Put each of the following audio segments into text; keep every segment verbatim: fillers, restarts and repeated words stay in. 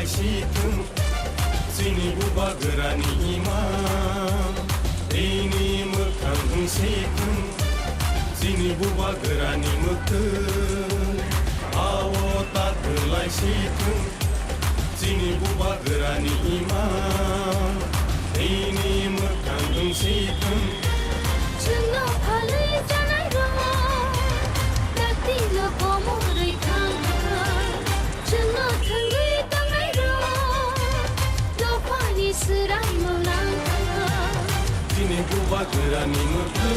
Sithung, chini bubagrani imang, bini mwkhang wng sithung, chini bubagrani mwktwi, ao ta kwlai sithung, chini bubagrani imang, bini mwkhang wng sithung. Chwngno phalwi chanai rok, dakti no komorwi thang thang. Chwngno thwngwi tongnai rok, dophani swraimung nang thang. Chini bubagrani mwktwi.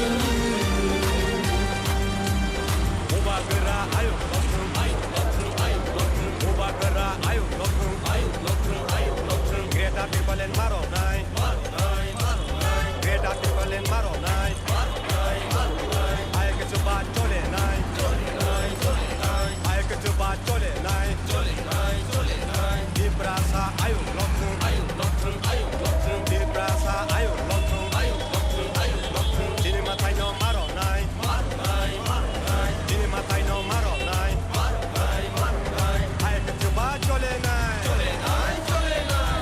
Bubagra ayuk lokthwng, ayuk lokthwng, ayuk lokthwng. Bubagra ayuk lokthwng, ayuk lokthwng, ayuk lokthwng. Greater Tipraland maroknai, maroknai, maroknai. Greater Tipraland maroknai, maroknai, maroknai. Ayuk chuba cholenai, cholenai, cholenai. Ayuk chuba cholenai, cholenai, cholenai. Tiprasa ayuk lokthwng, ayuk lokthwng, ayuk lokthwng. Tiprasa ayuk lokthwng, ayuk lokthwng, ayuk lokthwng. Chini mwtaino maroknai, maroknai, maroknai. Chini mwtaino maroknai, maroknai, maroknai. Ayuk chuba cholenai, cholenai, cholenai.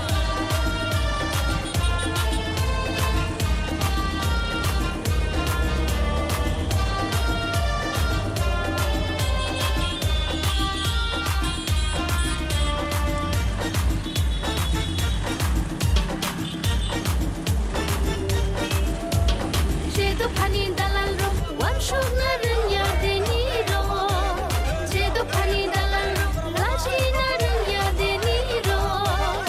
Je dophani dalalrok wansukna rwngya denirok, je dophani dalalrok lachina rwngya denirok.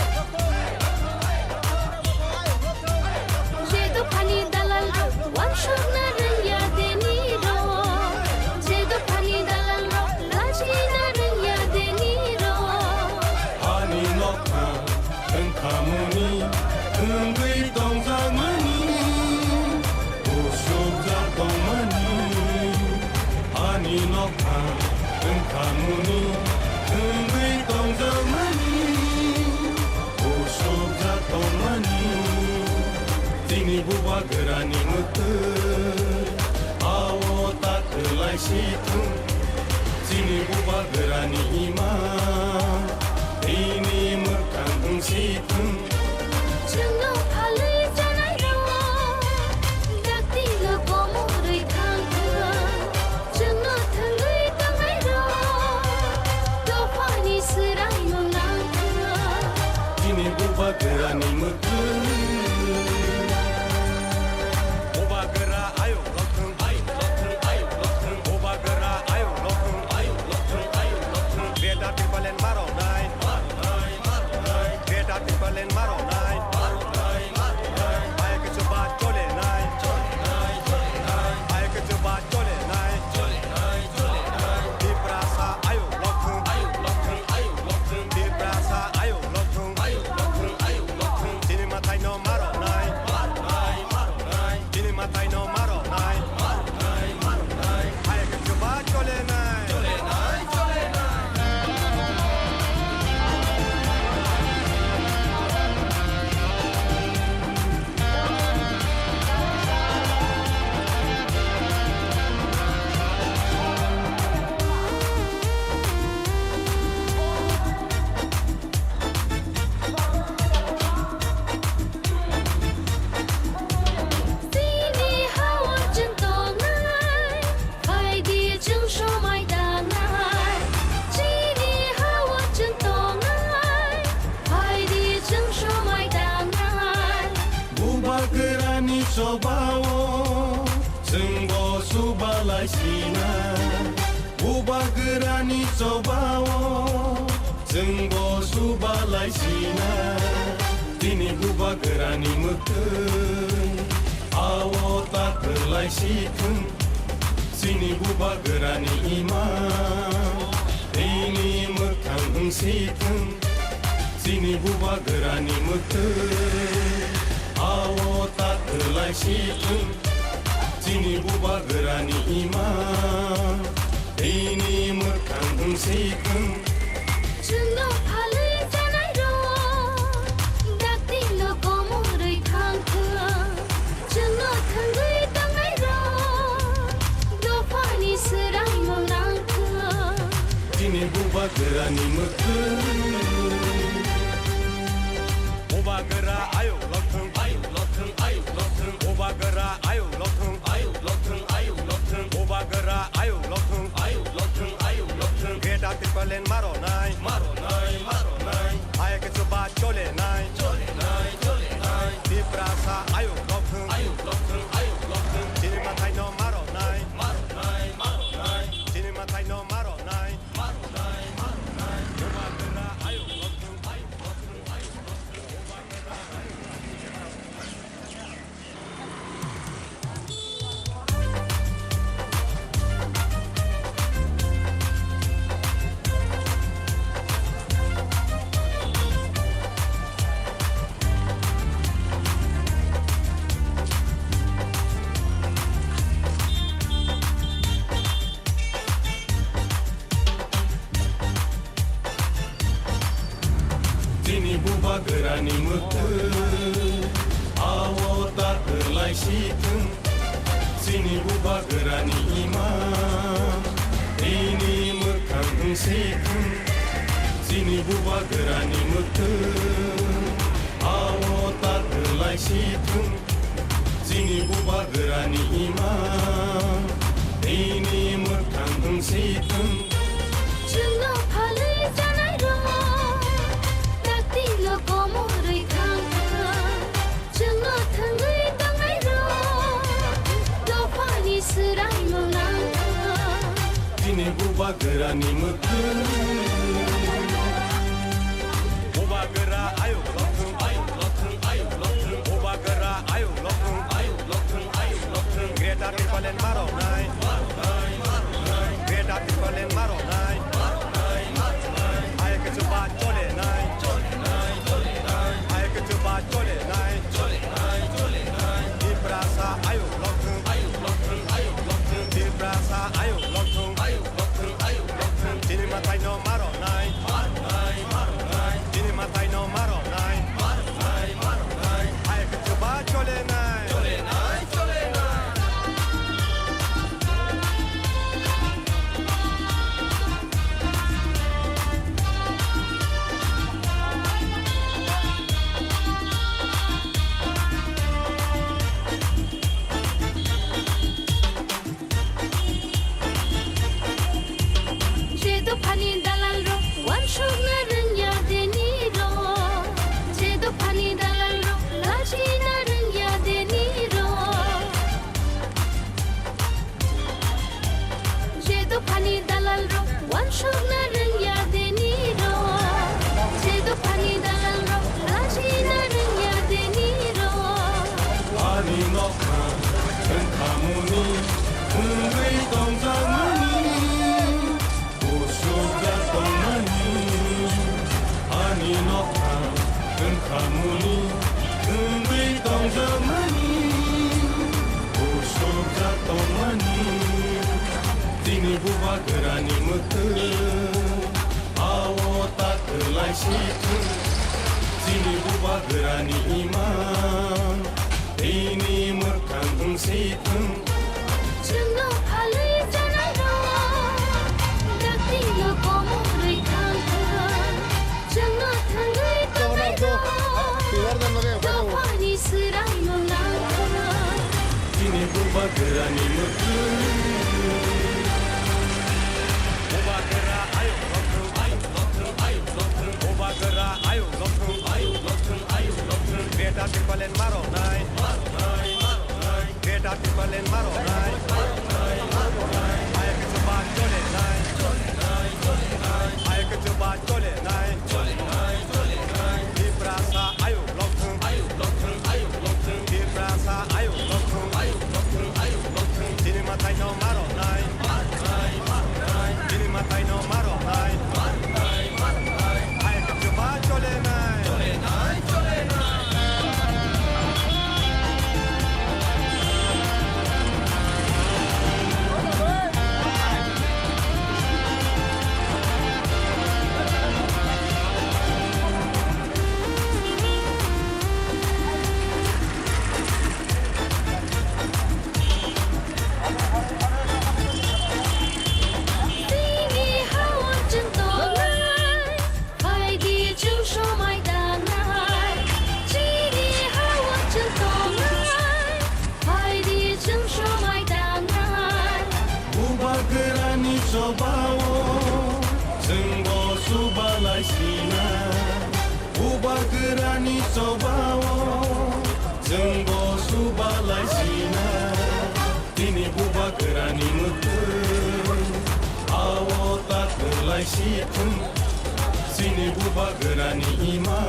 Je dophani dalalrok wansukna rwngya denirok, je dophani dalalrok lachina rwngya denirok. Ani nokha wngkhamuni wngwi tongjakmani, usukjak tongmani. Ani nokha wngkhamuni wngwi tongjakmani, usukjak tongmani. Chini bubagrani mwktwi, ao ta kwlai sithung. Chini bubagrani imang, bini mwkhang wng sithung. Chwngno phalwi chanai rok, dakti no komorwi thang thang. Chwngno thwngwi tongnai rok, dophani swraimung nang thang. Chini bubagrani mwktwi. Bubagra ayuk lokthwng, ayuk lokthwng, ayuk lokthwng. Bubagra ayuk lokthwng, ayuk lokthwng, ayuk lokthwng. Greater Tipraland maroknai, maroknai, maroknai. Greater Tipraland maroknai, maroknai, maroknai. Ayuk chuba cholenai, cholenai, cholenai. Ayuk chuba cholenai, cholenai, cholenai. Tiprasa ayuk lokthwng, ayuk lokthwng, ayuk lokthwng. Tiprasa ayuk lokthwng, ayuk lokthwng, ayuk lokthwng. Chini mwtaino maroknai, maroknai, maroknai. Chini mwtaino maroknai, maroknai, maroknai. Ayuk chuba cholenai, cholenai, cholenai. Chini ha-o chwng tongnai, phaidi chwng somai tangnai. Chini ha-o chwng tongnai, phaidi chwng somai tangnai. Bubagrani chobao chwngbo subalai sinai. Bubagrani chobao chwngbo subalai sinai. Chini bubagrani mwktwi, ao ta kwlai sithung. Chini bubagrani imang, bini mwkhang wng sithung. Chini bubagrani mwktwi, ao ta kwlai sithung. Chini bubagrani imang, bini mwkhang wng sithung. Chwngno phalwi chanai rok, dakti no komorwi thang thung. Chwngno thwngwi tongnai rok, dophani swraimung nang thung. Chini bubagrani mwktwi. Ayuk lokthung, ayuk lokthung, ayuk lokthung. Bubagra ayuk lokthung, ayuk lokthung, ayuk lokthung. Bubagra ayuk lokthung, ayuk lokthung, ayuk lokthung. Greater Tipraland maronai, maronai, maronai. Hai khe chuba cholenai, cholenai, cholenai. Tiprasa ayuk lokthung, ayuk lokthung, ayuk lokthung. Chini mathai no maronai, maronai, maronai. Chini mathai no maronai. Chini bubagrani mwkhwtwng, ao ta kwlai si thwng. Chini bubagrani imang, bini mwkhang wng si thwng. Chini bubagrani mwkhwtwng, ao ta kwlai si thwng. Chini bubagrani imang, bini mwkhang wng si thwng. Chwngno phalwi chanai rok, dakti lo komorwi thang thang. Chwngno thwngwi tongnai rok, dophani swraimung lang thang. Chini bubagrani mwkhwtwng. Bubagra ayuk lokthung, ayuk lokthung, ayuk lokthung. Bubagra ayuk lokthung, ayuk lokthung, ayuk lokthung. Greater Tipraland maronai, maronai, maronai. Greater Tipraland maronai, maronai, maronai. Hai khe chuba cholenai, cholenai, cholenai. Hai khe chuba cholenai, cholenai, cholenai. Tiprasa ayuk lokthung, ayuk lokthung, ayuk lokthung. Tiprasa ayuk lokthung, ayuk lokthung, ayuk lokthung. Chini mathai no maronai, maronai, maronai. Chini mathai no maronai, maronai, maronai. Hai khe chuba cholenai, cholenai, cholenai. Je dophani dalal rok wansukna rwngya deni rok, je dophani dalal rok lachina rwngya deni rok. Je dophani dalal rok wansukna rwngya deni rok. Je dophani dalal rok lachina rwngya deni rok. Ani nokha wngkhamuni wngwi tongjakmani. Usukjak tongmani, ani nokha wngkhamuni, wngwi tongjakmani. Usukjak tongmani, chini bubagrani mwkhwtwng, ao ta kwlai si thwng. Chini bubagrani imang, bini mwkhang wng si thwng. Chwngno phalwi chanai rok, dakti no komorwi thang thang. Chwngno thangwi tongnai rok, dophani swraimung nang thang. Chini bubagrani mwkhwtwng. Bubagra ayuk lokthung, ayuk lokthung, ayuk lokthung. Bubagra ayuk lokthung, ayuk lokthung, ayuk lokthung. Greater Tipraland maronai, maronai, maronai. Greater Tipraland maronai, maronai, maronai. Hai khe chuba cholenai, cholenai, cholenai. Hai khe chuba cholenai, cholenai, cholenai. Tiprasa ayuk lokthung, ayuk lokthung, ayuk lokthung. Tiprasa ayuk lokthung, ayuk lokthung, ayuk lokthung. Chini mathai no maronai, maronai, maronai. Chini mathai no maronai, maronai, maronai. Hai khe chuba cholenai, cholenai, cholenai. Ni chobao chwngbo subalai sina, chini bubagrani mwtwi ao ta kwlai si thung. Chini bubagrani ima,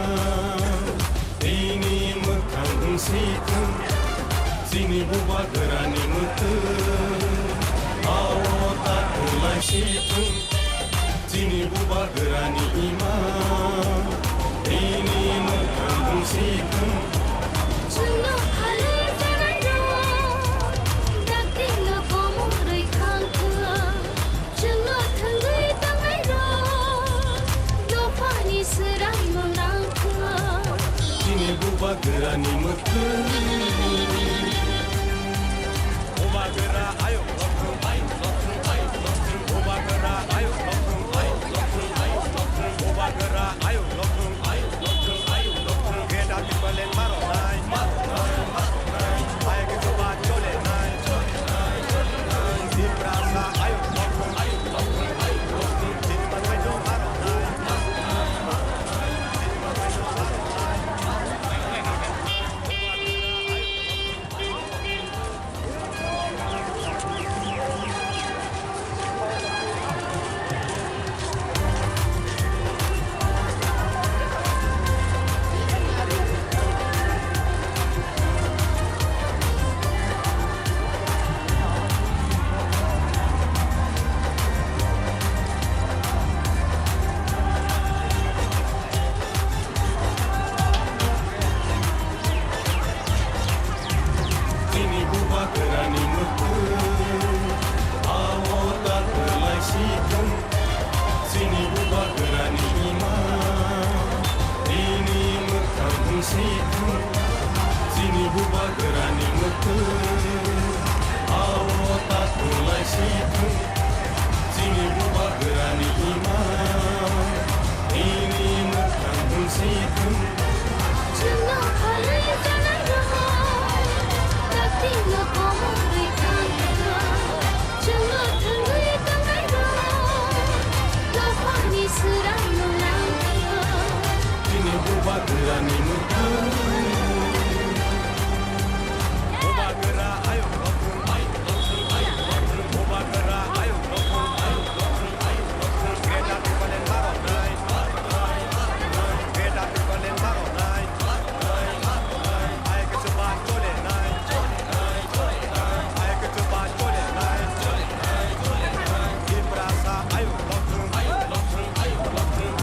bini mwkhang wng si thung. Chini bubagrani mwtwi ao ta kwlai si thung. Chini bubagrani ima, bini mwkhang wng si thung. Chwngno phalwi tanairok, dakti no komorwi thang thung. Chwngno thwngwi tongnairok, dophani swraimung nang thung. Chini bubagrani mwkhang. Bubagra ayuk lokrung, ayuk lokrung, ayuk lokrung. Bubagra ayuk lokrung, ayuk lokrung, ayuk lokrung. Bubagra ayuk lokrung, ayuk lokrung, ayuk lokrung. Greater Tipraland maro nai, maro nai, maro nai. Ayuk chuba chole nai, chole nai, chole nai. Tiprasa ayuk lokrung, ayuk lokrung, ayuk lokrung. Chini mangai no maro nai, maro nai, maro nai. Chini mangai no maro nai. Chini bubagrani mwkhang, ao ta kwlai si thung. Chini bubagrani ima, bini mwkhang wng si thung. Chini bubagrani mwkhang, ao ta kwlai si thung. Chini bubagrani ima, bini mwkhang wng si thung. Chwngno phalwi tanairok, dakti no komorwi thang thung. Chwngno thwngwi tongnairok, dophani swraimung nang thung. Chini bubagrani mwkhang. Bubagra ayuk lokrung, ayuk lokrung, ayuk lokrung. Bubagra ayuk lokrung, ayuk lokrung, ayuk lokrung. Greater Tipraland maro nai, maro nai, maro nai. Greater Tipraland maro nai, maro nai, maro nai. Ayuk chuba chole nai, chole nai, chole nai. Ayuk chuba chole nai, chole nai, chole nai. Tiprasa ayuk lokrung, ayuk lokrung, ayuk lokrung.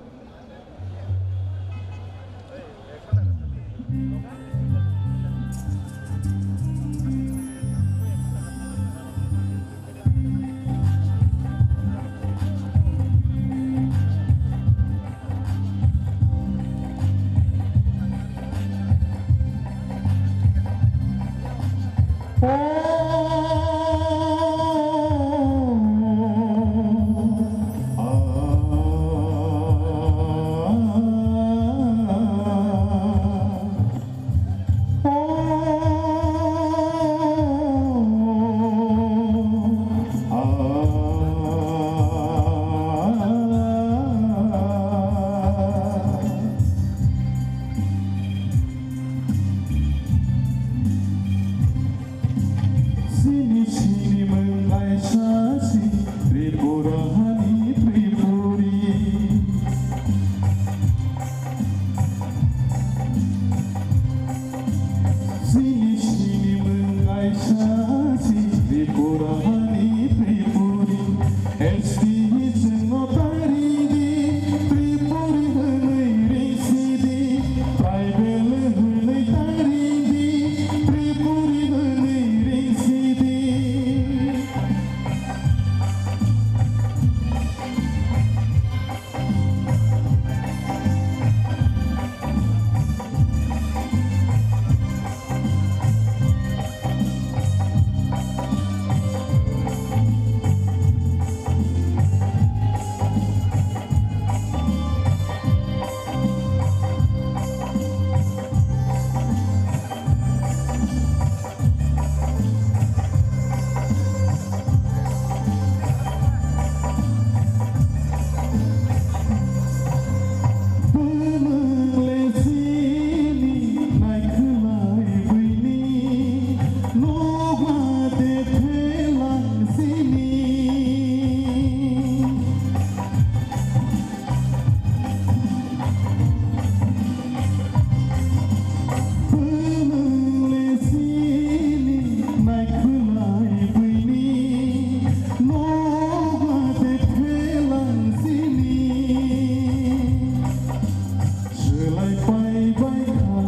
Swlai pai bai kha,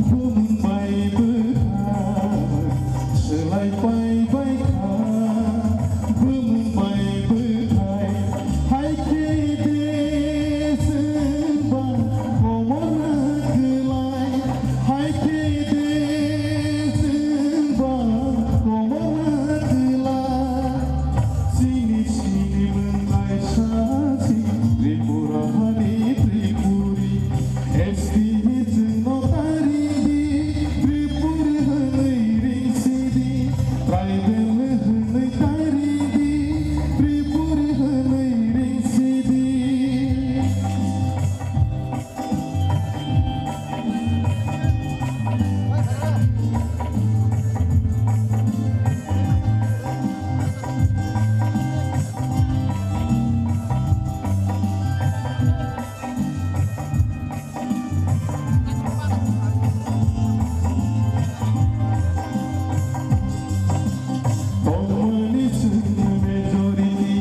bumung bai bwthai. Swlai pai bai kha, bumung bai bwthai. Hai khe de chwng ba komorna kwlai. Hai khe de chwng ba komorna kwlai. Chini chini mwnai sa si Tripura hani Tripuri. S T chwngno ta ringdi, Tripuri hwnwi ringsidi. Tribal hwnwi ta ringdi, Tripuri hwnwi ringsidi. Tongmani chwng majority,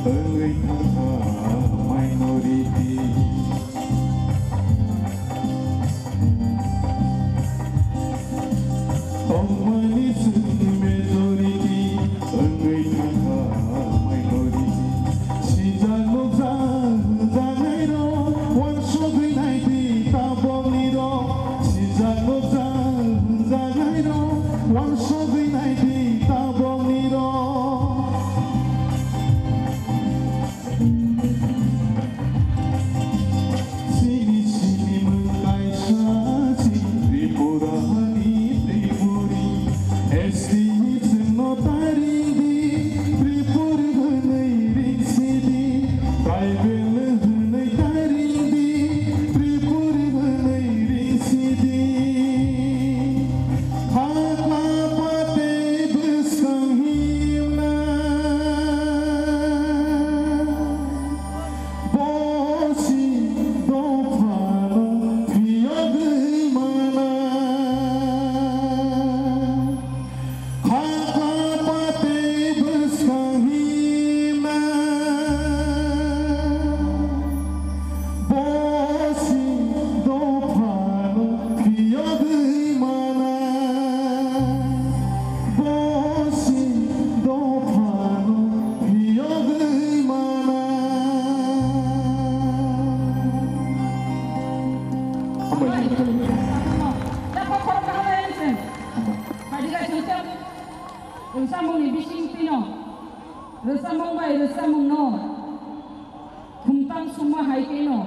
wngwi thangkha minority. Tongmani chwng majority, wngwi thangkha minority. Sijak nukjak hwnjaknairok, uansugwi naidi taboknirok. Sijak nukjak hwnjaknairok, uansugwi naidi taboknirok. Sini sini mung kaisa si Tripura hani Tripuri. S T chwngno ta ringdi, Tripuri hwnwi ringsidi. Tribal hwnwi ta ringdi, Tripuri hwnwi ringsidi. Hakla patwi bwskang himna. Bosi dophano phiyogwi mana. Khakla patwi bwskang himna. Bosi dophano phiyogwi mana. Bosi dophano phiyogwi mana. Hambai. Hambai. Hambai. Rwchapmungni bising tino, rwchapmung bai rwchapmungno khumtang sungma hai kheno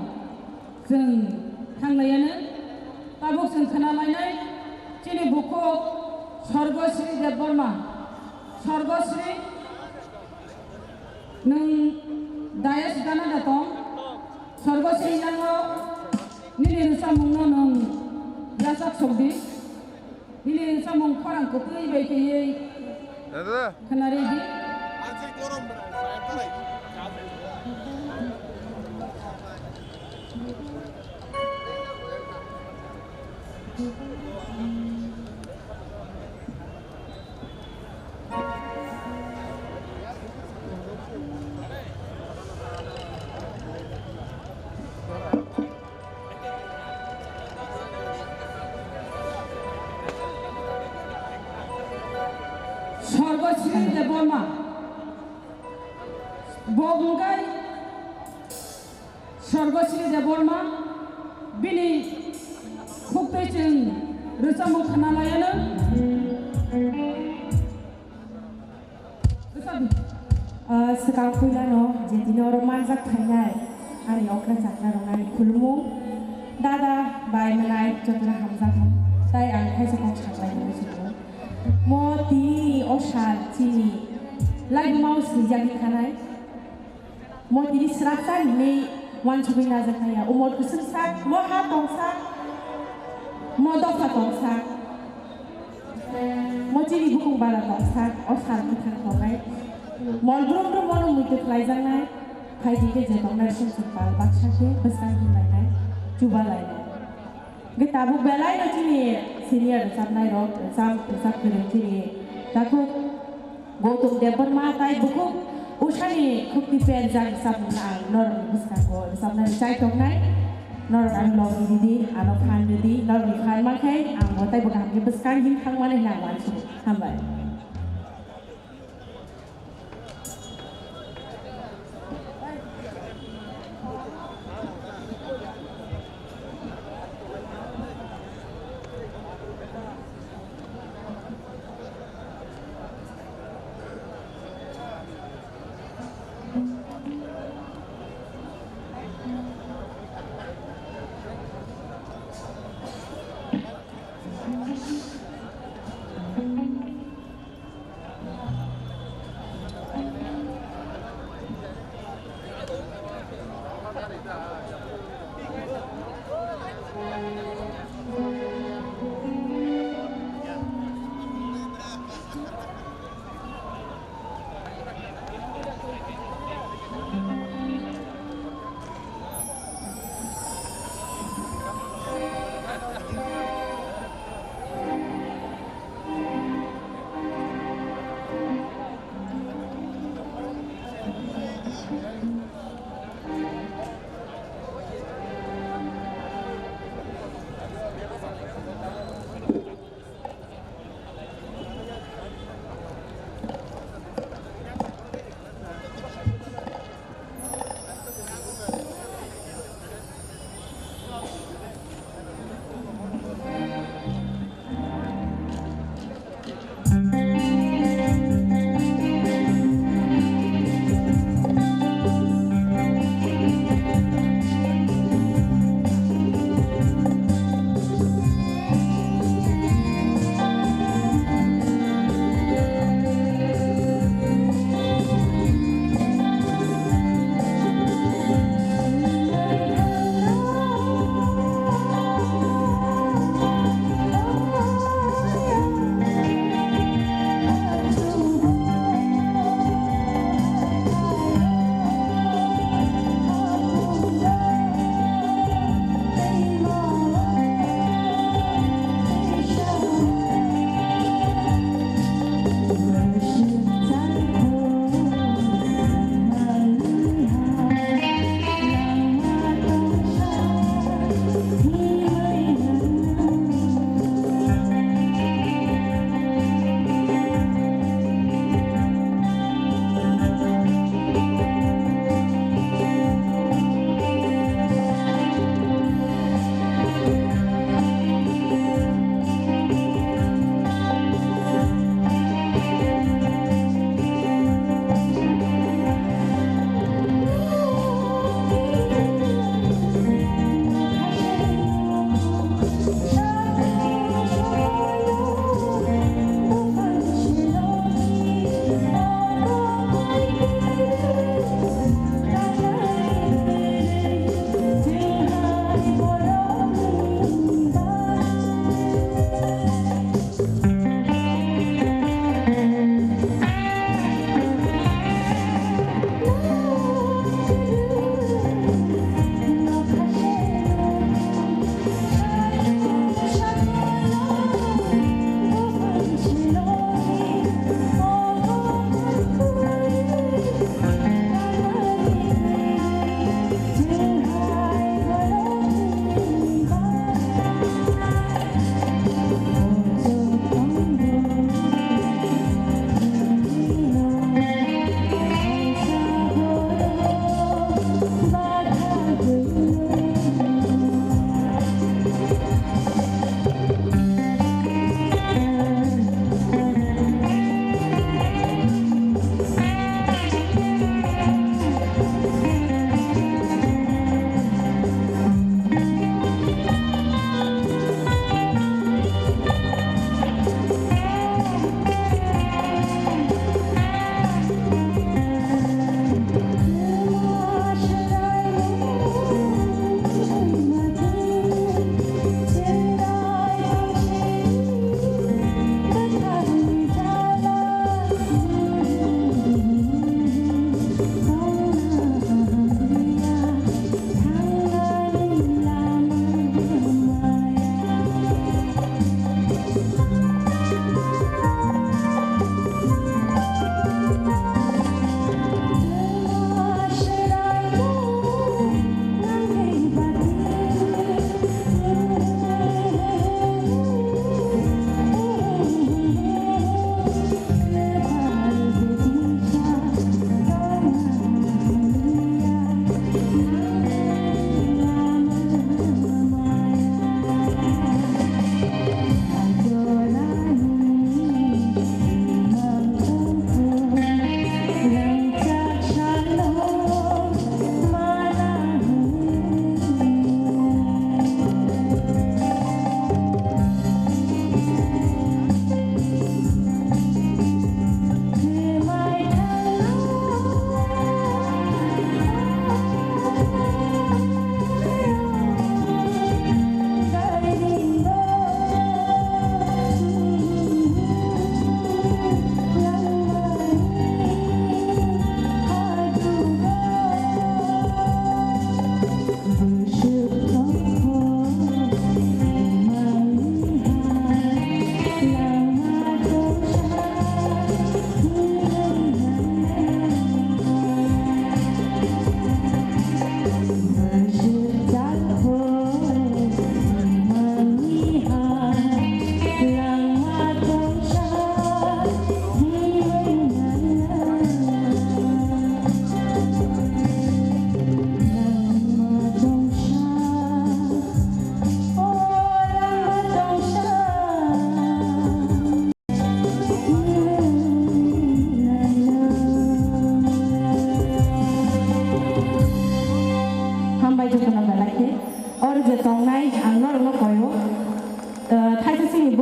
chwng thanglaiano. Tabuk chwng khwnalainai chini bukhuk Sorgosri Debbarma. Sorgosri, nwng dayas gana da tong? Sorgosri, nango nini rwchapmungno nwng yachak sokdi. Nini samung khorang kwtwi bai khaiwi khwnaridi. Sorgosri Debbarma. Bo wngkha Sorgosri Debbarma. Bini khuktwi chwng rwchapmung khwnalaiano. Ah, swkang puilano je tini oro manjak phainai ani okra chakra rok ani khulumung, dada, bai, mwnai, jotono hamjakmung, tai ang kaisa kok saklai hwnwi swngo. Mo tini o sal chini laibuma o swijak wngkha nai. Mo tini swrapsa hinwi uansugwi najaknai ya. Umor kwswng sak, mo ha tong sak, mo dopha tong sak, mo chini bukung bara tong sak, o sal kwthang tongnai. Mol brum brum mono muitu khlaijaknai. Phaidi khe je tongnai sumsok pal baksa khe bwskang himlainai, chubalainai. Hwnkhe tabuk belai no chini senior rwchapnai rok, rwchap, rwchap kwrwi chini takhuk Gautam Debbarma tai bukhuk Ushani khukti penjak rwchapmung ang norokni bwskango rwchapnani chai tongnai. Norok ang logi ridi, ano phan ridi, norok ni phan mankhe ang bo taibo kaham khe bwskang hin thangmani hinwi ang uansukha. Hambai.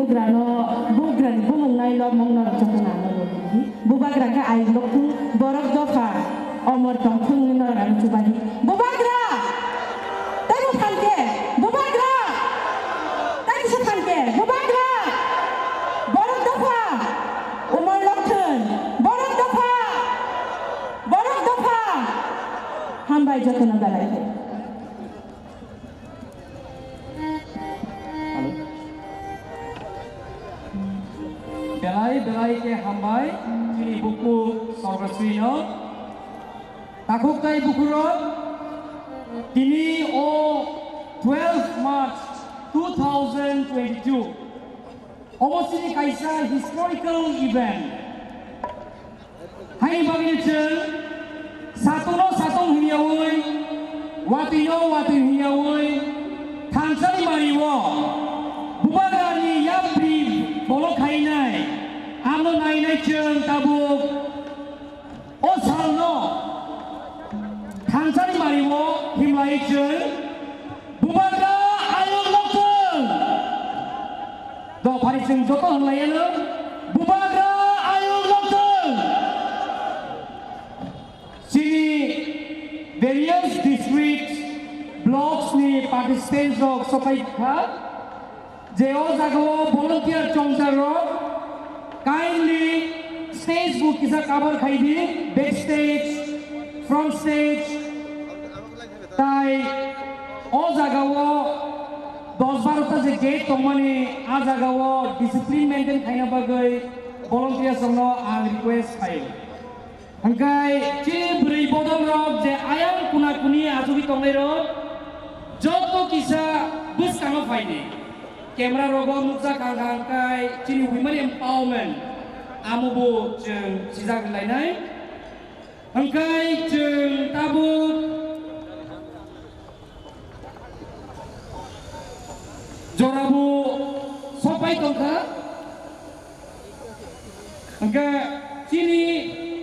Bubagrano, bubagrani bumung nai lobmung norok jotono ano logi. Bubagra khe ai lokthung borok dopha omor tongthung hinwi norok ano chubai. Bubagra! Taibo phan khe? Bubagra! Taibo se phan khe? Bubagra! Borok dopha! Omor lokthung! Borok dopha! Borok dopha! Hambai jotono belai khe. Belai belai khe hambai chini buku Sorgasrino. Takhuk tai bukhurok, tini o twelve March two thousand twenty-two omo chini kaisa historical event. Haini bagwi chwng satungno satung hwnyaui, watwino watwi hwnyaui, thansani mario Bubagrani yapri bolok khainai, ano nainai chwng tabuk o salno thansani mario himlai chwng Bubagra ayuk lokthung. Dophani chwng joto hwnlaiano Bubagra ayuk lokthung. Chini various district blocks ni participants rok sopai kha je o jagao volunteer chongjak rok kindly stage bo kisa cover khai di, back stage, front stage. Tai o jagao dos baro ta je gate tongmani, a jagao discipline maintain khaina bagwi volunteers rokno ang request khaio. Hwnkhe chini bwrwi bodol rok je ayang kuna kuni achugwi tongnai rok joto kisa bwskango phaidi. Camera rogo nukjak ang kha hwnkhe chini women empowerment amo bo chwng sijak lainai. Hwnkhe chwng tabuk jorabo sopai tongkha. Hwnkhe chini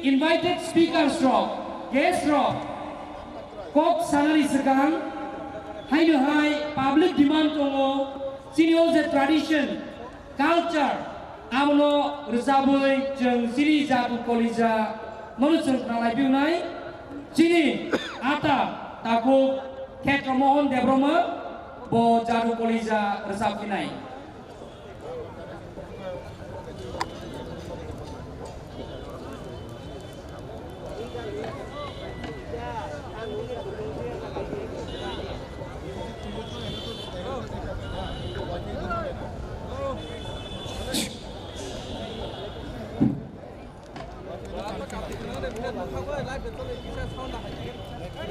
invited speakers rok, guest rok kok sanani swkang haino hai public demand tongo, chini o je tradition, culture, abono rwchabwi chwng chini jadu kolija nono chwng khna lai phinai. Chini ata takhuk Khetra Mohan Debbarma bo jadu kolija rwchap phinai.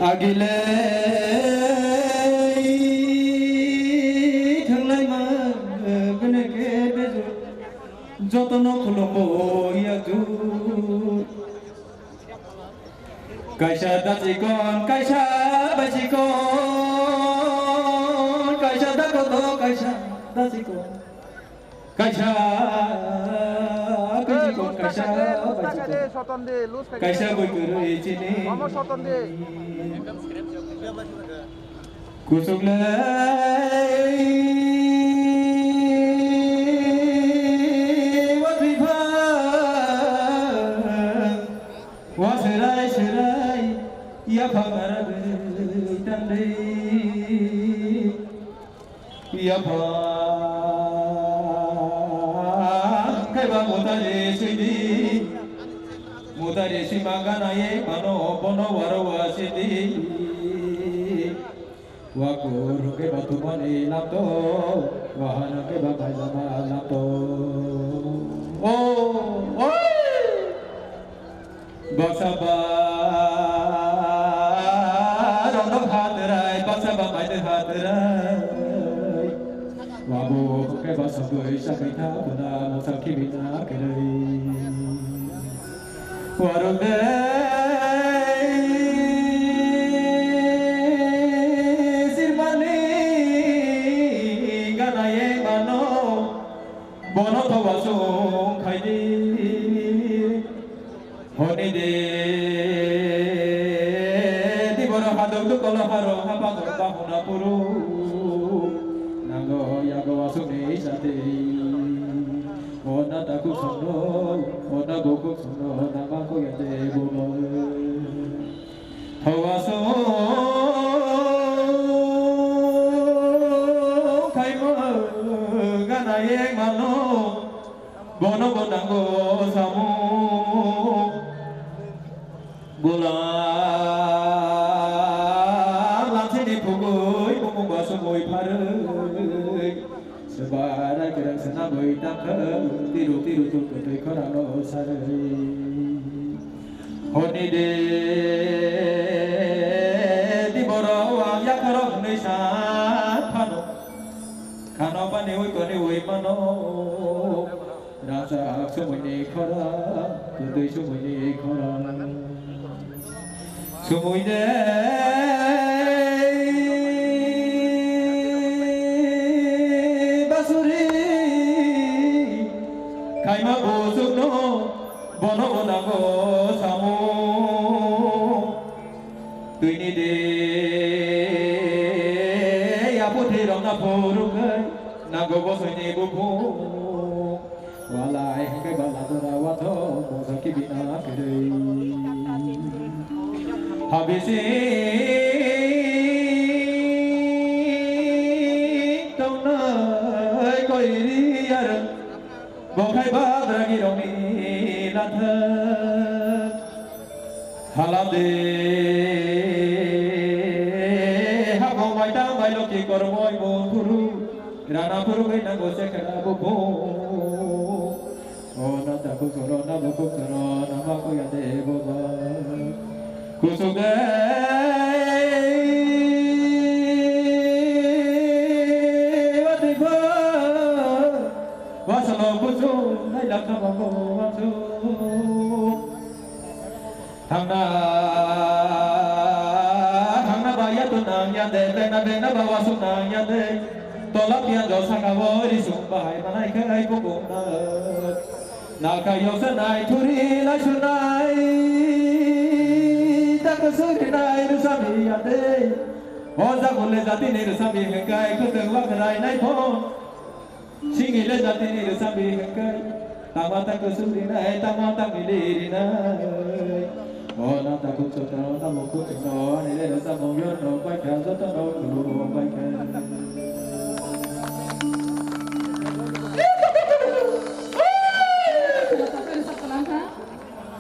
Agile thanglai ma gane ke beju jotono khulumo yaju. Kaisa dasikon, kaisa baisikon, kaisa dakoto, kaisa dasikon. Kaisa baisikon, kaisa baisikon. Kaisa bui kwrwi chini. Kuchuk lai watwi pha, wa serai serai yapha naragwi tandwi. Yapha kaiba mutari sidi, mutari sima gana ye mano bono waro wa sidi. Wa kuru kaiba tumani lamto, wa hana kaiba maijama lamto. O, oi! Baksa ba rono hatrai, baksa ba maite hatrai. Wabu kaiba sagoi sakai tha buna masa kibina kerai. Warung de sirmani gana ye mano, bono thawa sung khaidi. Honi de diboro hadok dukolo haro hapagor bahuna puru. Nango yago asuni sati. Takhuk songno, ona bukhuk songno, nama kuyade bulo. Hawaso khaima gana yeng mano, bono bonango samu. Bula lamsini phugui, bumung basumui pharui. Sebarai kereng sena boi tangkhe, tiru tiru tuk tui khorang lo sarui. Honi de di boro ang yakhorok nui sa phano. Khano pani ui koni ui mano. Rangchak sumui ni khorang, kwtwi sumui ni khorang. Sumui de basuri khaima buchukno bono bo nango samung. Twini de aputhi rokna phurukgwi nango bosoini buphung. Walai hwnkhe bala jora wathok bongsa kibina kwrwi. Habisi tongnai koiri arwng bokhai badragi rokni lathak. Halade habo maitang bai loki kormoi bo phuru. Rana phuru bai nango sekhara buphung. O na takhuk soro na bukhuk soro na ma kuya de boba. Kusuk de wati ba. Wasalo kusuk nai lakha ba bo wansuk. Thangna, thangna ba yato nang yande, bengna, bengna ba wasuk nang yande. Tola pian jo saka bo risum bahai manai khai bukum na. Nalka yoksa nai thuri lai sunai. Taka suri nai rusami yande. O jagule jati ni rusami hengkai khuteng wakrai nai pho. Singile jatini rwchapwi hwnkhe, tama ta kwchwng rinai, tama ta mili rinai. O na ta khuk chwngno, na bo khuk chwngno, ani le rwchapmung yorno baikha, jotono khulumung baikha.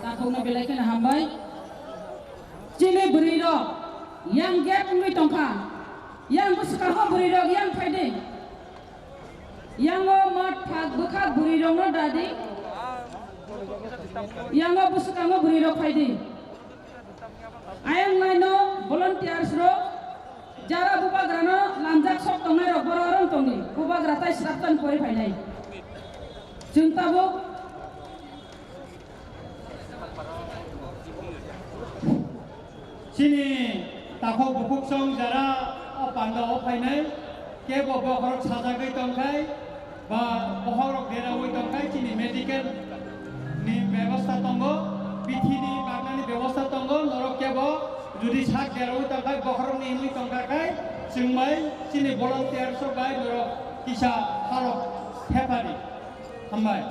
Takhukno belai kheno hambai. Chini bwrwi rok yang gap wngwi tongkha. Yang bwskango bwrwi rok yang phaidi. Yango mat thak bwkhak bwrwi rokno dadi. Yango bwskango bwrwi rok phaidi. Ayang laino volunteers rok jara bubagrano lamjak sok tongnai rok boro rong tongdi. Bubagra tai sraptan pori phainai. Chwng tabuk Chini takhuk bukhuk song jara o panda o phainai, kebo bokhorok sajagwi tongkhai, ba bokhorok deraui tongkhai, chini medical ni bebosta tongo, bithi ni baknani bebosta tongo, norok kebo jodi sak deraui tongkhai, bokhorok ni himwi tongkha khai, chwng bai chini volunteer sok bai norok kisa halok thepadi. Hambai.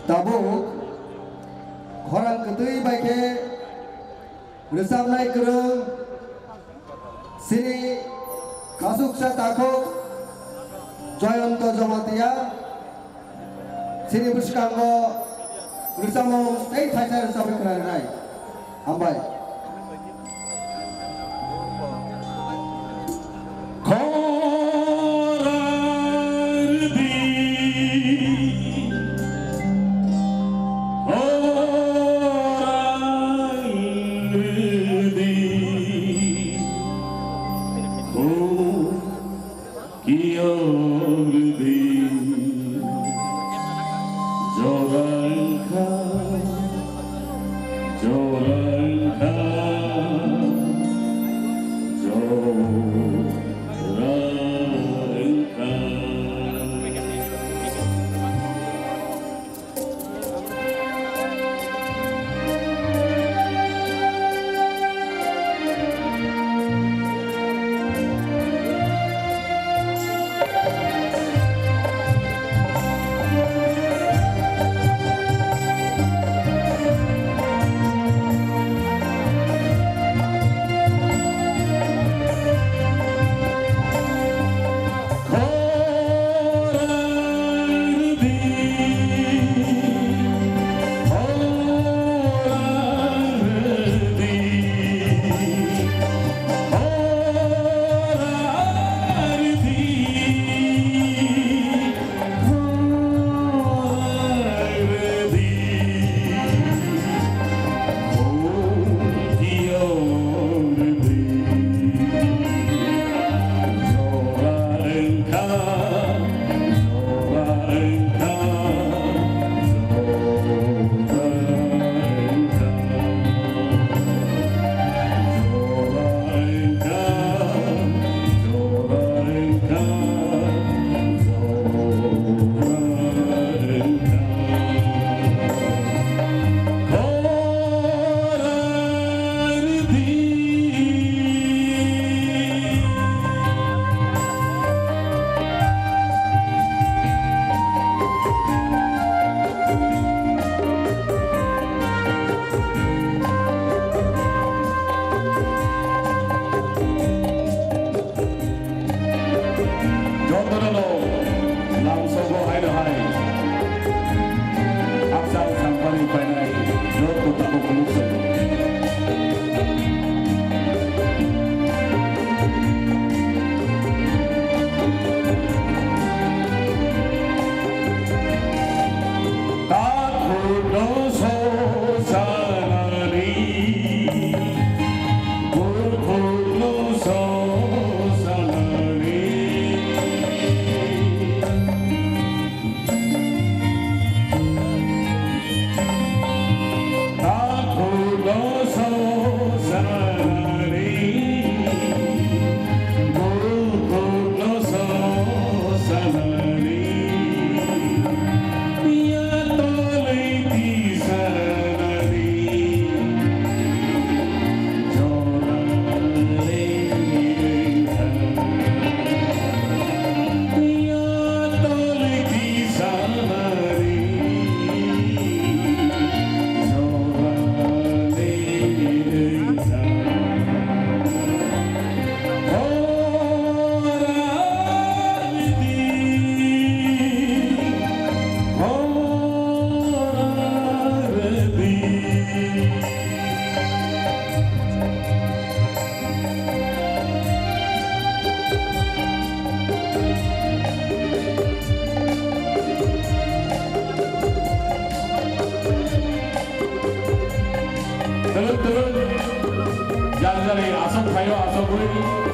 Tabuk khorang kwtwi bai khe rwchapnai kwrwng chini khasuksa takhuk Joyonto Jamatia chini bwskango rwchapmung tei thaisa rwchapwi khna rwnai. Hambai. Khorang rwdi, khorang rwdi, khorang Kiyong di jorang kha, jorang kha, jorang kha.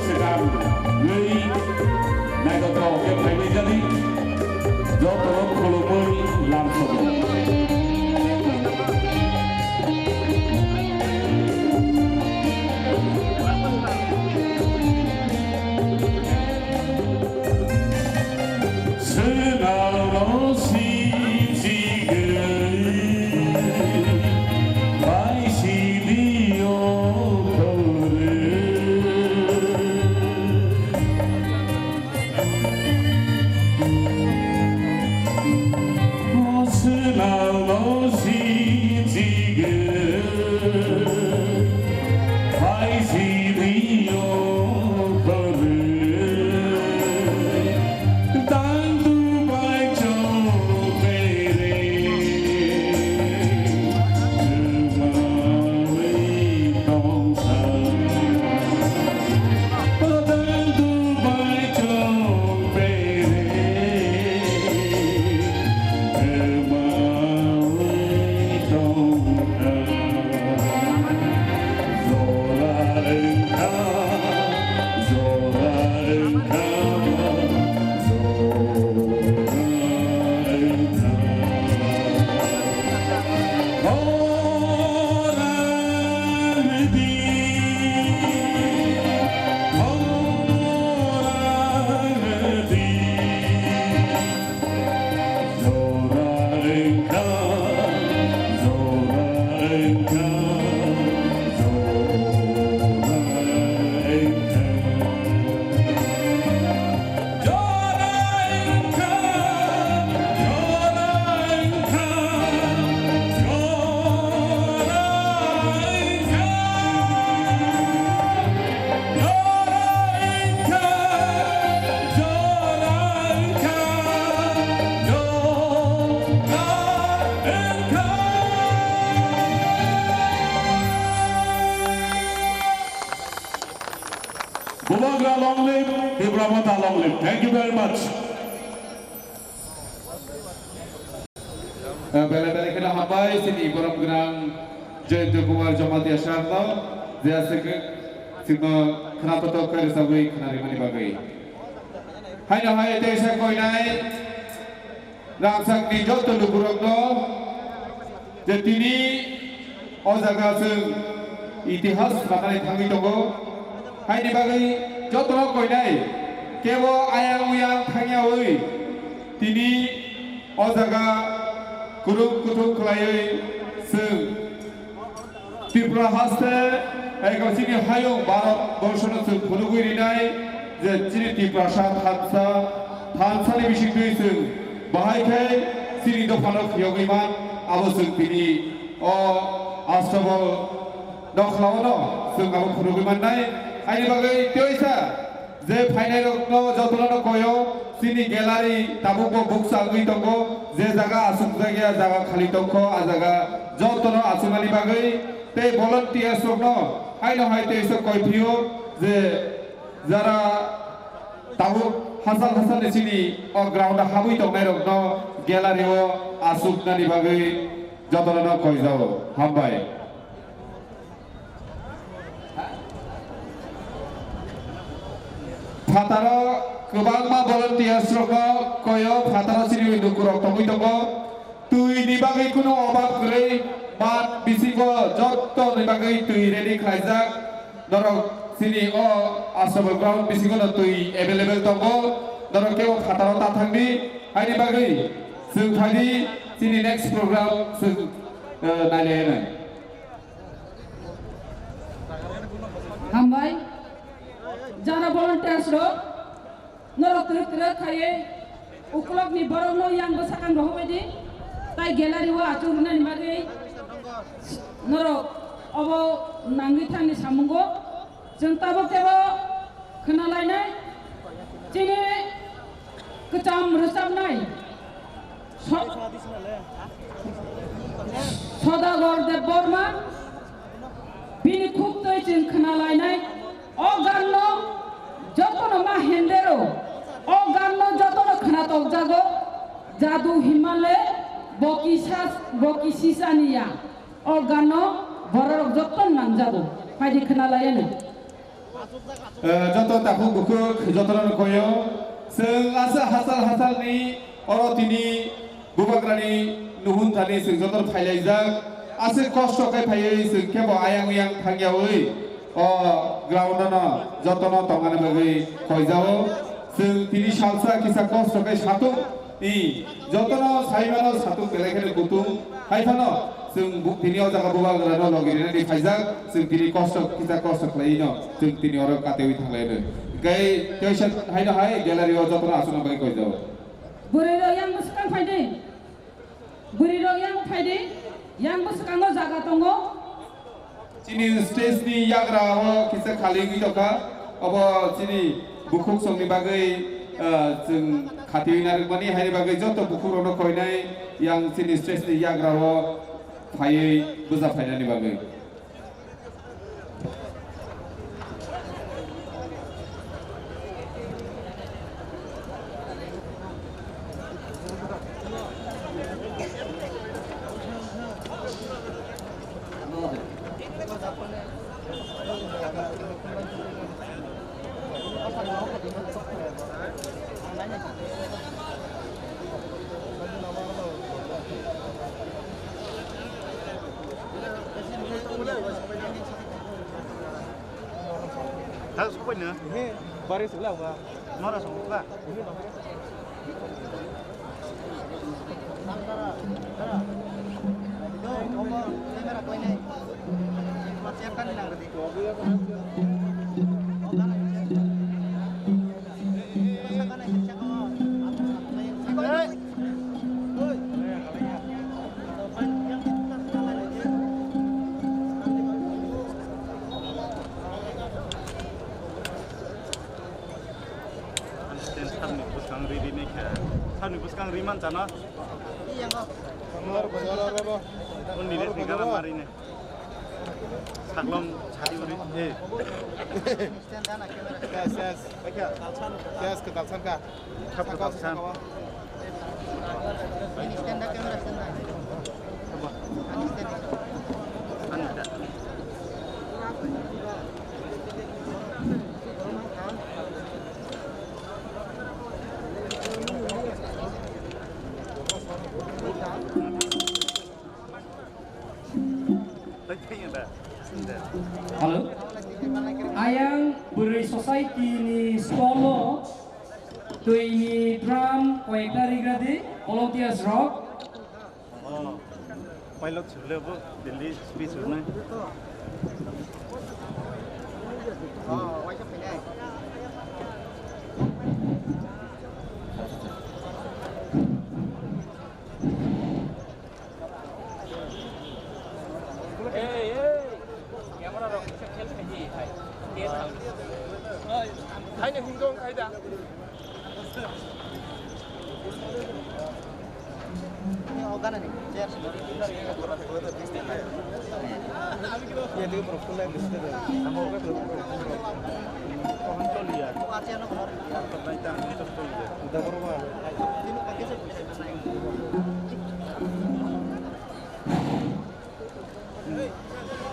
Swkang wi naithothok khe phaimani jani jotono khulumwi lamsogo. Swnamno sinchigwi bai sidi o khorwi. O swnamno sinchigwi bai sidi o khorwi. Bubagra long live, Tipra Motha long live. Thank you very much. Eh, belai belai kheno hambai chini borom gwnang Jayanta Kumar Jamatia sir no, je aswk chwngno khwnathok khe rwchabwi khwnarimani bagwi. Haino hai teisa koinai rangchakni joto lukurokno je tini o jaga chwng itihas manani thangwi tongo. Haini bagwi jotono koinai kebo ayang uyang thangyawi tini o jaga kwrwng kuthuk khlaiwi chwng Tripura haste eko chini hayung Bharat borsono chwng phunugwi rinai je chini Tiprasa thansa, thansani bisingtwi chwng bahai khe chini dophano phiyogwi man, abo chwng tini o Astabal nokhlaono chwng abo phunugwi mannai. Ani bagwi teisa je phainairokno jotono koyo, chini gallery tabukbo bukcha wngwi tongo, je jaga achukjakya jaga khali tongkho, a jaga jotono achuknani bagwi tei volunteers rokno haino hai teisa koi phio je jara tabuk hachal hachalni chini o ground o habwi tongnairokno gallery o achuknani bagwi jotono koijao. Hambai. Phataro kwbangma volunteers rokno koyo, phataro chini lukurok tongwi tongo. Twi ni bagwi kunu obab kwrwi, mat bisingo joto ni bagwi twi ready khlaijak. Norok chini o Astabal ground bisingo no twi available tongo. Norok kebo phataro ta thangdi, haini bagwi chwng phaidi chini next program chwng, eh, nailaianai. Hambai. Jana volunteers rok, norok twrwk twrwk khaiwi ukulokni borokno yang bwsakang rohorbaidi. Tai gallery o achuk rwnani bagwi norok obo nangwi thangni samungo. Chwng tabuk teibo khwnalainai chini kwcham rwchapnai So-, Sodagor Debbarma, bini khuktwi chwng khwnalainai. O ganno jotono ma hendero, o ganno jotono khwnatokjago, Jadu Himale, Boki Sas-, Boki Sisaniya. O ganno bororok joto nangjago. Phaidi khwnalaianai. Eh, joto takhuk bukhuk, jotono koyo. Chwng asa hasal hasalni oro tini bubagrani nuhun thani chwng joto phailaijak. Aswk kosto khe phaiwi chwng khe bo ayang uyang thangyawi o ground-ano jotono tongna bagwi koijao. Chwng tini salsa kisa kosto khe satung. I, jotono saimano satung belai kheno kutung. Hai phano, chwng bu-, tini o jaga bubagrano logi rinani phaijak, chwng tini kosto, kisa kosto khlaiwi no, chwng tini oro katewi thanglaino. Hinkhe teisa haino hai gallery o jotono aswkno bagwi koijao. Bwrwi rok yang bwskang phaidi. Bwrwi rok yang phaidi. Yang bwskango jaga tongo. Chini stage ni yagra o kisa khali wngwi tongkha. Obo chini bukhuk songni bagwi, ah, chwng khatiwi narwkmani, haini bagwi joto bukhuk rokno khoinai yang chini stage ni yagra o phaiwi bwsa phainani bagwi. Hal sokoi no? He, bare sila ba. Nora sokoi ba. Sabni bwskang ri ri naikha. Sabni bwskang ri man chana. Undi ni singkana mari ne. Saglom chari uri. Eh. Yes, yes. Yes, kwtal san kha. Thap kwtal san. Hello. Ayang Bwrwi Society ni stall o twi ni drum koyekta rigra di, volunteers rok. Oh, pilot sirle bo, Delhi speech hwnwi. Ei, ei, camera rok kisa khel khaidi, hai. Haino hingkong khaida.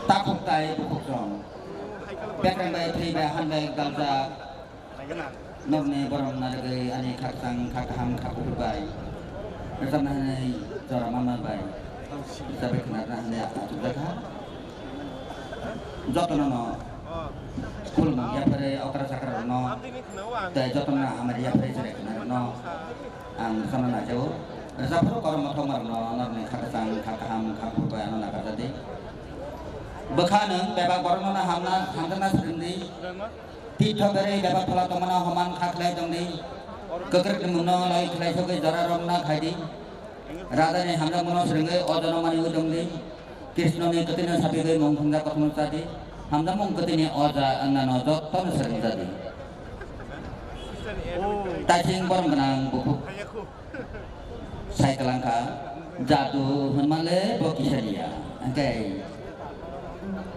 Takhuk tai bukhuk song. Bekreng bai thwi bai han bai galjak. Nokni borok narwgwi ani khakchang, kha kaham, kha kuphur bai rwchapna hwnwi jora manma bai rwchapwi khwnarwna hwnwi achukjakha. Jotono no khulumung yapharwi okra chakra rokno tei jotono hamari yapharwi cherai khwnarwkno ang rwchapna naijago. Rwchapphuru kormo thokma rokno norokni kha kwchang, kha kaham, kha kuphur bai ano nakarjadi. Bwkha nwng bebak borokno hamna hamjakna swrwngdi. Tithok berwi bebak phola tongmano homan kha khlai tongdi. Kwkrwk ni mungno lai khlai sogwi jora romna khaidi. Raja ni hamjakmano swrwngwi ojono maniwi tongdi. Krishna ni kwtwino sapigwi mung thumjak kothomno chadi. Hamjakmung kwtwini oja wngnano jottono swrwng jadi. Taising borom gwnang bukhuk. Sai kwlangkha, jadu hwnmale bo kisa liya. Hwnkhe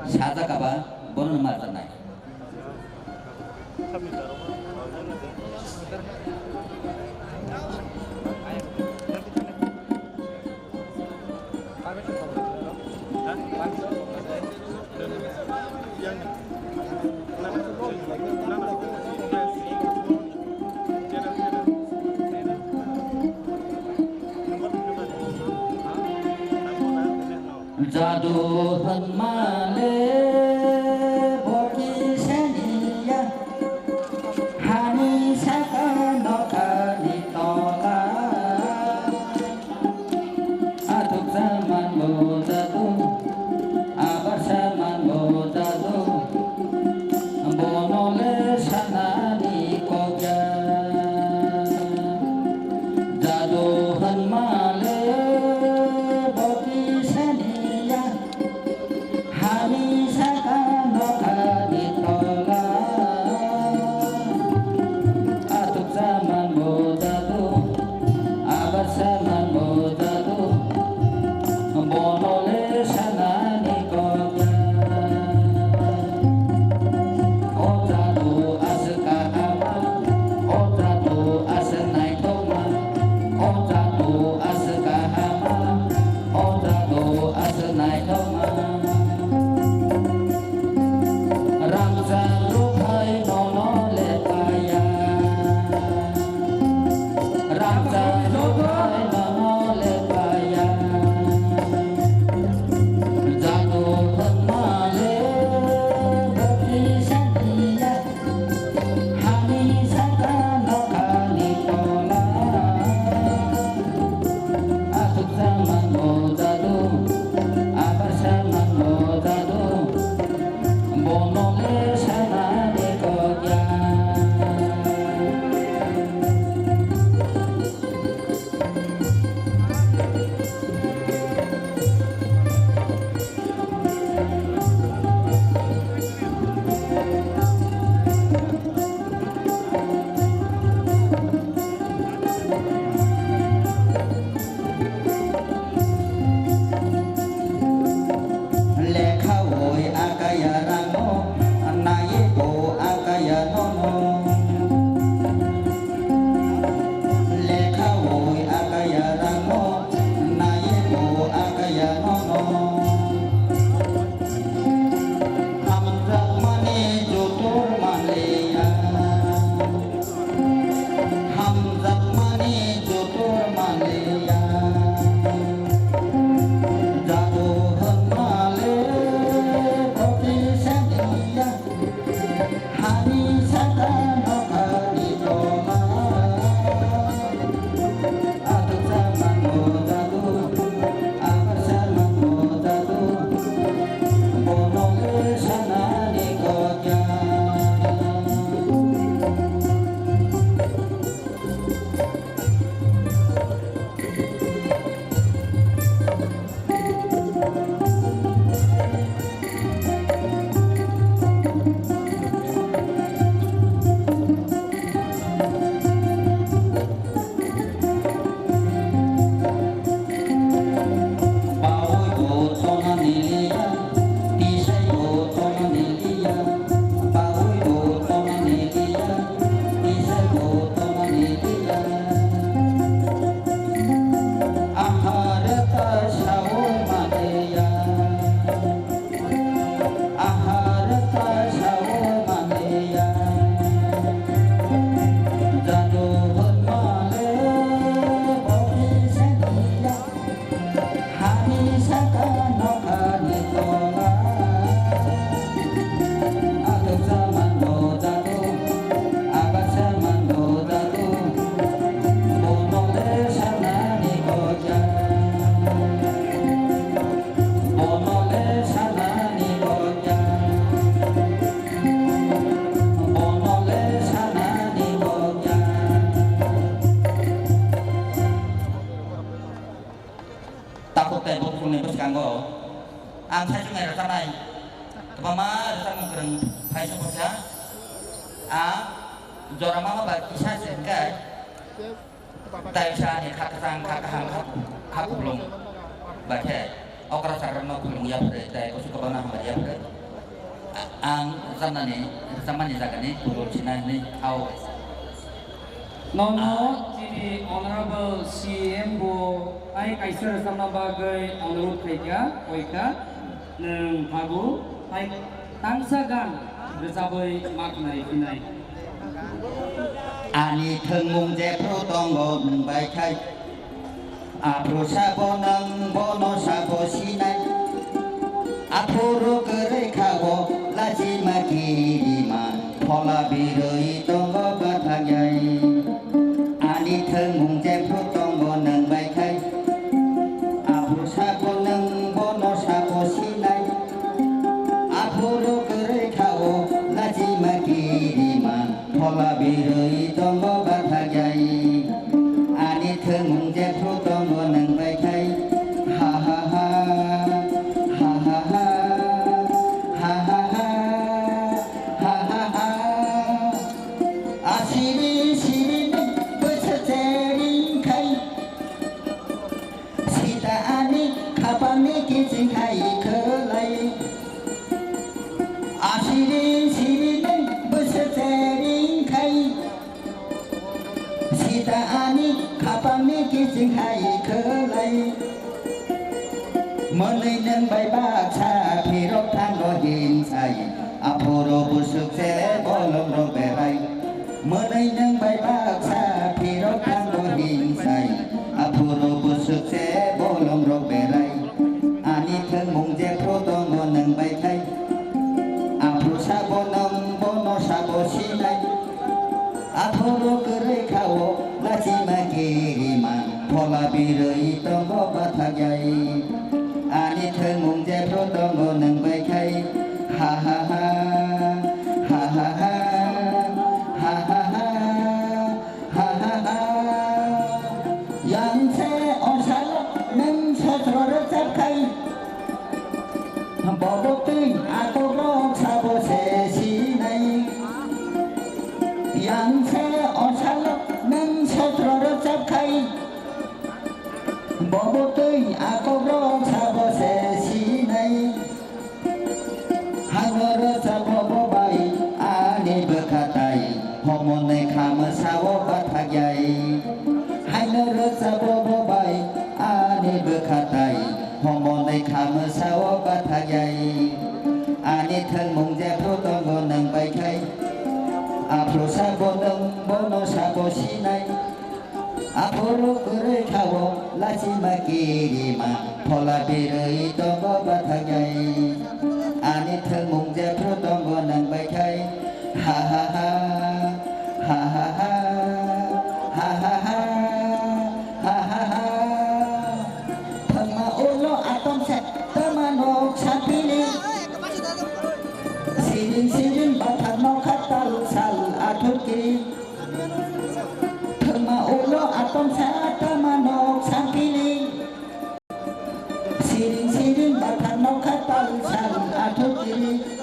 sajak aba bono ma janai. Jadu hwnma le bo kisa niya, hani saka nokhani tola. Athuk saman bo jadu, abar saman bo jadu, bono le sanani kokya. Jadu hwnma le bo kisa niya, hani saka nokhani tola. Athuk saman bo jadu, abar saman bo jadu, bono le sanani kokya. O jadu aswk kahama, o jadu aswk naithokma, o jadu aswk kahama, o jadu aswk naithokma. Rangchak rwphai nono le paya. Rangchak rwphai nono le paya. Jadu hwnma le bwkhi saniya. Hani saka nokhani tola. Aswk saman bo jadu, abar saman bo jadu, bono le sanani kokya. Lekha oi akaya rano, naye bo akaya nono. Lekha oi akaya rano, naye bo akaya nono. Hamjakmani joto manliya. Hamjakmani joto manliya. Jadu hwnma le bwkhi saniya. Hani saka nokhani tola. Athuk saman bo jadu, abar saman bo jadu, bono le sanani kokya. Bawi bo tongna niliya, tisai bo tongna niliya, bawi bo tongna niliya, tisai bo tongna niliya. Ahare ta sawi maniya. Ahare ta sawi maniya. Jadu hwnma le bwkhi saniya. Hani saka nokhani tola. Athuk saman bo jadu, abar saman bo jadu, bono le sanani kokya. Bono le sanani kokya. Bono le sanani kokya. Takhuk tei bukhukni bwskango ang saichung nai rwchanai kwbangma rwchapmung kwrwng phaisa bwsa. Ang jora mama bai kisa se hwnkhe taisa ani kha kwchang, kha kaham, kha, kha kuplung bai khe okra chakrokno khulung yapharwi tei kusu kwbangno hamari yapharwi. A-, ang rwchapnani, rwchapmani jagani budol sinai hwnwi sao. Nono chini Honorable C M bo tai kaisa rwchapna bagwi onurodh khaikha, koikha, nwng phagu tai tangsa gan rwchabwi ma khwnai phinai. Ani thwngmung jephru tongo nwng bai khai. Aphuru sabo nwng bono sabo sinai. Aphuru kwrwi kha o lachima kirima, phola birwi tongo bathajai. Ani thwngmung jephru tongo nwng bai khai, aphuru sabo nwng bono sabo sinai. Aphuru kwrwi kha o lachima kirima, phola birwi tongo bathajai. Ani thwngmung jephru tongo nwng bai khai. Ha ha ha, ha ha ha, ha ha ha, ha ha ha. Asiri siri nwng bwswk chering khai. Sita ani khapangni kiching hai khwlai. Asiri siri nwng bwswk chering khai. Sita ani khapangni kiching hai khwlai. Mwnwi nwng bai baksa phirok thango hinsai. Aphuru bwswk se bolongrok berai. Mwnwi nwng bai baksa phirok thango hinsai. Aphuru bwswk se bolongrok berai. Ani thwngmung jephru tongo nwng bai khai. Aphuru sabo nwng bono sabo sinai. Aphuru kwrwi kha o lachima kirima, phola birwi tongo bathajai. Ani thwngmung jephru tongo nwng bai khai. Ha ha ha, ha ha ha, ha ha ha, ha ha ha. Yang se o salo nwng sotro rwchap khai. Bobo twi akokrok sabo se sinai. Yang se o salo nwng sotro rwchap khai. Bobo twi akokrok sabo se sinai. Haino rwchap bobo bai ani bwkha tai, homonwi kha mwsa o bathajai. Haino rwchap bobo bai ani bwkha tai, homonwi kha mwsa o bathajai. Ani thwngmung jephru tongo nwng bai khai. Aphuru sabo nwng bono sabo sinai. Aphuru kwrwi kha o lachima kirima, phola birwi tongo bathajai. Ani thwngmung jephru tongo nwng bai khai. Ha ha ha, ha ha ha, ha ha ha, ha ha ha. Thangma ulo atom se tama nok sapili. Siring siring bathang nokha tal sal athukiri. Thangma ulo atom sa tama nok sapili. Siring siring bathang nokha tal sal athukiri.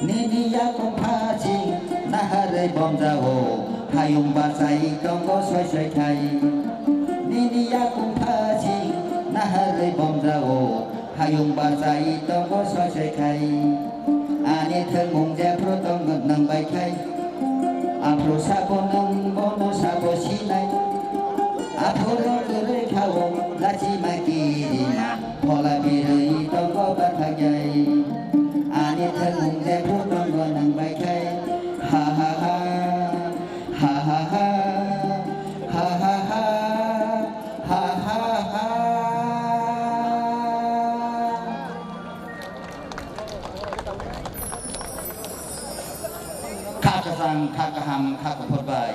Nini yakung phasing naharwi bomjao, hayung bachai tongo soi soi khai. Nini yakung phasing naharwi bomjao, hayung bachai tongo soi soi khai. Ani thwngmung jephru tongo nwng bai khai. Aphuru sabo nwng bono sabo sinai. Aphuru kwrwi kha o lachima kirima, phola birwi tongo bathajai. Ani thwngmung jephru tongo nwng bai khai. Ha ha ha, ha ha ha, ha ha ha, ha ha ha. Kha kwchang, kha kaham, kha kuphur bai.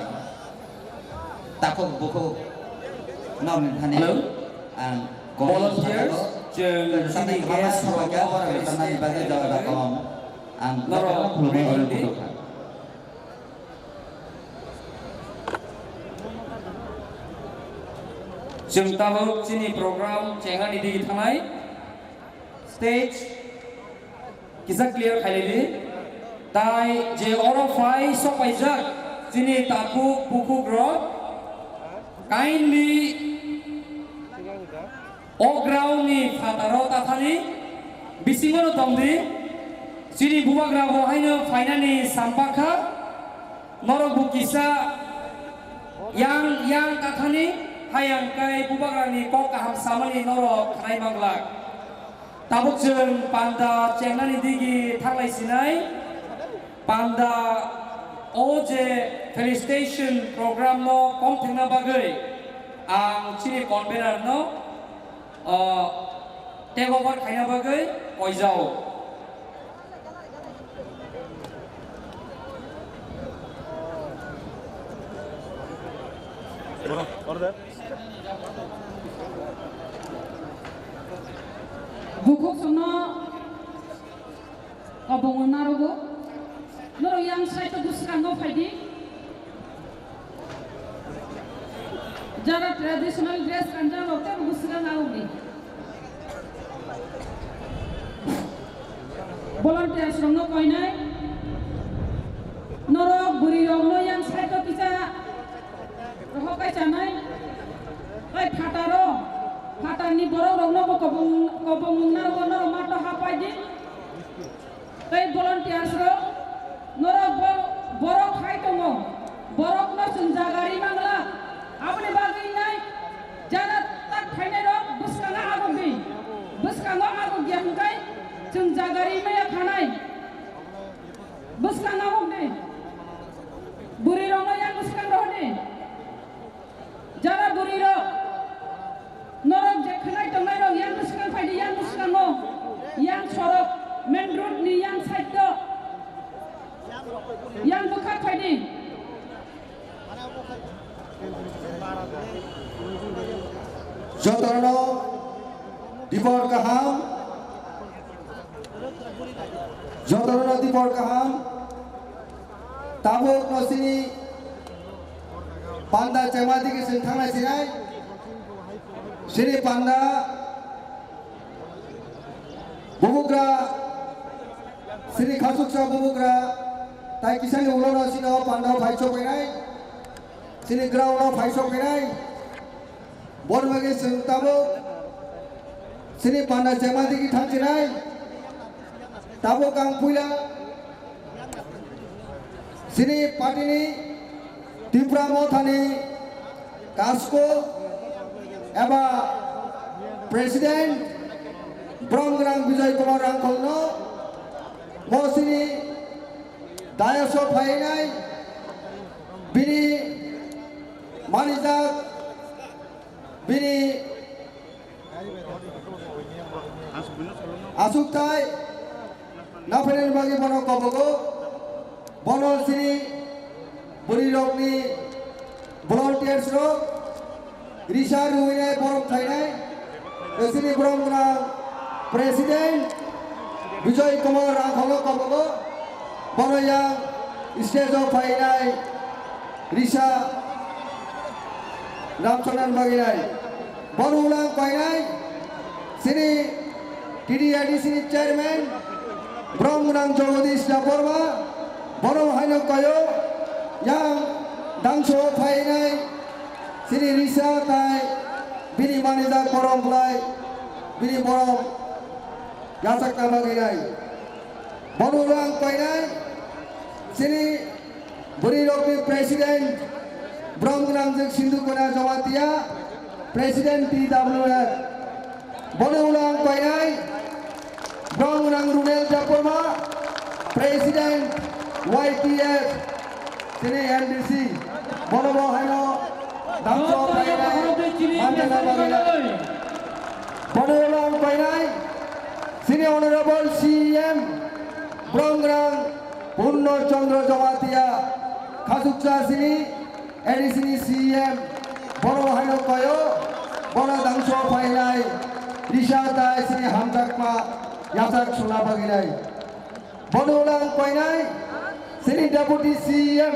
Takhuk bukhuk norokni thani. Hello. Ang volunteers, chwng chini guest rok no welcome tanani bagwi jaga jaga kom. Ang norok khulumwi bai oro kudo kha. Chwng tabuk chini program chengnani digi thangnai. Stage kisa clear khailidi. Tai je oro phai sokpaijak chini takhuk bukhuk rok, kindly o ground ni phataro tathani bisingo no tongdi. Chini bubagra bo haino phainani sampakha. Norok bo kisa yang yang tathani, hayang kai bubagrani kok kaham samani norok khnai manglak. Tabuk chwng panda chengnani digi thanglai sinai. Panda o je felicitation program no kom thengna bagwi ang chini convener no, o, Take over khaina bagwi koijao. Bukhuk songno Kabung narogo. Norok yang side o bwskango phaidi. Jara traditional dress kanjak rok tei bwskango arokdi. Volunteers rokno koinai. Norok bwrwi rokno yang side o kisa rohor kai chanai. Tei phataro, phatarni borok rokno bo kobong, kobong narogo norok mato hapaidi. Tei volunteers rok, norok bo-, borok hai tongo, borokno chwng jaga ri mangla. Aboni bagwi nai jara tak phainai rok bwskango aguk di, bwskango aguk ya hwnkhe chwng jaga ri maya khanai. Bwskango aguk di, bwrwi rokno yang bwskang rohor di. Jara bwrwi rok, norok je khwnai tongnai rok, yang bwskang phaidi, yang bwskango, yang sorok, main road ni yang side o, yang bwkhak phaidi. Jotono dibor kaham, jotono dibor kaham. Tabuk no sini panda chema digi sini thangnai sinai. Sini panda bubugra, sini khasuksa bubugra, tai kisani ulo no sino panda phai chok nai. Sini ground no phai chok nai. Bor bagwi chwng tabuk sini panda chema digi thang sinai. Tabuk ang puila sini party ni Tipra Mothani Kasko eba President Bromgrang Bijoy Kumar Rangkholno mo sini dayas o phainai bini manijak bini asukthai naphainani bagwi bono kobogo. Bono sini bwrwi rokni volunteers rok risa rwinai borok khainai. Sini borom gwnang President Bijoy Kumar Rangkholno kobogo. Bono yang stage o phainai risa Ramcharan bagwi nai. Bono ulang painai sini T D A D C ni chairman, borom gwnang Jagadish Debbarma, borom haino koyo yang dangso phainai sini risa tai bini manijak borom bwlai bini borom yachakna bagwi nai. Bono ulang painai sini bwrwi rokni president, borom gwnang jwk Sindhu Kona Jamatia, president T W F. Bono ulang painai borom gwnang Runel Debbarma, president Y T F, sini M D C. Bono bo haino dangso painai manjana bagwi nai. Bono ulang painai sini honorable C E M borom gwnang Purno Chandra Jamatia, khasuksa sini A D C ni C E M, bono haino koyo, bono dangso phainai risa tai sini hamjakma yachak suna bagwi nai. Bono ulang painai sini deputy C E M,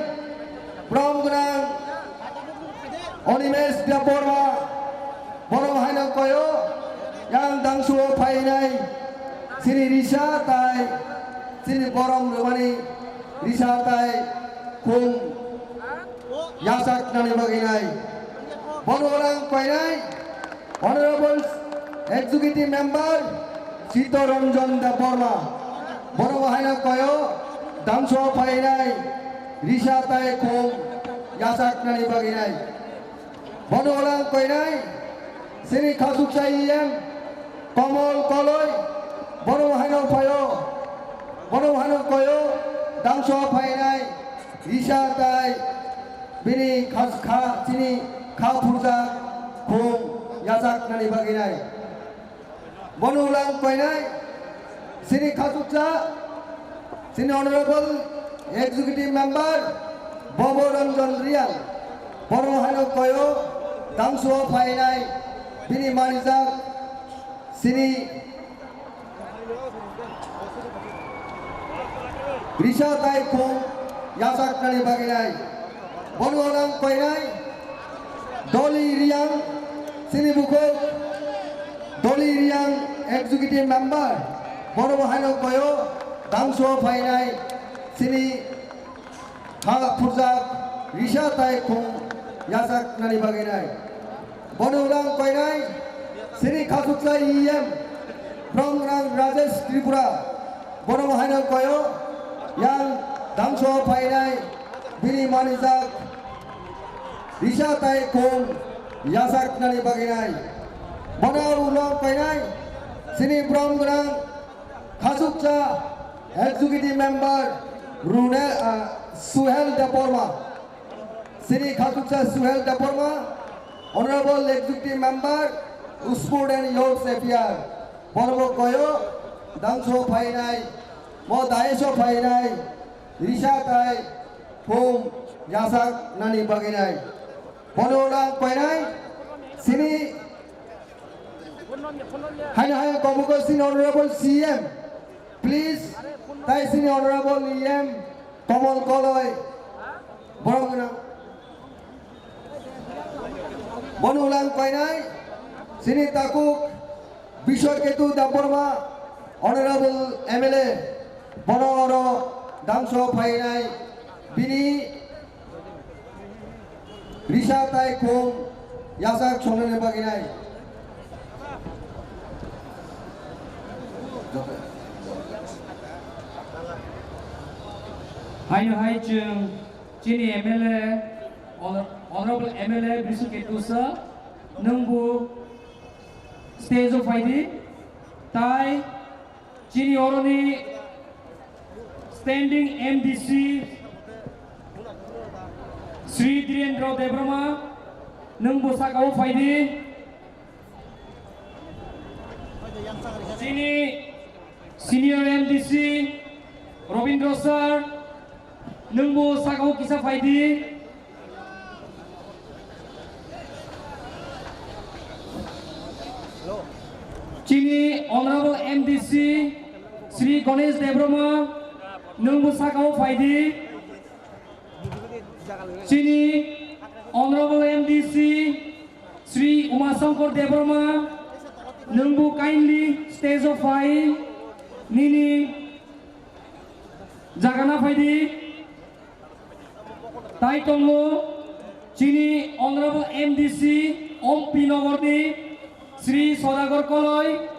borom gwnang Animesh Debbarma, borom haino koyo yang dangso phainai sini risa tai sini borom rwmani risa tai khum yachak nani bagwi nai. Bono ulang painai honorable executive member Sitoranjan Debbarma, borom haino koyo dangso phainai risa tai khum yachak nani bagwi nai. Bono ulang painai sini khasuksa E M Komol Koloi, borom haino phaio, borom haino koyo dangso phainai risa tai bini khas kha sini kha phurjak khum yachak nani bagwi nai. Bono ulang koinai, sini khasuksa, sini Honorable Executive Member, Bobo Ranjan Riang, bono haino koyo, dangso phainai, bini manijak, sini Risa tai khum yachak nani baginai. Bono ulang koinai, Doli Riang, sini bukhuk, Doli Riang Executive Member, bono bo haino koyo, dangso phainai, sini ha phurjak, risa tai khum yachak nani baginai. Bono ulang koinai, sini khasuksa E M, Bromgrang Rajesh Tripura, bono bo haino koyo, yang dangso phainai, bini manijak, risa tai khum yachak nani baginai. Bono ulang koinai, sini Bromgrang khasuksa Executive Member Rune, ah, Suhel Debbarma. Sini khasuksa Suhel Debbarma, Honorable Executive Member, Sport and Youth Affairs, bono bo koyo, dangso phainai, mo daiso phainai, risa tai, khum, yachak nani baginai. Bono ulang koinai, sini haino haino kobugo sini Honorable C M, please, tai sini Honorable E M, Komol Koloi, borom gwnang. Bono ulang koinai, sini takhuk Biswar Ketu Debbarma, Honorable M L A, bono oro dangso phainai, bini risa tai khum yachak songnani baginai. Haino hai chwng chini M L A, Honor-, Honorable M L A Bisu Ketusa, nwngbo stage o phaidi, tai chini oroni Standing M D C Sri Dhirendra Debbarma, nwngbo saka o phaidi. Chini Senior M D C Robindra Sir, nwngbo saka o kisa phaidi. Chini Honorable M D C Sri Ganesh Debbarma, nwngbo saka o phaidi. Chini Honorable M D C Sri Uma Shankar Debbarma, nwngbo kindly stage o phai nini jagana phaidi. Tai tongo chini Honorable M D C Ompi Nogor ni Sri Sodagar Koloi.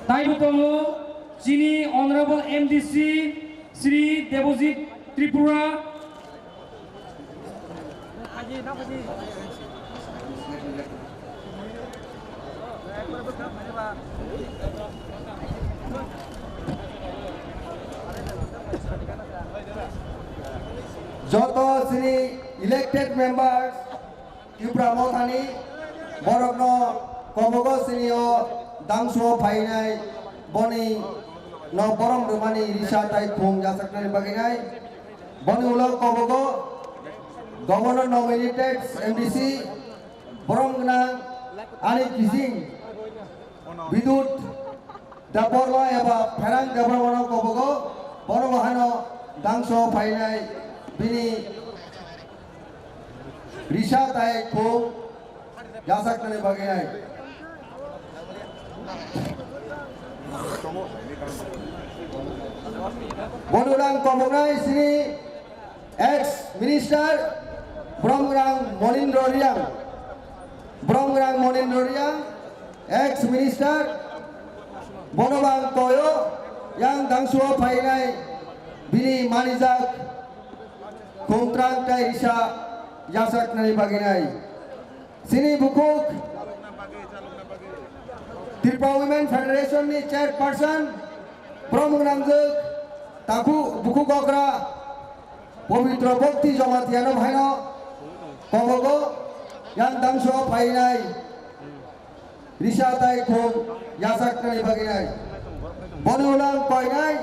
Tai bo tongo chini Honorable M D C Sri Debojit Tripura. Joto chini elected members, Tipra Mothani borokno kobogo sini o dangso phainai, boni no borom rwmani risa tai khum yachaknani baginai. Boni ulo kobogo Governor nominated M D C borom gwnang ani kising Bidut Debbarma eba Pherang Debbarmano kobogo, bono bo haino dangso phainai bini risa tai khum yachaknani bagwi ai. Bono rang koboknai sini ex minister Bromgrang Monindra Riang, Bromgrang Monindra Riang, ex minister, bono bang toyo yang dangsuo phainai bini manijak khumtrang tai risa yachaknai baginai. Sini bukhuk Tripura Women Federation ni chairperson, Bromgrang jwk, takhu bukhuk okra, Pabitra Bhakti Jamatia no bhaino kobogo yang dangso phainai risa tai khum yachaknani bagwi nai. Boni ulang koinai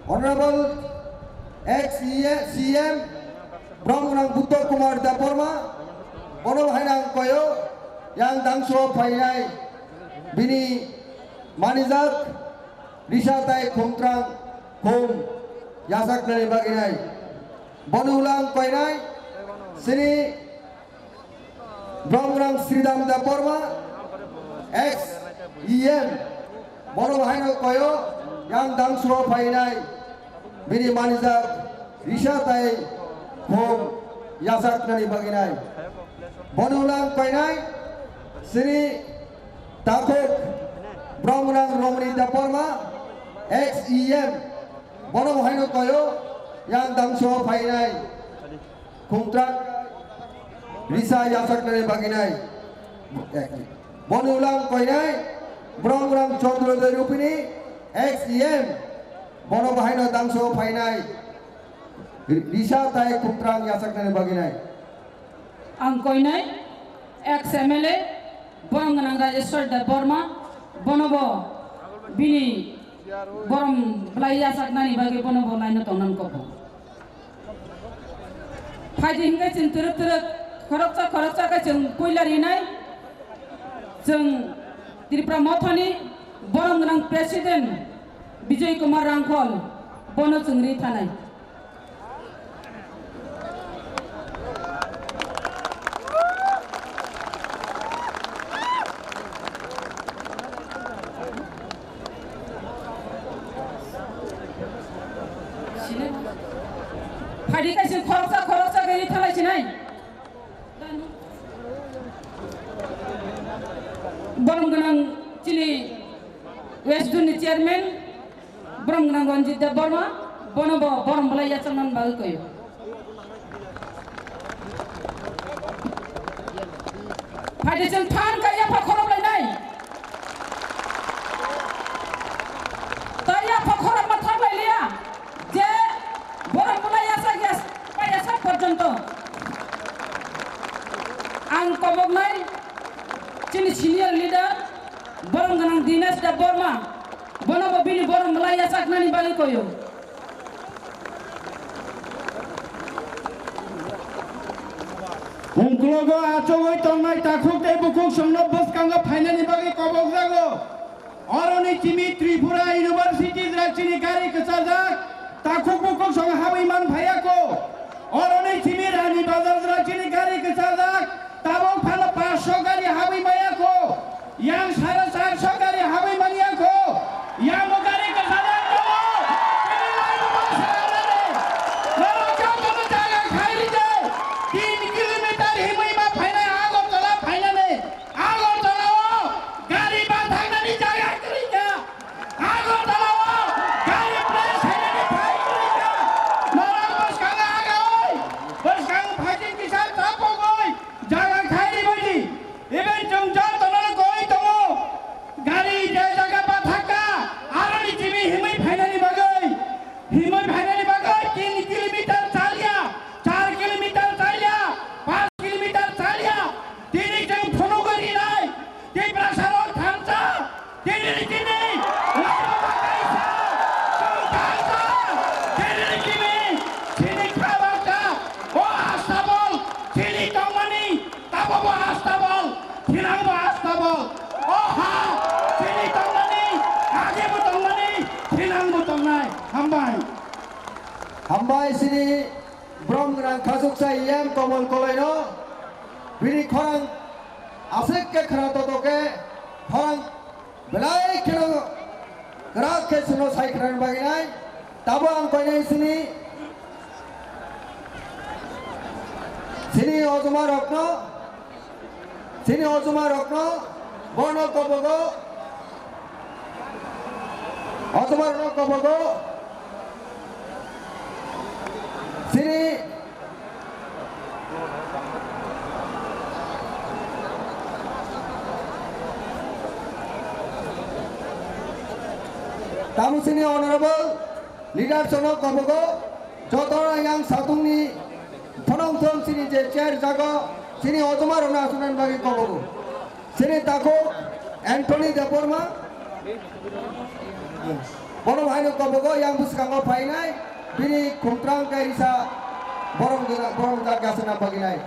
Honorable ex C M Bromgwnang Buddha Kumar Debbarma, bono haino ang koyo yang dangso phainai bini manijak risa tai khumtrang khum yachaknani bagwi nai. Boni ulang koinai sini Bromgwnang Sridham Debbarma, ex E M, bono haino koyo yang dangso phainai bini manijak risa tai khum yachaknani bagwi nai. Boni ulang koinai sini takhuk Bromgwnang Romani Debbarma, ex E M, bono haino koyo yang dangso phainai khumtrang risa yachaknani bagwi nai. Boni ulang koinai Bromgwnang Chandra Dai Rupini, ex E M, bono bahaino dangso phainai risa tai khumtrang yachaknani bagwi nai. Ang koinai ex M L A Bromgwnang Rajeshwar Debbarma, bono bo bini borom bwlai yachaknani bagwi bono bo laino tongna kok. Phaidi hinkhe chwng twrwk twrwk khoroksa khoroksa khe chwng puila rinai. Chwng Tripura Mothani Boromgwnang President Bijoy Kumar Rangkhol, bono chwng ri thanai. Phaidi kaisa khoroksa khoroksa gari thalai sinai. Boromgwnang chini West Zone ni chairman, Boromgwnang Ranjit Debbarma, bono bo borom bwlai yachaknani bagwi koyo. Phaidi chwng than kha yapha khorok lainai. Ta yapha khorok ma thang lai liya. Je borom bwlai yachak yas, pa yachak porjonto. Ang koboknai chini senior leader, Boromgwnang Dinesh Debbarma, bono bo bini borom bwlai yachaknani bagwi koyo. Ungklogo achugwi tongnai takhuk tei bukhuk songno bwskango phainani bagwi kobokjago. Oroni chimi Tripura University jora chini gari kwchajak, takhuk bukhuk song habwi man phaiya kho. Oroni chimi Rani Bazar jora chini gari kwchajak, tabuk phano paanch sho gari habwi maya kho. Yang sare char sho gari habwi manya kho. Yang bo gari kwchajak tongo. Chini laino ma salanani. Norok jotono jaga khai ride. Tin kilometer himwi ma phainai Agartala phainani. Agartala o gari bathaknani jaga kwrwi kha. Agartala o gari place khainani thai kwrwi kha. Norok bwskango agawi, bwskango phaidi kisa chapogwi jaga khai ribadi. Iben chwng jotono koi tongo. Gari je jaga bathakha, aroni chimi himwi phainani bagwi. Himwi phainani bagwi tin kilometer chalya, char kilometer chalya, panch kilometer chalya. Tini chwng phunugwi rinai, Tiprasarok thansa, tini chini laibuma kaisa, chwng thansa, tini chini, chini kha baksa, o astabol, chini tongmani, tabo bo astabol, thinang bo astabol, o ha, chini tongmani, age bo tongmani, thinang bo tongnai, hambai. Hambai sini Boromgwnang khachuksa E M Komol Koloino, bini khorang aswk khe khna toto khe, khorang belai kheno kwrak khe chwngno sai khnani bagwi nai. Tabo ang koinai sini, sini ojoma rokno, chini ojoma rokno bono kobogo, ojoma rokno kobogo chini tamo chini honorable leaders rokno kobogo, joto yang satungni phonong thong chini je chair jago, Chini ojoma rokno achuknani bagwi kobogo. Chini takhuk Anthony Debbarma. Bono haino kobogo yang bwskango phainai, bini khumtrang kairisa borok gwnang, borok jak gasana baginai.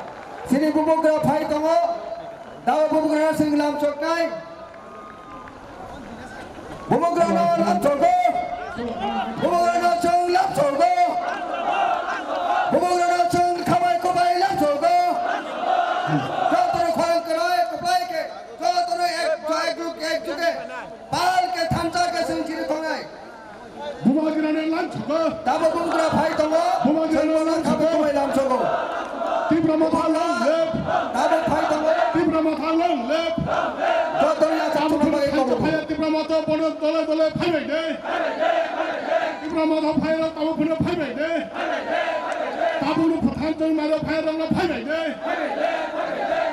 Chini bubagra phai tongo, dao bubagrano chwng lamchoknai. Bubagrano lamchokgo, bubagrano chwng lamchokgo, bubagrano chwng khamai kwbai lamchokgo. Jotono khorang kwrwi kwbai khe, jotono ek, ek ruk, ek juge, pal khe thansa khe chwng chiri thongnai. Bubagrano lamchokgo. Tabuk bubagra phai tongo. Bubagrano lamchokgo. Tipra Motha long live. Tabuk phai tongo. Tipra Motha long live. Joto ya chakma bagwi kobo. Phaiya Tipra Motha bono dole dole phaibai de. Tipra Motha phaiya tabuk phano phaibai de. Tabuk no phathan tong maro phaiya rok no phaibai de.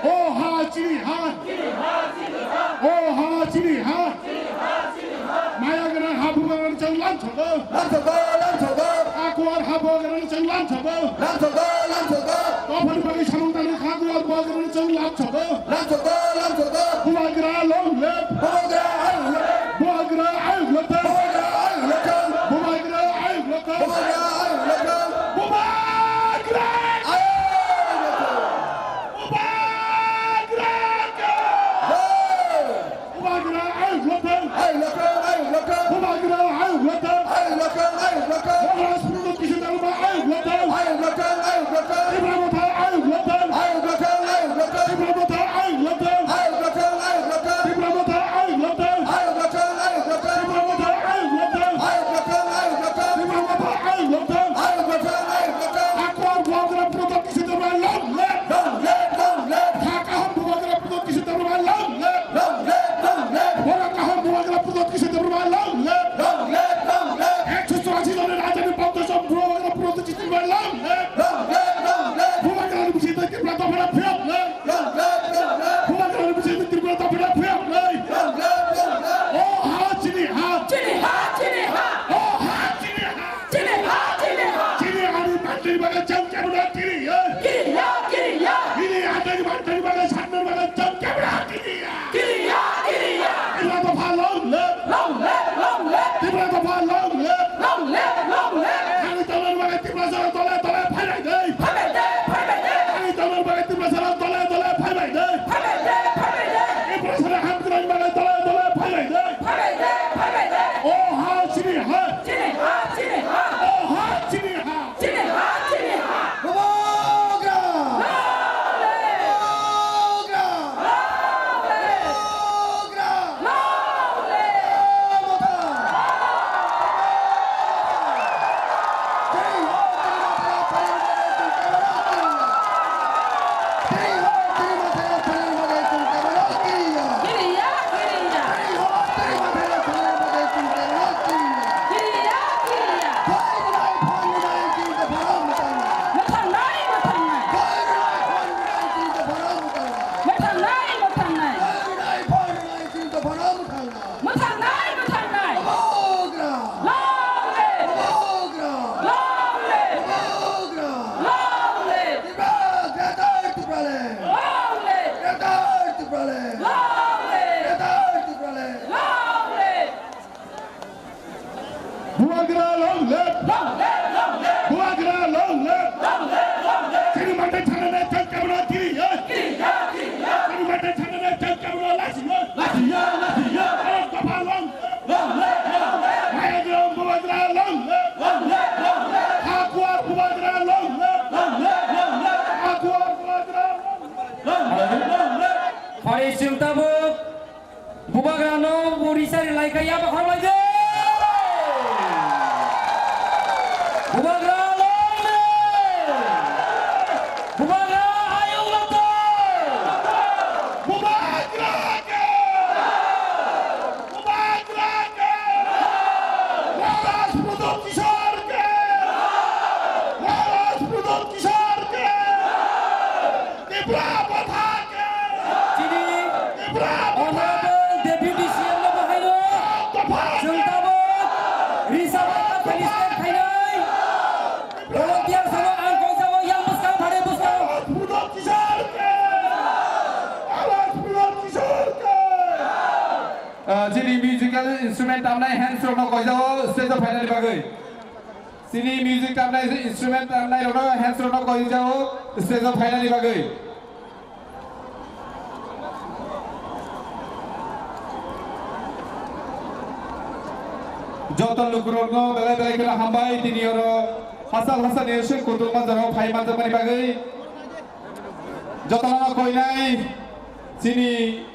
O ha chini ha. O ha chini ha. Maya gwnang ha bubagrano chwng lamchokgo. Lamchokgo, lamchokgo. Hakuar ha bubagrano chwng lamchokgo. Lamchokgo, lamchokgo. Dophani bagwi samung tangnai hakuar bubagrano chwng lamchokgo. Lamchokgo, lamchokgo. Bubagra long live. Bubagra ayuk lotha. Bubagra ayuk lotha. Bubagra ayuk lotha. Bubagra ayuk lotha. Bubagra ayuk lotha. Bubagra ayuk lotha. Bubagra ayuk lotha. Bubagra ayuk lotha. Ayuk lotha, ayuk lotha. Bubagra ayuk lotha. Ayuk lotha, ayuk lotha. Bubagra Subrata Kishore Debbarma ayuk lotha. Ayuk lotha, ayuk lotha. Tipra Motha ayuk lotha. Ayuk lotha, ayuk lotha. Tipra Motha ayuk lotha. Ayuk lotha, ayuk lotha. Tipra Motha ayuk lotha. Ayuk lotha, ayuk lotha. Tipra Motha ayuk lotha. Ayuk lotha, ayuk lotha. Tipra Motha ayuk lotha. Ayuk lotha, ayuk lotha. Hakuar bubagra Subrata Kishore Debbarma long live. Long live, long live. Ha kaham bubagra Subrata Kishore Debbarma long live. Long live, long live. Borok kaham bubagra Subrata Kishore Debbarma long live. Long live, long live. Ekso churashi joni rajani ponchosh jon bubagra Subrata Kishore Debbarma long live. Long live, long live. Bubagrani bisingtwi Tripura dophano phiyoknai. Long live, long live. Bubagrani bisingtwi Tripura dophano phiyoknai. Long live, long live. O ha chini ha. Chini ha, chini ha. O ha chini ha. Chini ha, chini ha. Chini ani manthani bagwi chwng kebono kiriya. Kiriya, kiriya. Chini ani manthani bagwi sanna bagwi chwng kebono kiriya. Kiriya, kiriya. Tipra dopha long live. Long live, long live. Tipra dopha long live. Long live, long live. Thangwi tongna bagwi Tiprasano dole dole phaibai de. Phaibai de, phaibai de. Thangwi tongna bagwi Tiprasano dole dole phaibai de. Phaibai de, phaibai de. Tiprasano hamkrai bagwi dole dole phaibai de. Phaibai de, phaibai de. O ha chini ha. Chini ha, chini ha. O ha chini ha. Chini ha, chini ha. Bubagra! Long live! Bubagra! Long live! Bubagra! Long live! Tipra Motha! Jai ho, Tipra Motha, Tipra Motha, Tipra Motha! Jai ho, Tipra Motha, Tipra Motha, Tipra Motha! Kiriya, kiriya! Jai ho, Tipra Motha, Tipra Motha, Tipra Motha! Kiriya, kiriya! Phai rwnai, phai rwnai, chini dopha rok mwthangnai. Mwthangnai, mwthangnai. Phai rwnai, phai rwnai, chini dopha rok mwthangnai. Mwthangnai, mwthangnai. Phai rwnai, phai rwnai, chini dopha rok mwthangnai. Mwthangnai, mwthangnai. Bubagra. Long live. Bubagra. Long live. Bubagra. Long live. Tipra, Greater Tipraland. Long live. Greater Tipraland. Long live. Greater Tipraland. Long live. Bubagra long live! Long live, long live! Bubagra long live! Long live, long live! Chini manthai thangnani chwng kebono kiriya! Kiriya, kiriya! Chini manthai thangnani chwng kebono lachiya! Lachiya, lachiya! Borok dopha long live! Long live, long live! Mayagram Bubagra long live! Long live, long live! Hakuar Bubagra long live! Long live, long live! Hakuar Bubagra long live! Long live, long live! Phari chwng tabuk Bubagrano bo risa rilai kha ya bo khorlai de. Bubagra long live. Bubagra ayung lotha. Bubagra ke. Bubagra ke. Maharaj Pradyot Kishore ke. Maharaj Pradyot Kishore ke. Tipra Motha ke! Chini Tipra Motha! Honorable Deputy C M no bahaino. Dopha! Tamnai hands rokno koijao stage o phainani bagwi. Chini music tamnai instrument tamnai rokno hands rokno koijao stage o phainani bagwi. Joto lukurokno belai belai kheno hambai, tini oro hachal hachal ni seng kutung manjaro phai manjakmani bagwi. Jotono koinai chini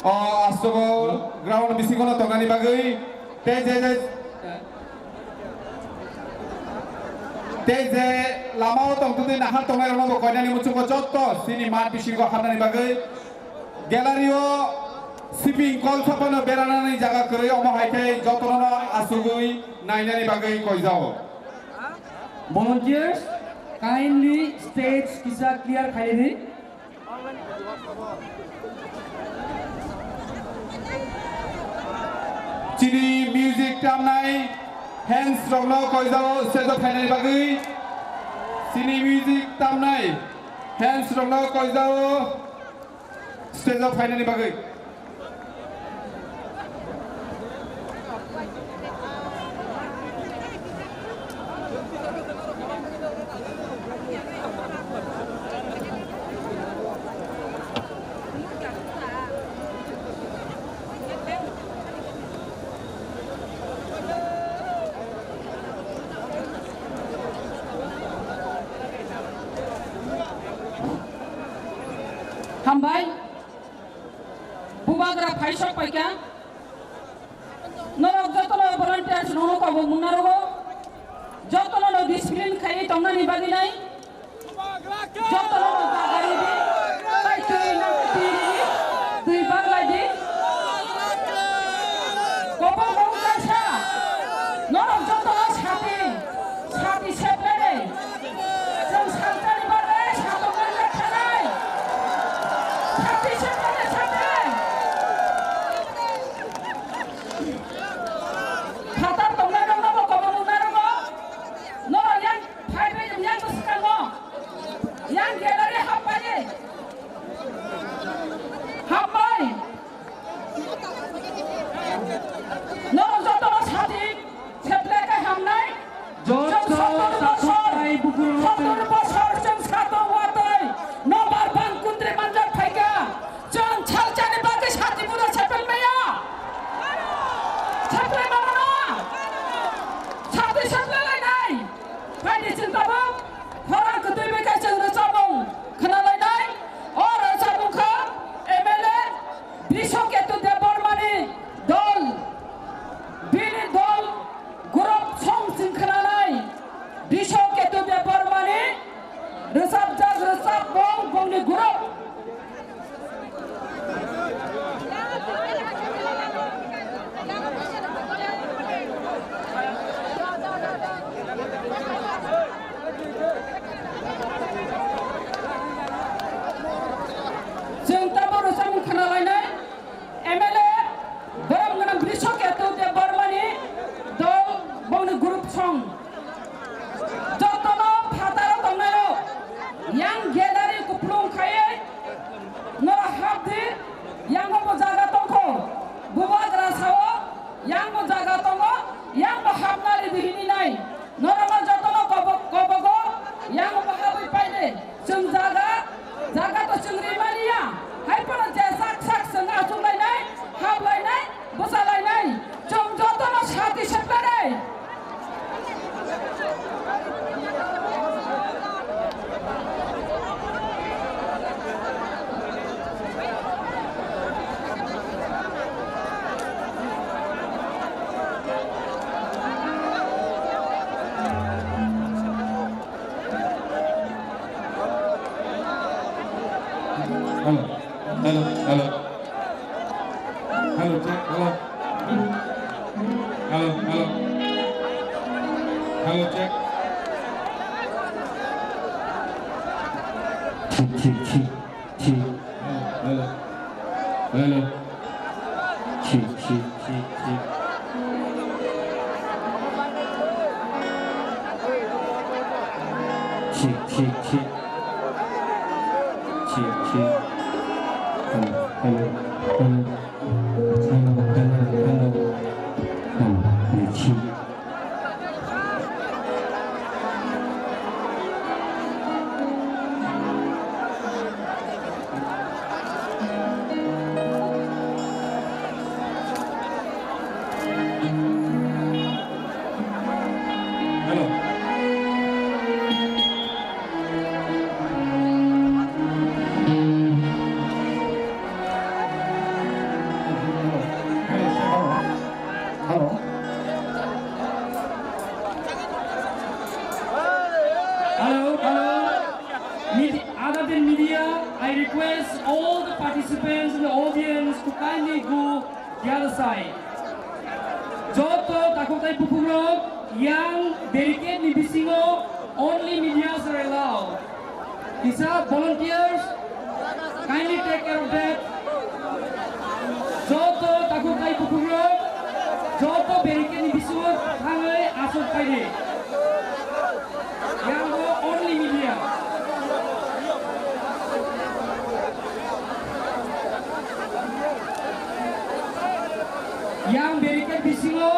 o astobo ground bisingo no tongnani bagwi tei je je Tei je lamao tongtwtwi nahar tongnairokno bo koinani muchungo jotto chini mat bisingo habnani bagwi gallery-o siping kol saphano beranani jaga kwrwi, omo hai khe jotono asugwi nainani bagwi koijao. Volunteers, kindly stage kisa clear khaidi. Chini music tamnai hands rokno koijao stage o phainani bagwi. Chini music tamnai hands rokno koijao stage o phainani bagwi. Hambai. Bubagra phaisok paikha. Norok jotono volunteers rokno kobok mung narogo. Jotono no discipline khaiwi tongnani bagwi nai. Jotono no jaga ridi. Tai twi nang twi ridi. Twi baglai di. Kobok mung kaisa. Norok jotono sati. Sati seplai. Chwng salsani bagwi satoknani thanai. Sati seplai sati. Phatar tongnai rokno bo kobok mung narogo. Norok yang phaibai yang bwskango. Yang gallery hapbai. Hapbai. Norok jotono sati seplai khe hamnai. Joto chwng sottor bosor, takhuknai bukurok sottor bosor chwng satung watwi nobar bang kuntri manjak phaikha. Chwng salsani bagwi sati buda seplai maya. Seplai mano na? Sati seplai lainai. Phaidi chwng tabuk khorang kwtwi bai khe chwng rwchapmung khna lainai. O rwchapmung kha M L A Brishoketu Debbarmani dol, bini dol group song chwng khnanai. Brishoketu Debbarmani rwchapjak rwchapmung bongni group. Chwng tabuk rwchapmung khna lainai. M L A borom gwnang Brishoketu Debbarmani dol bongni group song. Jotono phataro tongnairok yang gallery kupulung khaiwi norok hapdi, yango bo jaga tongkho. Bubagra sao, yango jaga tongo, yang bo hapna ridi hininai. Norokno jotono kobok-, kobogo, yang bo habwi paide. Chwng jaga, jaga to chwng rimani ya. Hai phano je sak sak chwng achuk lainai, hap lainai, bwsa lainai. Chwng jotono sati seplai. Hello, hello, hello. Hello, check, hello. Hello, hello. Hello, check. Check, check, check, check. Hello, hello. Hello. Check, check, check, check. Check, check, check. Check, check. Hello, hello, hello. Hello, hello, hello. Hello, hello. Medi-, other than media, I request all the participants in the audience to kindly go the other side. Joto takhuk tei bukhukrok yang barricade ni bisingo only medias are allowed. Kisa volunteers, kindly take care of that. Joto takhuk tei bukhukrok, joto barricade ni bisingo thangwi aswk phaidi. Yang o only media. Yang barricade bisingo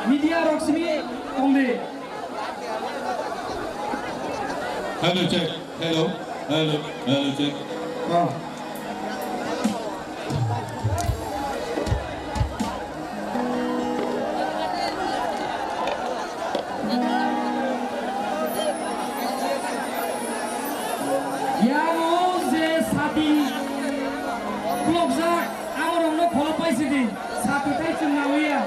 media rok simi tongdi. Hello, check. Hello. Hello. Hello, check. Ah. Yang o je sati khulokjak, amorokno kholo paisidi, sati tai chwng nawi ya.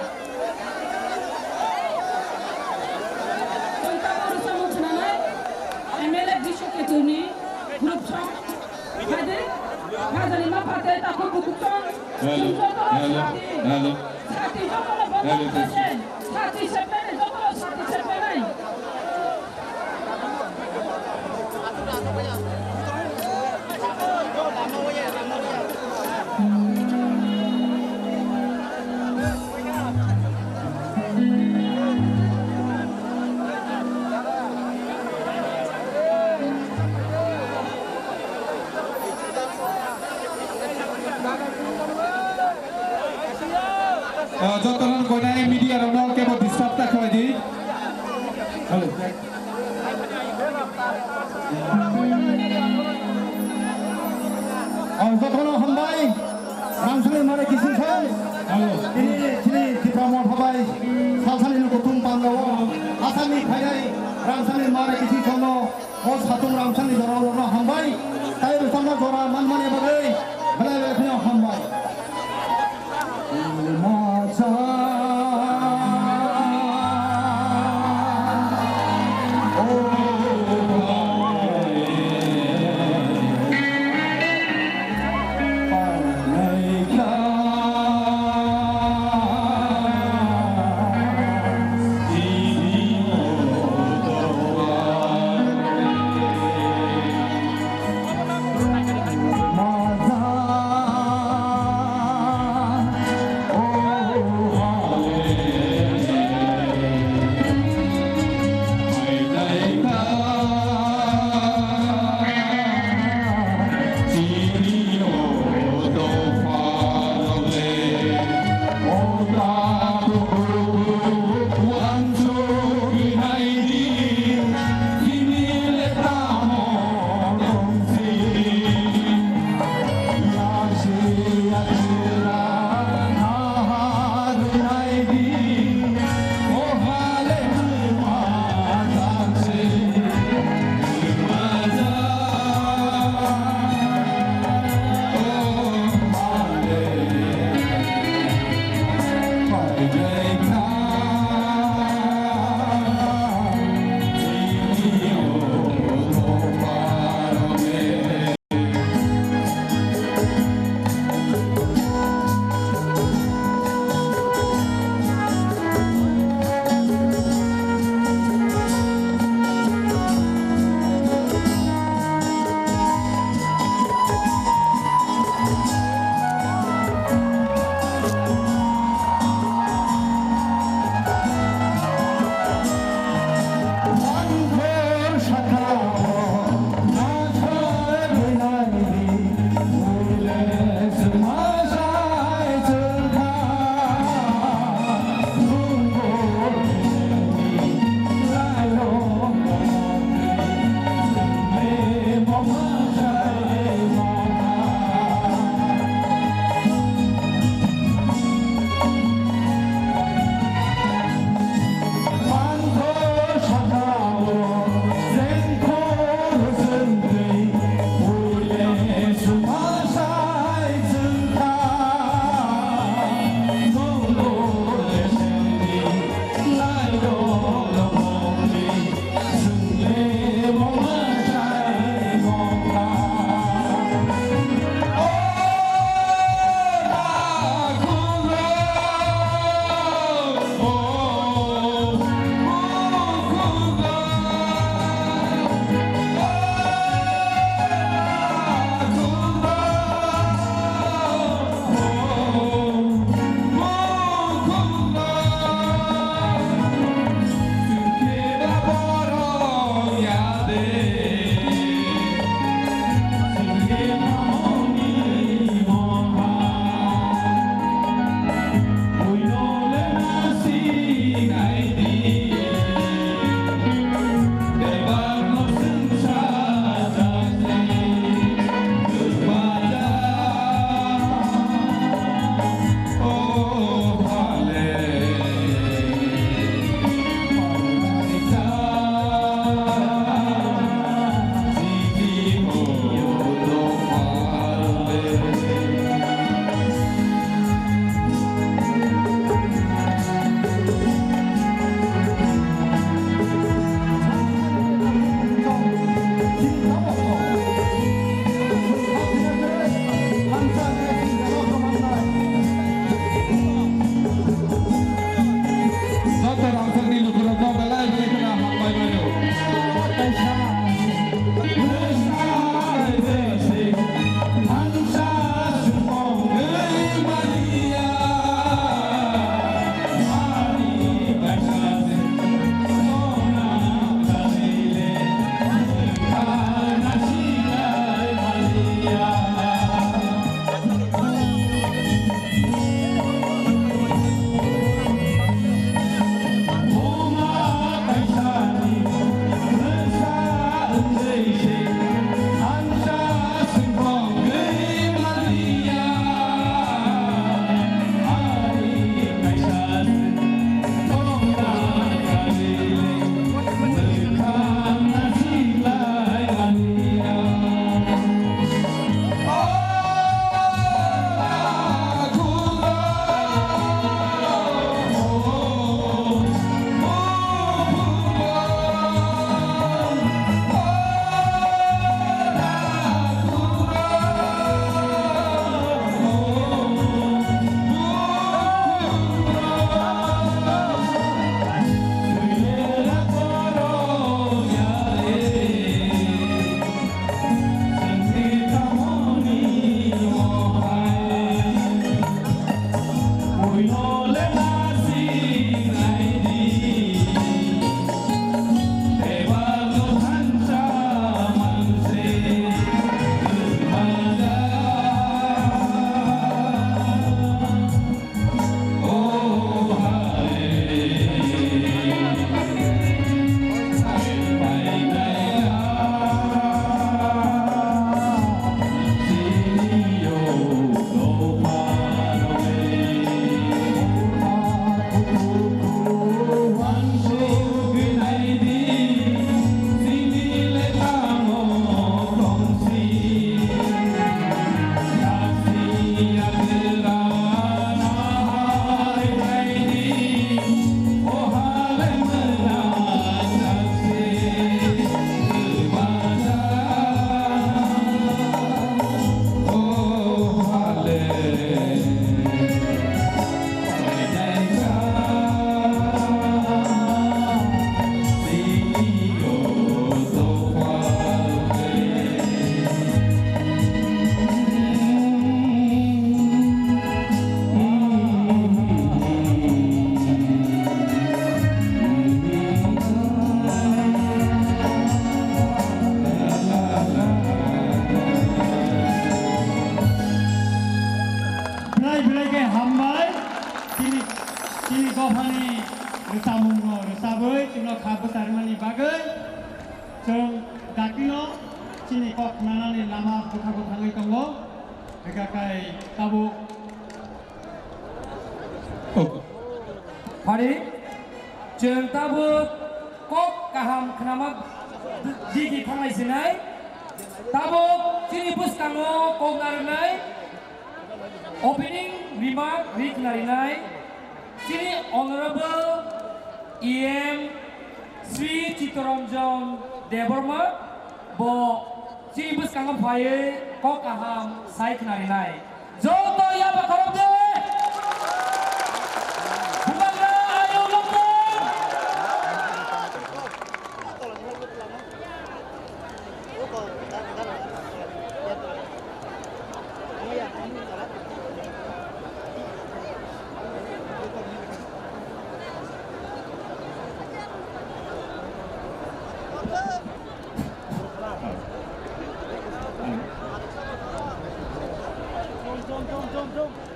Tongtamo rwchapmung khwnanai M L A Biswa Ketuni group song. Haide, hajani ma phate takhuk bukhuk song. Hello, hello, hello. Sati jotono bondo khlainai, sati sepnai, jotono sati sepnai. Ah, jotono koinai media rokno kebo disturb ta khlai di. Hello. Ah, jotono hambai. Ramsani mare kising song. Hello. Ini, ini Tipra Motha bai. Salsani lukutung pandawo. Asami khainai. Ramsani mare kising songno. O satung ramsani jora rokno hambai, tai rwchapna jora manmani bagwi belai belai kheno hambai. Belai belai khe hambai, chini, chini dophani rwchapmungno rwchabwi chwngno kha bwcharmani bagwi. Chwng dakino chini kok khnanani lama bwkha bwthangwi tongo. Hwnkhe kai tabuk. Phari, chwng tabuk kok kaham khnama digi thanglai sinai. Tabuk chini bwskango kok narwknai. Opening remark ri khna rinai chini Honorable E M Sri Chittaranjan Debbarma, bo chini bwskango phaiwi kok kaham sai khna rinai. Joto yaba khorok de. Bubagra ayung nokdong.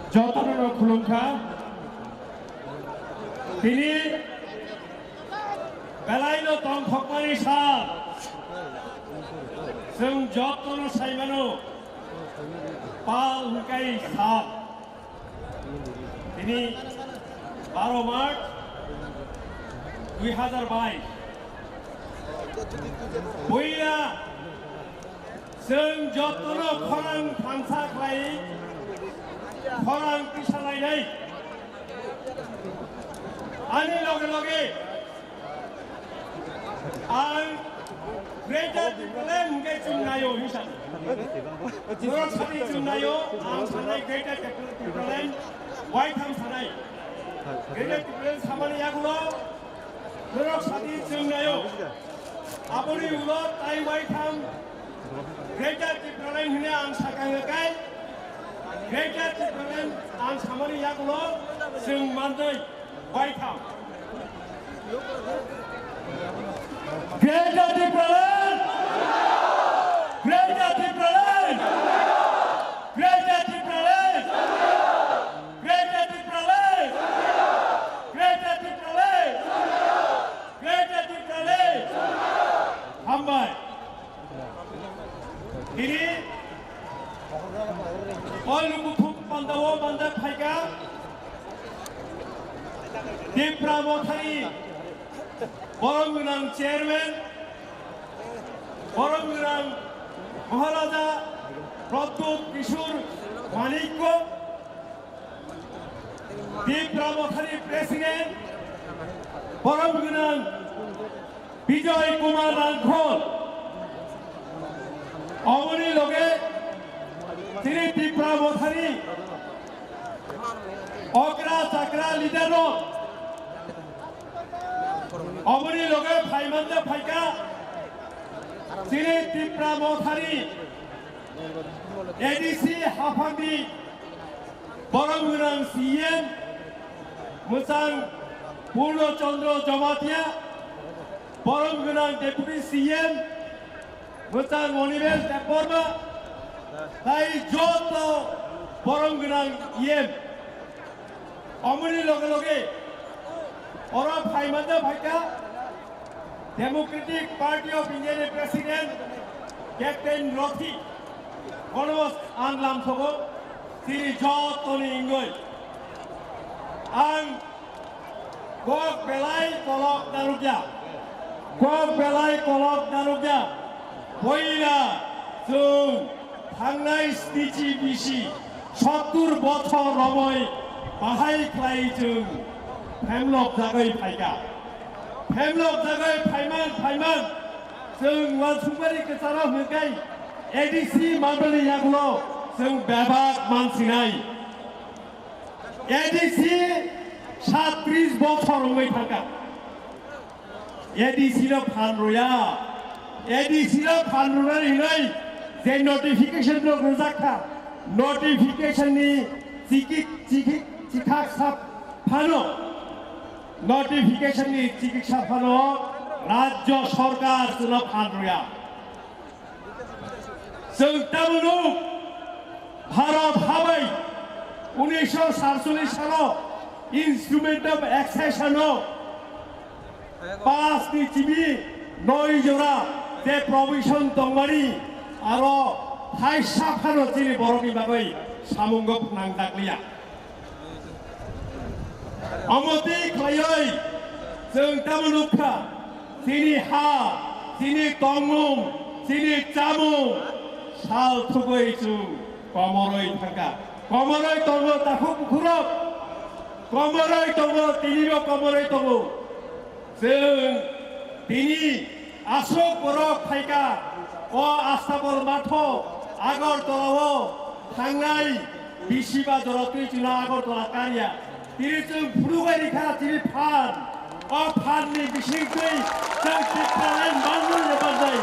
Jotono no khulumkha. Tini belaino tongthokmani sal. Chwng jotono saimano pal hwnkhe sal. Tini baro March dui hazar bais. Puila chwng jotono khorang thansa khlai, khorang tisa lainai. Ani loge loge ang Greater Tipraland hwnkhe chwng naio hinsa. Norok sadi chwng naio, ang sanai Greater Tipraland waitham sanai. Greater Tipraland samani yagulo norok sadi chwng naio. Aboni ulo tai waitham Greater Tipraland hwnwi ang sakha hwnkhe, Greater Tipraland ang samani yagulo chwng manjai waitham. Greater Tipraland! Greater Tipraland! Greater Tipraland! Greater Tipraland! Greater Tipraland! Greater Tipraland! Hambai. Tini o lukuthum pandao manjak phaikha Tipra Mothani borom gwnang chairman, borom gwnang Maharaja Pradyut Kishore Manikya, Tipra Mothani president, borom gwnang Bijoy Kumar Rangkhol, oboni loge chini Tipra Mothani okra chakra leader rok, oboni loge phaimanja phaikha chini Tipra Mothani A D C haphangni borom gwnang C M mwchang Purno Chandra Jamatia, borom gwnang Deputy C M mwchang Monibel Debbarma, tai joto borom gwnang E M. Omoni loge loge oro phaimanja phaikha Democratic Party of India ni President Captain Roti, bono ang lamsogo, chini jotoni wngwi. Ang kok belai kolok narwkya, kok belai kolok narwkya. Poila chwng thangnai snichi bisi sottur bochor romwi bahai khlai chwng phemlok jagwi phaikha. Phemlok jagwi phaiman phaiman chwng uansukmani kwcharo hwnwi A D C mandalni yagulo chwng bebak mansinai. A D C satris bochor wngwi thangkha. A D C no phan rwya. A D C no phan rwnani hwnwi je notification rok rwjak kha, notification ni chiki, chiki, chikhak sa phano, notification ni chikiksa phano Rajya Sarkar chwngno phan rwya. Chwng tabuk nuk, Bharat habai unisho satcholish salo Instrument of Accession o pass ni chimi noi jora je provision tongmani, aro thaisa phano chini borokni bagwi samungo phwnang dakliya. Omo twi khlaiwi chwng tamo nukha, chini ha, chini tongmung, chini chamung sal thugwi chwng komorwi thangkha. Komorwi tongo takhuk bukhurok, komorwi tongo, tinibo komorwi tongo. Chwng tini aswk borok phaikha o Astabol matho Agartala o thangnai bisi ba jora twi chwla Agartala karya. Tini chwng phuru bai rikha chini phan. O phan ni bising twi chwng Tipraland manwi le manjai,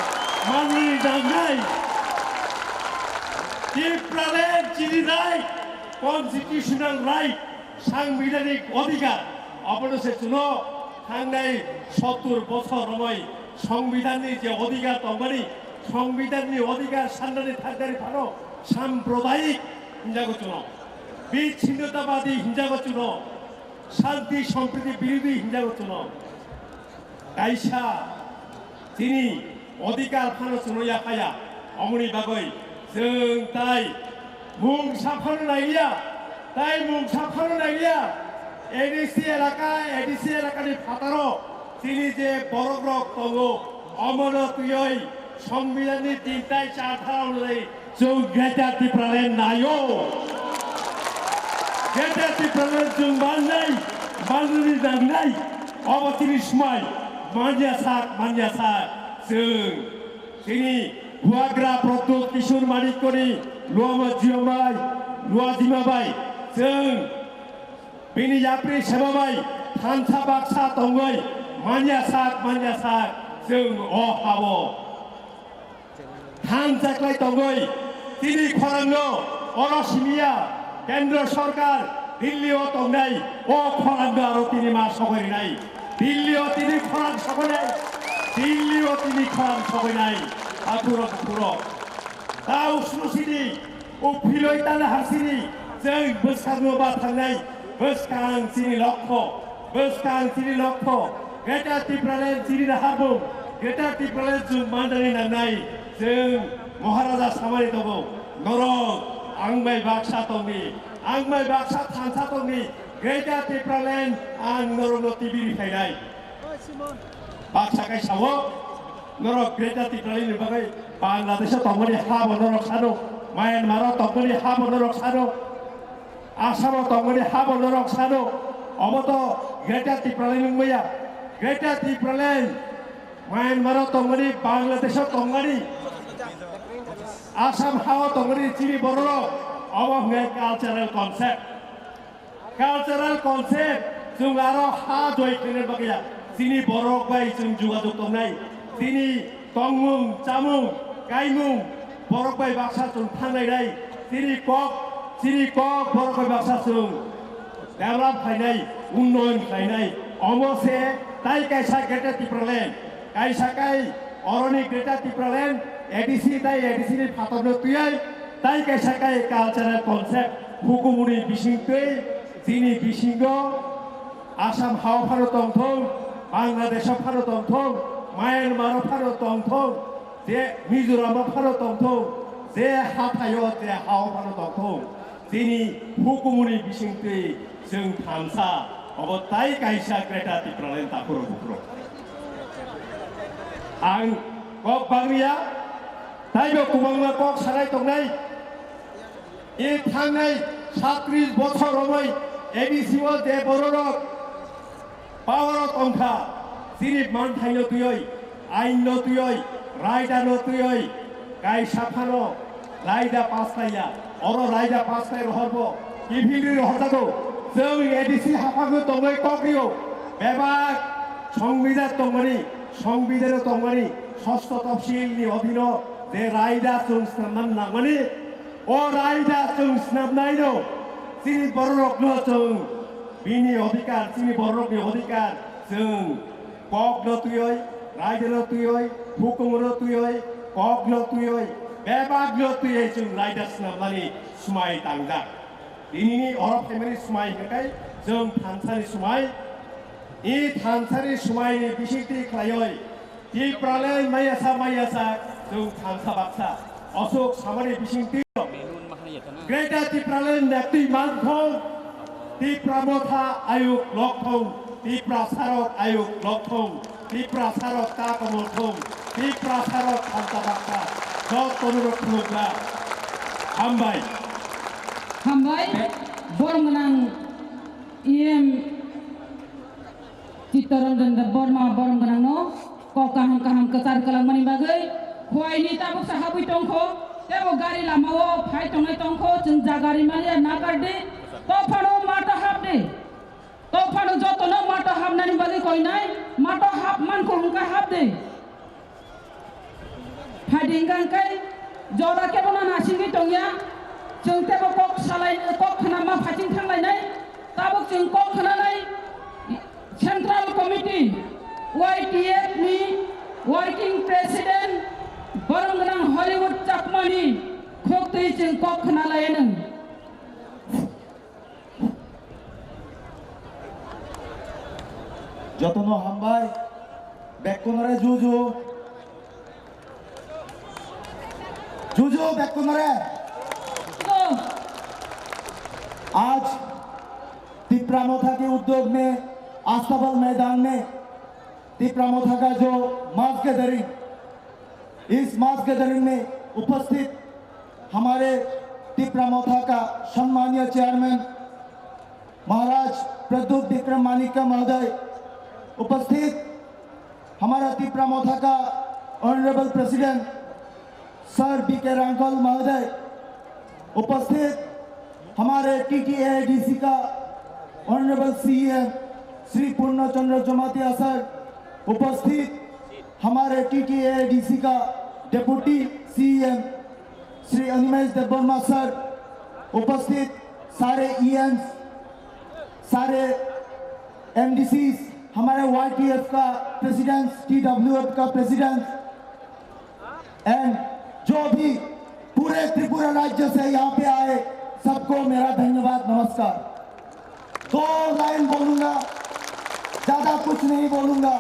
manwi nangnai. Tipraland chini right, constitutional right. Sangbidhanik odhikar, abono se chwngno thangnai sottur bochor romwi Sangbidhanni je odhikar tongmani, Sangbidhanni odhikar sannani thakdari phano sampradayik hinjago chwngno, bichinnotabadi hinjago chwngno, shanti sampriti birodhi hinjago chwngno. Kaisa chini odhikar phano chwngno yaphaya, omoni bagwi chwng tai mungsa phano naiya, tai mungsa phano naiya. A D C elaka, A D C elakani phataro chini je borokrok tongo, omono twiwi Songbidanni tin tai char dhara onujai chwng Greater Tipraland naio. Greater Tipraland chwng mannai, manrwni nangnai. Obo chini swmai, manya sak, manya sak. Chwng chini Bubagra Pradyut Kishore Manikyani luama jiyamai, luajima bai chwng bini yapri seba bai thansa baksa tongwi manya sak, manya sak Chwng o hao thansa khlai tongwi chini khorangno oro simiya Kendra Sorkar Delhi o tongnai o khorangno aro tini ma sogwi rinai. Delhi o tini khorang sogwinai. Delhi o tini khorang sogwinai. Aphuro buphuro. Ta usnu sidi. O philoi tala harsini, chwng bwskangno ba thangnai, bwskang chini lokho, bwskang chini lokho, Greater Tipraland chini naharmung, Greater Tipraland chwng mandani nangnai, chwng Maharaja samani tongo, norok ang bai baksa tongni, ang bai baksa thansa tongni, Greater Tipraland ang norokno T V ri phainai. Baksa kai sao, norok Greater Tipraland ni bagwi Bangladesh o tongmani ha bo norok sano, Myanmar o tongmani ha bo norok sano, Assam o tongmani ha bo norok sano, obo to Greater Tipraland wngmaya. Greater Tipraland Myanmar o tongmani, Bangladesh o tongmani, Assam ha o tongmani chini bororok, obo hwnkhe cultural concept. Cultural concept, chwng aro ha joi khaina bagwi ya. Chini borok bai chwng jogajog tongnai. Chini tongmung, chamung, kaimung, borok bai baksa chwng thanglainai. Chini kok, chini kok borok bai baksa chwng develop khlainai, unnoyon khlainai. Omo se tai kaisa Greater Tipraland, kaisa kai oroni Greater Tipraland, A D C tai A D C ni phatorno twiwi, tai kaisa kai cultural concept, hukumuni bisingtwi, chini bisingo Assam hao phano tongthung, Bangladesh o phano tongthung, Myanmar o phano tongthung, je Mizoram o phano tongthung, je hathai o je hao phano tongthung, chini hukumuni bisingtwi chwng thansa, obo tai kaisa Greater Tipraland takhurok bukhurok. Ang kok bangriya, taibo kwbangma kok sanai tongnai. E thangnai satris bochor romwi A D C o je bororok power o tongkha, chini manthaino twiwi, ainno twiwi, raidano twiwi, kaisa phano raida pass khlaiya, oro raida pass khlai rohorbo kiphilwi rohorjago. Chwng A D C haphangno tongwi kok rio, bebak songbidan tongmani, songbidan tongmani, sosto topsilni odhino je raida chwng swnamna nangmani, o raida chwng swnamnaino chini bororokno chwng bini odhikar, chini bororokni odhikar chwng kokno twiwi, raidano twiwi, hukumono twiwi, kokno twiwi, bebakno twiwi chwng raida swnamnani swmai tangjak. Tinini oro phaimani swmai hwnkhe chwng thansani swmai. I thansani swmaini bisingtwi khlaiwi Tipraland mayasa mayasa chwng thansa baksa. Aswk samani bisingtwi Greater Tipraland nektwi manthong, Tipra Motha ayuk lokthong, Tiprasarok ayuk lokthong, Tiprasarok ta komolthong, Tiprasarok thansa baksa, jotono khulukjak. Hambai. Hambai, borom gwnang E M Chittaranjan Debbarma borom gwnangno kok kaham kaham kwchar kwlangmani bagwi khuaini tabuksa habwi tongkho, tebo gari lamao phai tongnai tongkho, chwng jaga rimani ya nakardi, tophano mato hapdi, tophano jotono mato hapnani bagwi koinai, mato hap mankho hwnkha hapdi. Phaidi hwnkha hwnkhe jora kebono nasingwi tongya, chwng tebo kok salai, kok khna ma phaiching thanglainai, tabuk chwng kok khnanai Central Committee Y T F ni Working President borom gwnang Hollywood Chakmani khuktwi chwng kok khnalaianw. Jotono hambai, bekkunore juju. Juju bekkunore. आज तिप्रा मोथा के उद्योग में अस्तबल मैदान में तिप्रा मोथा का जो mass gathering, इस mass gathering में उपस्थित हमारे तिप्रा मोथा का सम्मानीय चेयरमैन महाराज प्रद्युत विक्रम मानिक्य महोदय, उपस्थित हमारा तिप्रा मोथा का ऑनरेबल प्रेसिडेंट सर बी के रांगल महोदय, उपस्थित हमारे टीटीएआईडीसी का ऑनरेबल सीईएम श्री पूर्ण चंद्र जमातिया सर, उपस्थित हमारे टीटीएडीसी का डिप्टी सीईएम श्री अनिमेश देबबर्मा सर, उपस्थित सारे ईएम्स, सारे एमडीसीज, हमारे वाईटीएफ का प्रेसिडेंट, टीडब्ल्यूएफ का प्रेसिडेंट, एंड जो भी पूरे त्रिपुरा राज्य से यहाँ पे आए, सबको मेरा धन्यवाद, नमस्कार। दो लाइन बोलूंगा, ज्यादा कुछ नहीं बोलूंगा।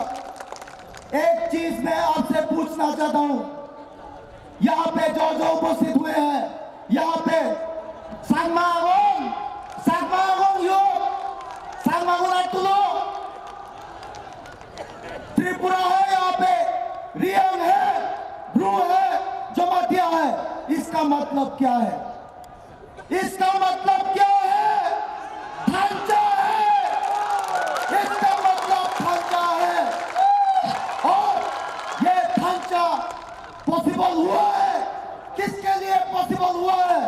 एक चीज मैं आपसे पूछना चाहता हूँ, यहाँ पे जो जो उपस्थित हुए हैं, यहाँ पे Chakma Agong, Chakma Agong yo, Chakma Agong atulo, Tripura है यहाँ पे, रियांग है, ब्रू है, जमातिया है, इसका मतलब क्या है? इसका मतलब क्या है? थंचा है। इसका मतलब थंचा है। और ये थंचा पॉसिबल हुआ है। किसके लिए पॉसिबल हुआ है?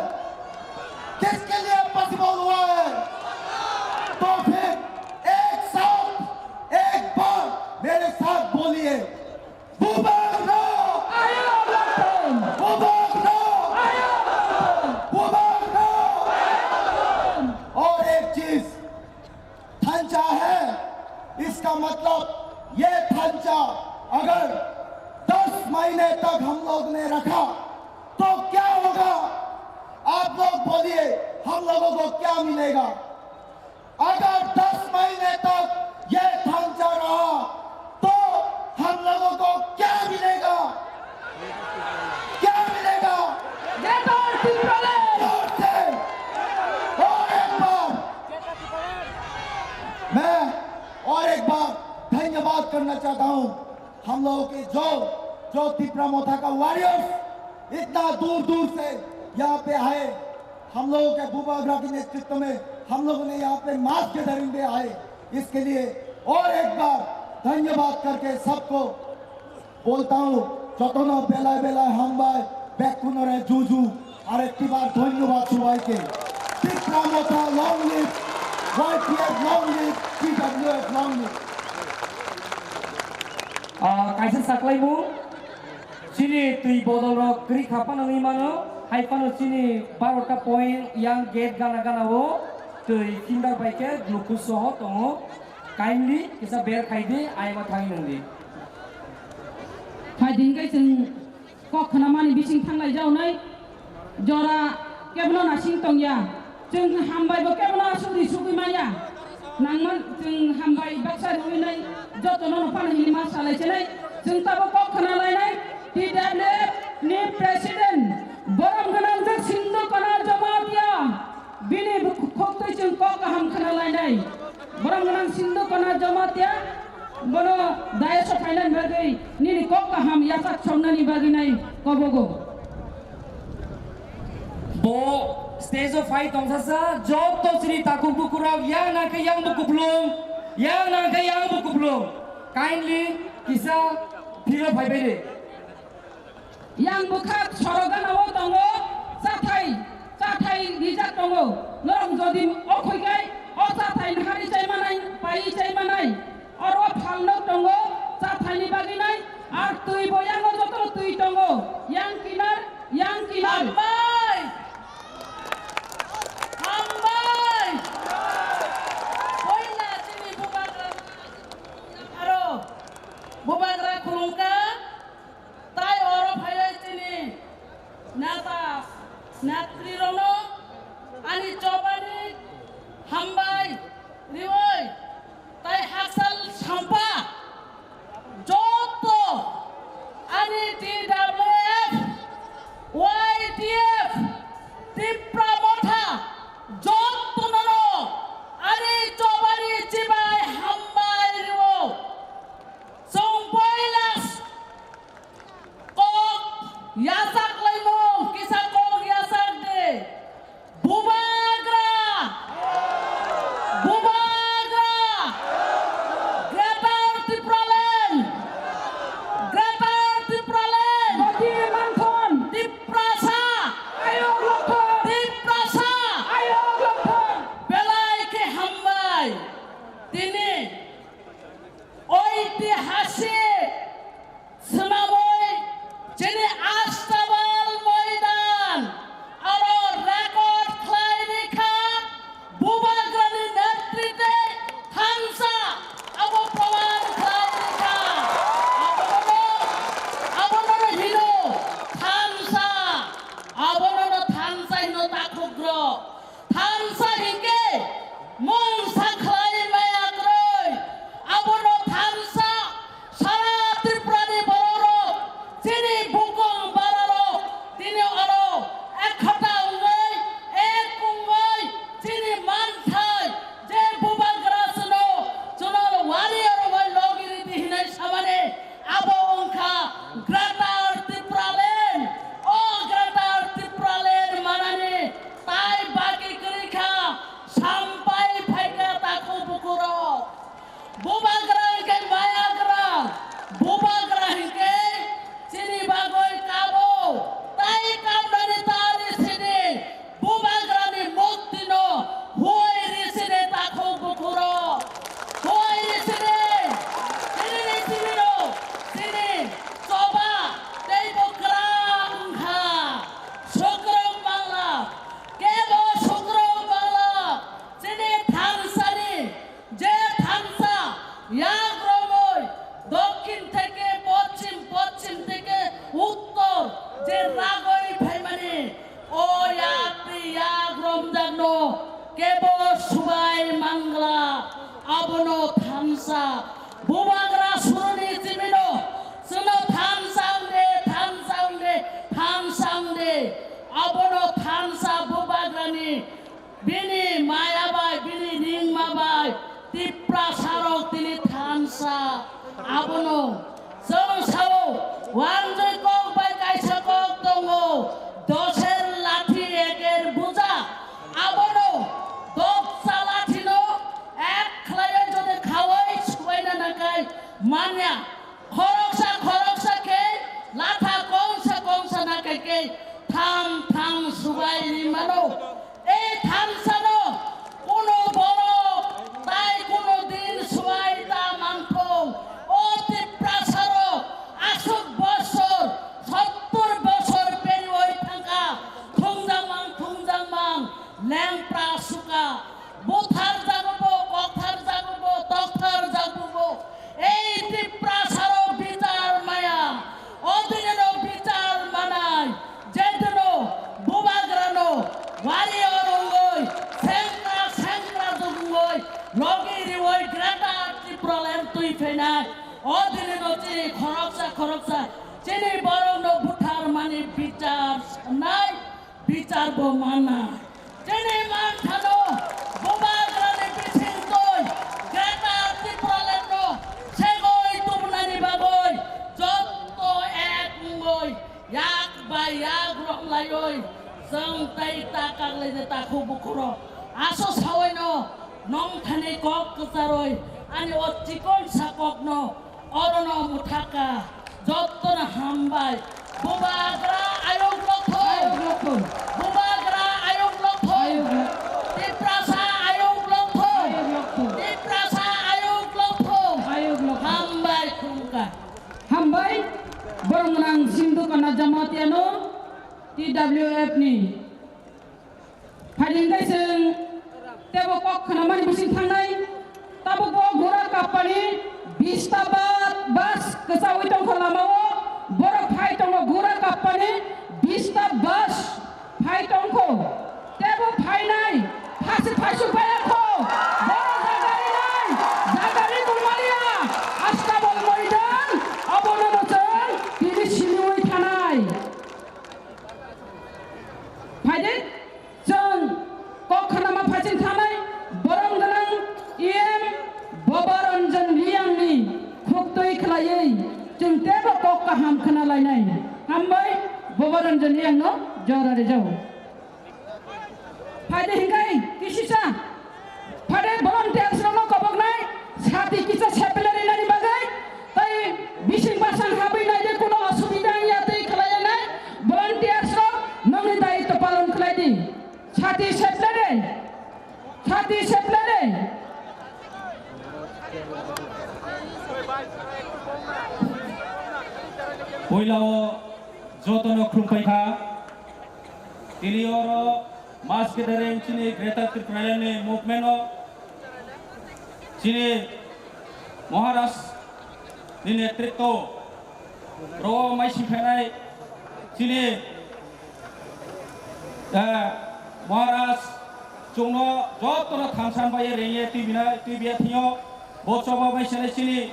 किसके लिए पॉसिबल हुआ है? तो फिर एक साथ, एक बार मेरे साथ बोलिए, Bubagra! Bubagra! Bubagra! और एक चीज, थंचा है, इसका मतलब ये थंचा अगर दस महीने तक हम लोग ने रखा तो क्या होगा? आप लोग बोलिए, हम लोगों को क्या मिलेगा? अगर दस महीने तक ये थंचा रहा तो हम लोगों को क्या मिलेगा? क्या मिलेगा? जोर से और एक बार मैं और एक बार धन्यवाद करना चाहता हूँ हम लोगों के जो जो तिपरा मोथा का वॉरियर्स इतना दूर दूर से यहाँ पे आए, हम लोगों के बुबाग्रा के नेतृत्व में हम लोगों ने यहाँ पे मास गैदरिंग में आए, इसके लिए और एक बार धन्यवाद करके सबको बोलता हूँ, jotono belai belai hambai, bekkunore juju, arektibar dhonyobad sobaike। Tipra Motha long live, Y T F long live, T W F long live। Ah, kaisa saklaimung, chini twi bodol rok kwrwi kha phano wngwi mano, hai phano chini barota point yang gate gana gana o twi finger bai khe glucose soho tongo, kindly kisa ber khai di, ayama thangwi nang di. Phai din kai chwng kok khna mani bising thanglai jaunai, jora kebono nasing tongya. Chwng hambai bo kebono asugri sugwi manya. Nangman chwng hambai baksa rwinai jotono no phano hinwi ma salai chenai. Chwng tabo kok khna lainai T W F ni president borom gwnang jwk Sindhu Kana Jamatia. Bini bukhuktwi chwng kok kaham khna lainai. Borom gwnang Sindhu Kana Jamatia bono dayas o phainani bagwi nini kok kaham yachak soknani bagwi nai kobogo. Bo stage o phai tongsasa, joto chini takhuk bukhurok yang nang khe yang bo kuplung, yang nang khe yang bo kuplung. Kindly kisa phiro phai bai di. Yang bwkha sorok gana o tongo, chathai, chathai rijak tongo. Norok jodi o khoi kai, o chathai nahari chai manai, pai chai manai. Oro phalnok tongo, chathaini bagwi nai, ar twi bo yango jotono twi tongo, yang kinar, yang kinar. Hambai! Hambai! Poila chini bubagra aro bubagra khulumkha, tai oro phaiwi chini neta, netrirokno ani chobani hambai riwi. Tai hakchal sampa joto ani T W F, Y T F, Tipra Motha jotono ani chobani chibai hambai rio. Chwng poila kok yachak laimung, kisa kok yachak de. Bubagra! Bubagra! Greater Tipraland! Greater Tipraland! Bati Manthon! Tiprasa! Ayok Lothon! Tiprasa! Ayok Lothon! Belai khe hambai! Tini oitihasik no kebo subai mangla, abono thansa. Bubagra suruni chimino, chwngno thansa wngde, thansa wngde, thansa wngde. Abono thansa Bubagrani bini maya bai, bini ringma bai, Tiprasa rok tini thansa. Abono chwng sao, wanjwi kok bai kaisa kok tongo, doser lathi eker buja. Abono doksa lathino ek khlaiwi jodi khawai subaina nakai manya. Khoroksa khoroksa khe latha kongsa kongsa nakai khe tham tham subai ri mano. Ei thansano kuno borok tai kuno din subai ta mangthung. O Tiprasarok aswk bosor, sottor bosor periwi thangkha, thungjak mang, thungjak mang, lengpra suka, buthar jago bo, kokthar jago bo, tokthar jago bo. Ei Tiprasarok bichar maya, o dinino bichar manai, jeduno Bubagrano warrior wngwi, sengkra sengkra jugungwi, logi riwi Greater Tipraland twi phainai, o dinino chini khoroksa khoroksa chini borokno buthar mani bichar sanai. Bichar bo mana. Chini manthano Bubagrani bisingtwi Greater Tipraland no segwi tubunani bagwi jotto ek wngwi yak bai yak romlaiwi chwng tei ta kaklaide takhuk bukhurok. Aso sawaino nongthani kok kwcharwi ani o chikonsa kokno Orono mwthaka, jotono hambai. Bubagra ayuk lokthung. Ayuk lokthung. Bubagra ayuk lokthung. Ayuk lok- Tiprasa ayuk lokthung. Ayuk lokthung. Tiprasa ayuk lokthung. Ayuk lokthung. Hambai khulumkha. Hambai, borok gwnang Sindhu Kana Jamatia no T W F ni. Phaidi hwnkhe chwng teibo kok khnamani bising thangnai. Tabukbo gura kappani bista ba-, bus kwchaui tongkha lamao. Borok phai tongo gura kappani bista bus phai tongkho. Teibo phainai, phasi phaisu phaiyakho. Borok jaga rinai, jaga ri tongmaliya. Astabol moidan, abono no chwng tini siliui thanai. Phaidi, chwng kok khnama phaiching thanai borok gwnang E M Baba Ranjan Riyang ni khuktwi khlaiwi chwng teibo kok kaham khna lainai. Hambai Baba Ranjan Riyang no jora rijao. Phaidi hinkai kisisa. Phade volunteers rokno koboknai sati kisa seple rinani bagwi tei bising basang habwi naidi kuno osubida wngya tei khlaiya nai volunteers rok nokni daitw palon khlaidi. Sati seple de. Sati seple de. Puila o jotono khulumpai kha. Tini oro mass gathering chini Greater Tipraland ni movement o chini Maharaj ni netritwo ro maising phainai chini, eh, Maharaj chwngno jotono thansa bai rengye tibina tibiya thio. Bo choba bai sene chini,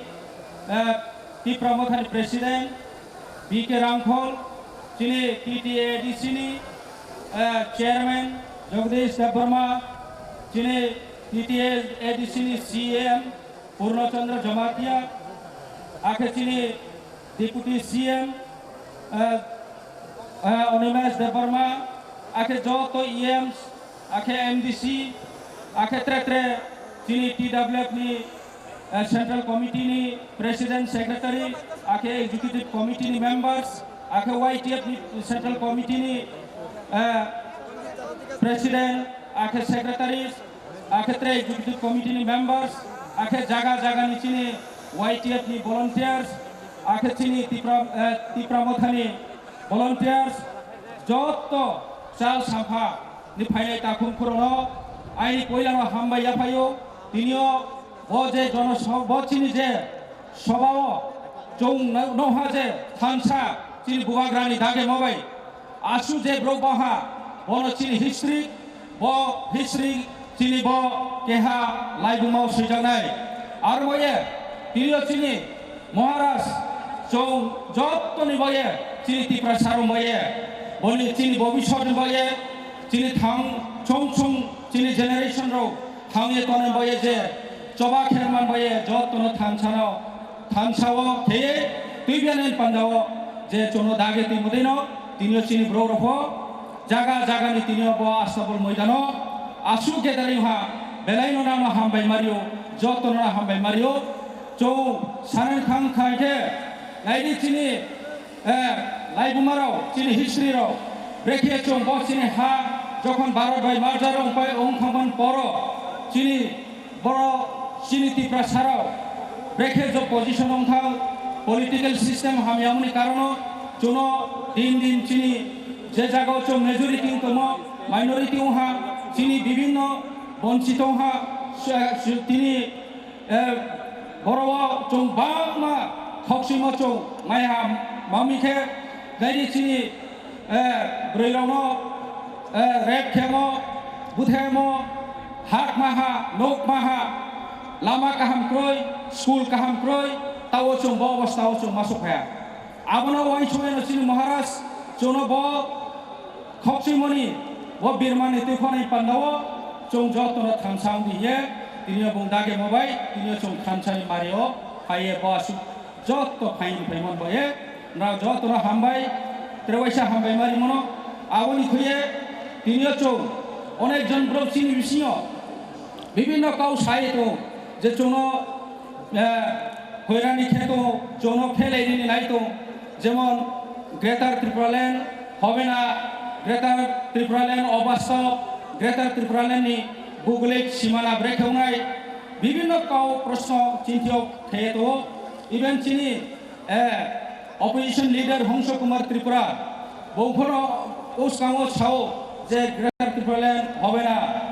eh, Tipra Mothani President B K Rangkhol, chini T T A D C ni, eh, Chairman Jagdish Debbarma, chini T T A D C ni C M Purno Chandra Jamatia, akhe chini Deputy C M, eh, eh, Animesh Debbarma, akhe joto E Ms, akhe M D C, akhe tre tre chini T W F ni, eh, Central Committee ni President Secretary, akhe Executive Committee ni members, akhe Y T F ni Central Committee ni, eh, President, akhe Secretaries, akhe tre Executive Committee ni members, akhe jaga jaga ni chini Y T F ni volunteers, akhe chini Tipra, eh, Tipra Motha ni volunteers, joto chal sampha ni phainai takhum khorono aini poilano hambai yaphaio. Tinio bo je jonoso-, bo chini je sobao chwng no-, noha je thansa chini bubagrani dage mobai asu je bro baha bono chini history Bo history chini bo keha laibuma swijaknai. Aro bo ye tini o chini Maharaj chwng jottoni bo ye chini Tiprasa rok bo ye boni chini bobiswt ni bo ye chini thang chwng chwng chini generation rok thang ye tongnai bo ye je choba kherman bo ye jottono thansa no thansa o kheye twi biyani panda o je chwngno dagi twi mwdwi no tini o chini borok rok pho jaga jaga ni tini o bo Astabul moidano aswk gathering ha belai no nang no hambai mario jottono no hambai mario chwng sanani thang khai khe naidi chini Eh, laibuma rok, chini history rok, brekhe chwng bo chini ha, jokhon Bharat bai merger wngpai wngthangmani poro, chini borok, chini Tiprasa rok, brekhe jo position wngthang, political system hamyamani karono, chwngno din din chini je jagao chwng majority wngtongmo, minority wngha, chini bibhinno bonchito wngha, tini Eh, borok o chwng bangma khokchwimo chwng maiha mami khe naidi chini, eh, bwrwi rokno, eh, rape khemo, buthemo, hak maha, nok maha, lama kaham kwrwi, school kaham kwrwi, tao chwng bo obostha o chwng masuk phaiya. Abono uansukmano chini Maharaj chwngno bo khokchwimoni bo birmani twiphani pandao chwng jotono thansa wngdi hiye tini o bung dagemo bai tini o chwng thansani mario phaiye bo aswk joto phaini phaimon boye nrao jotono hambai trewaisa hambai marimono aboni khuye tini o chwng onek jon borok chini bisingo bibinno kau sai tongo je chwngno eh, hoirani khe tongo, chwngno khelai nini nai tongo, jemon Greater Tipraland hobe na, Greater Tipraland obastop, Greater Tipraland ni bugulik simana brekhe wngnai, bibinno kau proshno chinthiyok kheye tongo, even chini, eh, Opposition leader Hongso Kumar Tripura, bo phano uskango sao je Greater Tipraland hobe na.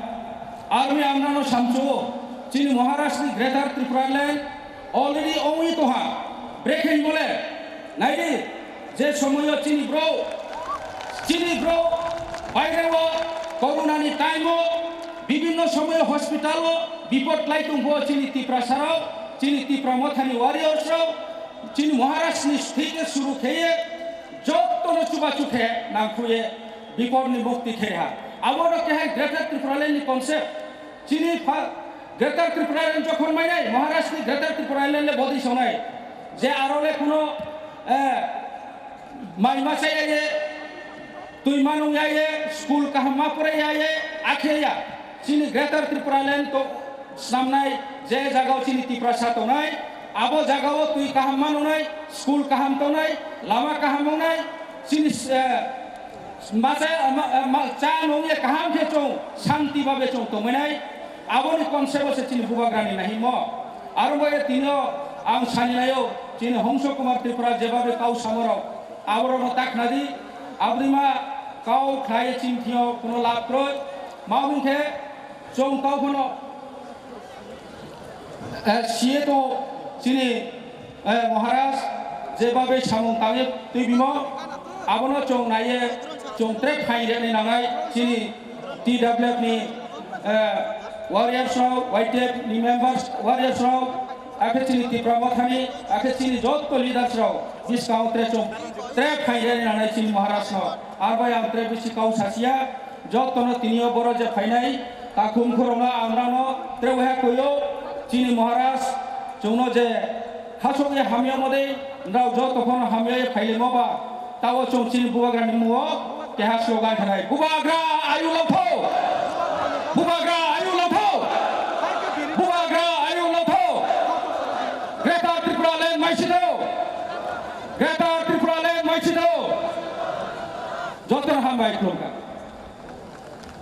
Army amrano samchuo, chini Maharashtra ni Greater Tipraland already ongwi tongha. Brekhe mole, naidi, je somoyo chini bro, chini bro, baireo, corona ni time o, bibinno somoyo hospital o, bipod lai tongpho chini Tiprasa rok, chini Tipra Mothani warriors rok, Chini Maharaj ni thik suru kheye jotto no chuba chukhe nangkhuye bipod ni mukti khe ha. Abo no khe hai Greater Tipraland ni concept. Chini pha Greater Tipraland jokhon mainai Maharaj ni Greater Tipraland le bodi sonai. Je aro le kuno, eh, mai ma chai ye Twi manung ya ye, school kaham ma porai ya ye, akhe ya. Chini Greater Tipraland to snamnai je jagao chini Tiprasa tongnai, abo jagao twi kaham manungnai, school kaham tongnai, lama kaham wngnai, chini, eh, masa, ma, ma, cha nung ye kaham khe chwng shanti babe chwng tongmainai, aboni concept o se chini bubagrani nahimo. Aro bo ye tino ang sani naio, chini Hongso Kumar Tripura jebabe kau samorok, aborokno takna di, Aboni ma kau khlai chini thio kuno lab kroi. Ma hwn khe chwng tau phano, eh, siye to chini, eh, Maharaj je babe samung tangwi twi bimo. Abono chwng naiye chwng tre phain reni nangnai chini T W F ni, eh, warriors rok, Y T F ni members warriors rok, akhe chini Tipra Mothani, akhe chini jotto leaders rok, biskang tre chwng tre phain reni nangnai chini Maharaj no. Arbai ang tre bisi kau sasia, jotono tinio boro je phainai, takhum khorokno ang nano tre waiha koyo, chini Maharaj, chwngno je khasokya hamya mode, nrao joto phano hamya ye phailemo ba, tao chwng chini bubagrani mungo keha slogan khanai, Bubagra ayu lotho! Bubagra ayu lotho! Bubagra ayu lotho! Greater Tripura Land maisitho! Greater Tripura Land maisitho! Jotono hambai khulumkha.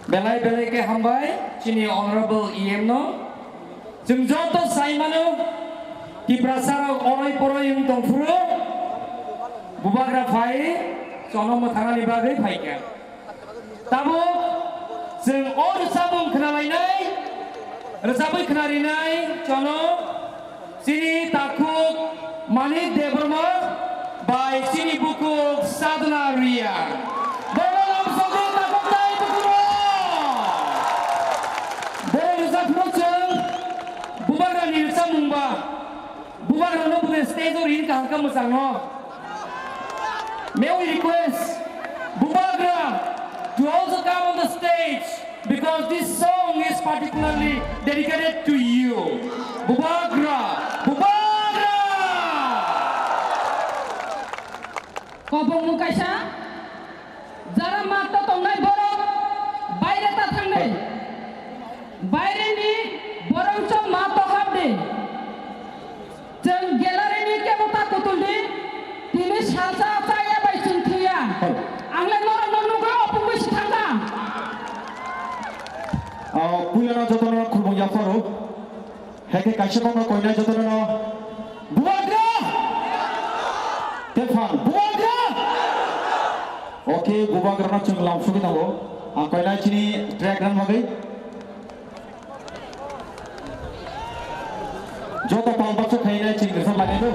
Belai belai khe hambai chini Honorable E M no. Chwng joto sai mano, Tiprasa rok oroi poroi wng tong phuru, bubagra phai chono mwthangnani bagwi phaikha. Tabuk chwng o rwchapmung khwnalainai, rwchapwi khwnarinai chono Chini takhuk Manik Debbarma bai chini bukhuk Sadhana Riya. Bono lamsogwi takhuk tai bukhuk rok. Stage o rin kaham khe mwchang no. May we request Bubagra to also come on the stage because this song is particularly dedicated to you. Bubagra! Bubagra! Kobong kaisa. Jara mato tongnai borok baire ta thangnai. Baireni borok chong mato habdi. Chwng gallery ni kebo ta kutuldi. Tini salsa chaya bai chwng thuya. Ang le norok no nugwi opungwi si thangkha. Ah, puila no jotono khulumung yapharo. Heke kaisa kokno koinai jotono no. Bubagra! Tephan, Bubagra! Okay, Bubagra no chwng lamsugwi tongo. Ang koinai chini track rang bagwi. Joto pal baksa khainai chini rwchap lainai do.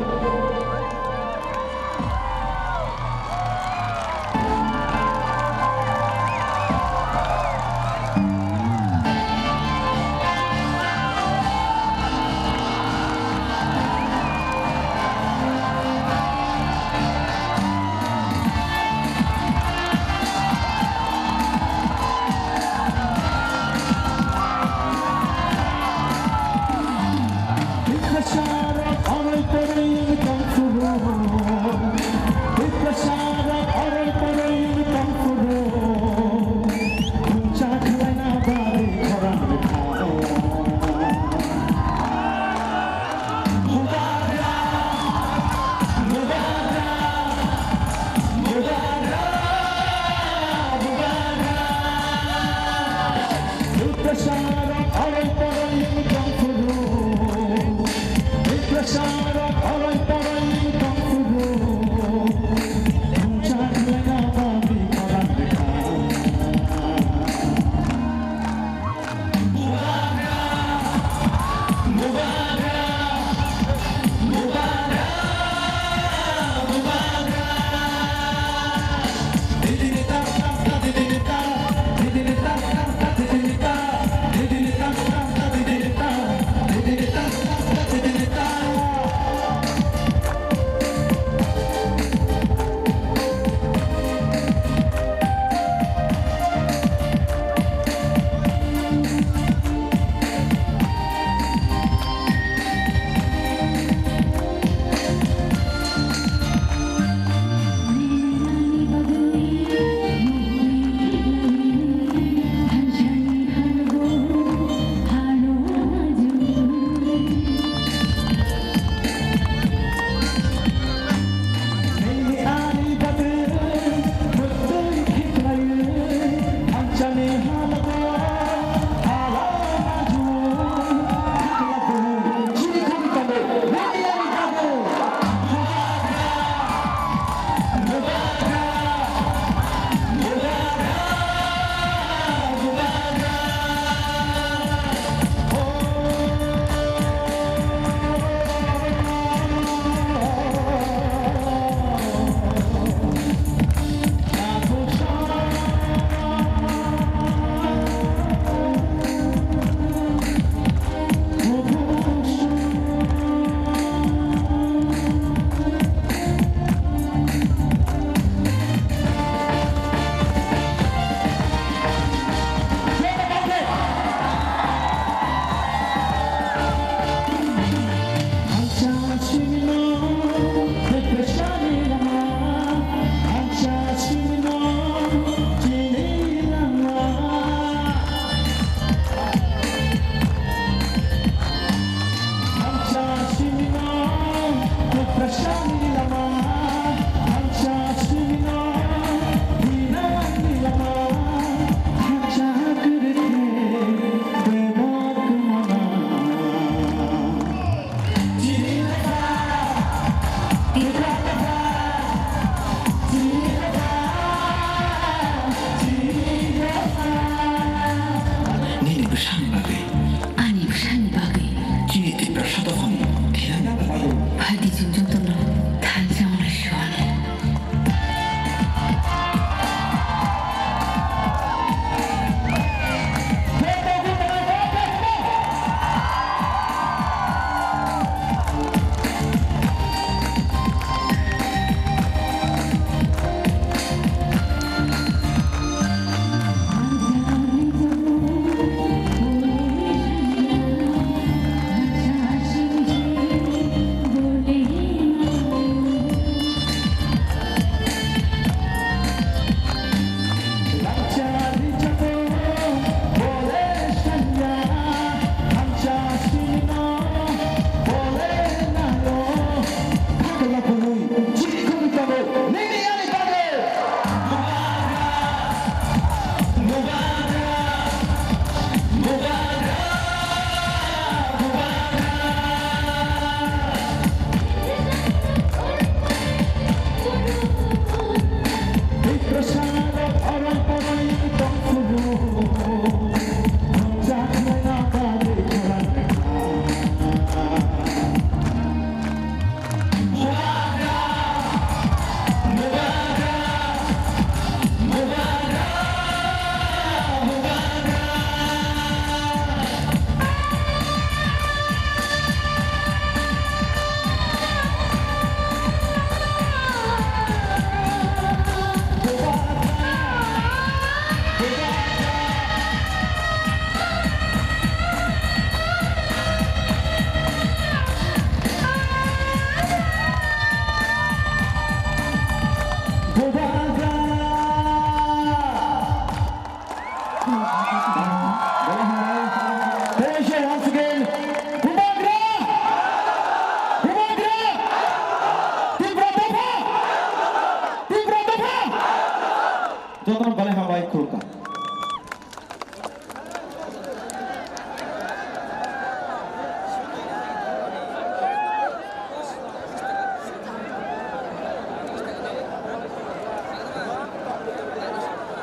Jotono belai hambai, khulumkha.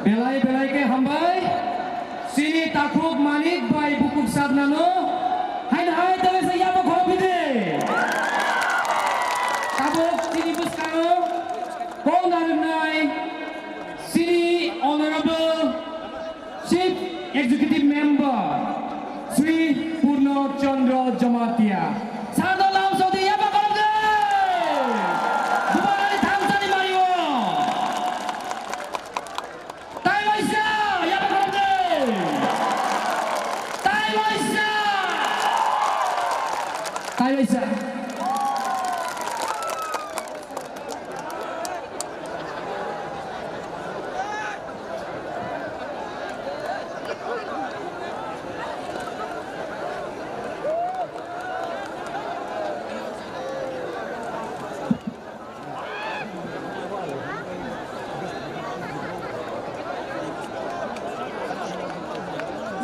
Belai belai khe hambai. Chini takhuk Manik bai bukhuk Satnano haino hai tongwi se yabo khorok bide. Tabuk chini bwskango kok narwknai chini Honorable Chief Executive Member Shri Purno Chandra Jamatia. Sado lam sodi yaba kolom de. Dubai thamsani mario. Tai waisa, yaba kolom de. Tai waisa. Tai waisa.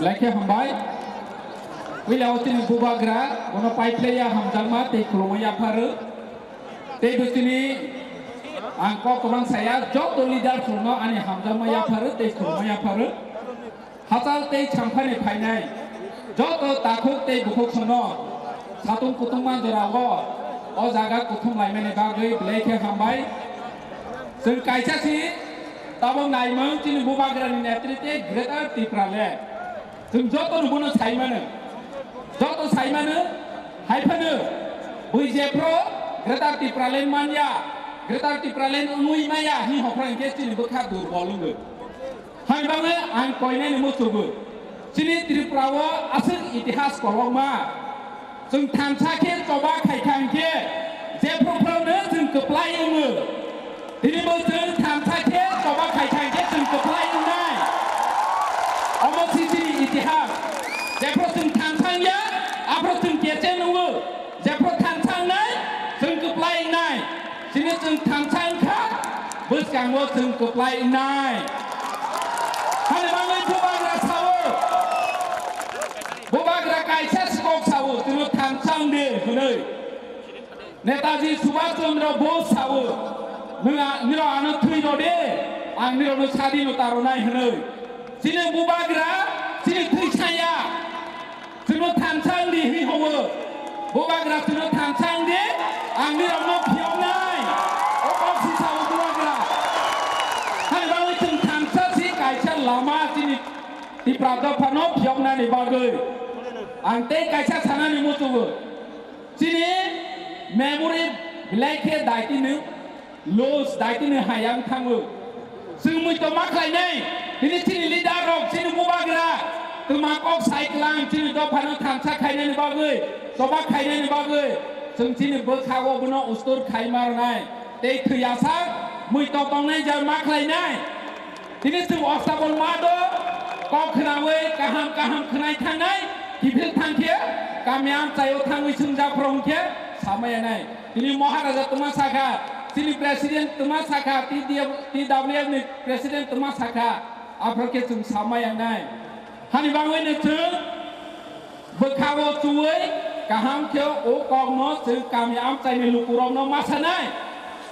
Belai khe hambai. Puila o chini bubagra, bono paiphlaiya hamjakma tei khulumwi yapharw. Tei bwswini ang kok kwbang saya, joto leaders rokno ani hamjakma yapharw tei khulumma yapharw. Hachal tei champhani phainai joto takhuk tei bukhuk sono satung kutungma jorao o jaga kuthum laimani bagwi belai khe hambai. Chwng kaisa si tabuk naimung chini bubagrani netritwe Greater Tipraland. Chwng joto no bono sai mano, joto sai mano, hai phano bui jephru Greater Tipraland manya, Greater Tipraland wngwi maya hwnwi hophra hinkhe chini bwkha durbol wngo. Hai bagwi ang koinani muchugo, chini Tripura o aswk itihas kolokma. Chwng thansa khe choba khai kha hinkhe, jephru phruno chwng kwplai wngo. Tini bo chwng thansa khe choba khai kha hinkhe chwng kwplai wngnai. Omo si chini itihas. Jephru chwng thansa wngya, aphru chwng kecheng wngo. Jephru thansa wngnai, chwng kwplai wngnai. Chini chwng thansa wngkha, bwskango chwng kwplai wngnai. Hani bagwi bubagra sao. Bubagra kaisa si kok sao, chwngno thansa wng di hwnwi. Netaji Subhash Chandra Bose sao, "Nwng a-, nirok ano thwi rw di, ang nirokno sadi no ta rwnai," hwnwi. Chini bubagra, chini thwi saya. Chwngno thansa wng di hwnwi howo. Bubagra chwngno thansa wng di, ang nirokno phiyoknai. O kok si sao bubagra. Hai bagwi chwng thansa si kaisa lama chini Tipra dophano phiyoknani bagwi. Ang tei kaisa sanani muchugo. Chini memory belai khe daitino. Los daitini hayang thango. Chwng muitu ma khlainai. Tini chini leader rok, chini bubagra. Twma kok sai klang, chini dophano thansa khainani bagwi, choba khainani bagwi. Chwng chini bwkha o bono ustur khai marnai. Tei thwiyasak, muitu tongnai ja ma khlainai. Tini chwng ostabol ma do, kok khnawi kaham kaham khnai thangnai, kiphil thangkhe, kami amchaio thangwi chwngjak phro hwnkhe, samaya nai. Tini Maharaja twma sakha, chini President twma sakha, T D F, T W F ni President twma sakha, aphro khe chwng sama yangnai. Hani bagwi no chwng bwkha o chuwi kaham khe o kokno chwng kami amchaini lukurokno ma sanai.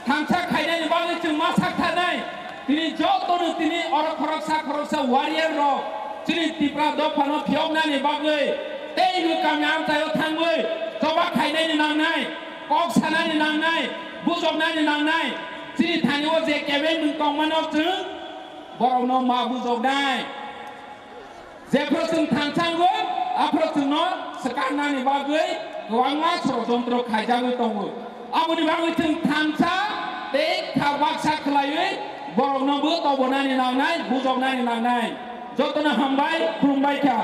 Thansa khainani bagwi chwng ma sak thanai. Tini jotono tini oro khoroksa khoroksa warrior rok chini Tipra dophano phiyoknani bagwi tei bo kami amchaio thangwi choba khainani nangnai. Kok sanani nangnai, bujoknani nangnai, chini thani o je kebeng nwng tongmano chwng borokno ma bujoknai. Jephru chwng thansango, aphru chwngno swkaknani bagwi kwbangma sorojontro khaijagwi tongo. Aboni bagwi chwng thansa tei kha baksa khlaiwi borokno bo tobonani nangnai, bujoknani nangnai. Jotono hambai, khulumbai kha.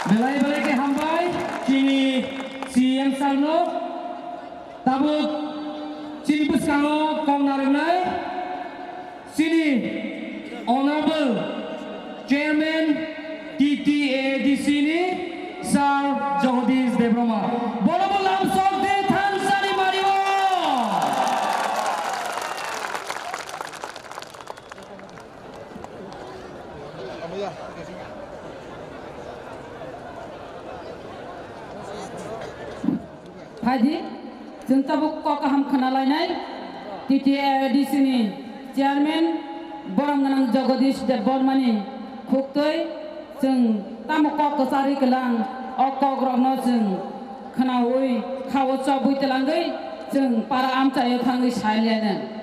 Belai belai khe hambai chini C M sir no. Tabuk chini bwskango kok narwknai chini Honorable Chairman T T A D C ni Sir Jagadish Debbarma. Bono bo lamsok de thansani mario. Phaidi, chwng tabuk kok kaham khna lainai, T T A A D C ni chairman, borom gwnang Jagadish Debbarma ni khuktwi, chwng tamo kok kwcharwi kwlang, o kok rokno chwng khnaui, khao chobwi twlangwi, chwng para amchaio thangwi sai lianai.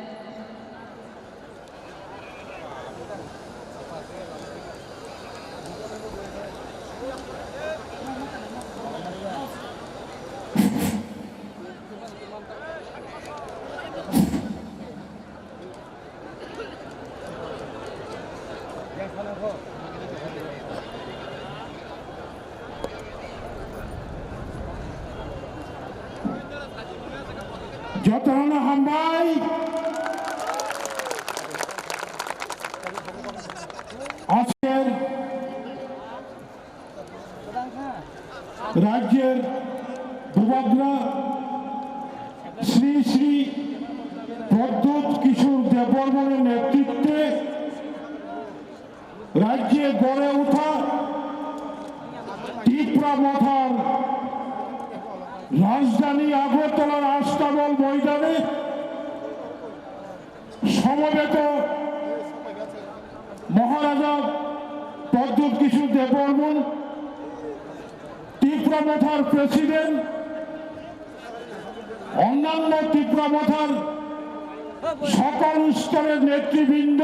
Jotono hambai. Ajer rajyer bubagra Shri Shri Pradyut Kishore Debbarmaner netritwe rajye gore utha Tipra Mothar rajdhani Agartalar Astabol moidane somobeto Maharaja Pradyut Kishore Debbarman, Tipra Mothar President, অন্যান্য টিপ্রা মথার সকল স্তরের নেতৃবৃন্দ,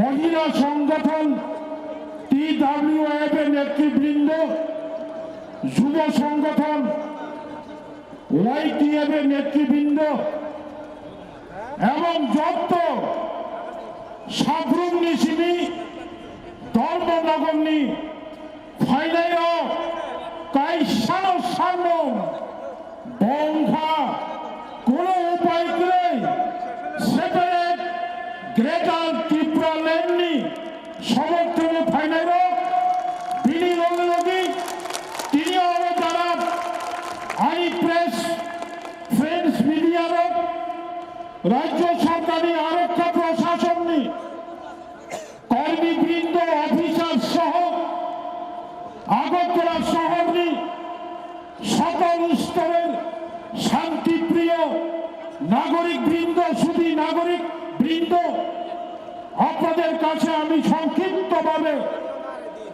মহিলা সংগঠন টিডাব্লিউএফ এর নেতৃবৃন্দ, যুব সংগঠন ওয়াইটিএফ এর নেতৃবৃন্দ এবং যত সাবরুম নিসিনি ধর্মনগরনি ফাইনাইরো কাইসানো সানো বংখা কোনো উপায় করে সেপারেট গ্রেটার ত্রিপুরা ল্যান্ডনি সমর্থনে ফাইনাইরো বিনি লগে লগে তিনি আরো যারা আই প্রেস ফ্রেন্ডস মিডিয়ারো রাজ্য সরকারি আরক্ষা প্রশাসননি কর্মীবৃন্দ, অফিসার সহ আগরতলা শহরনি সকল স্তরের শান্তিপ্রিয় নাগরিক বৃন্দ, সুধী নাগরিক বৃন্দ, আপনাদের কাছে আমি সংক্ষিপ্তভাবে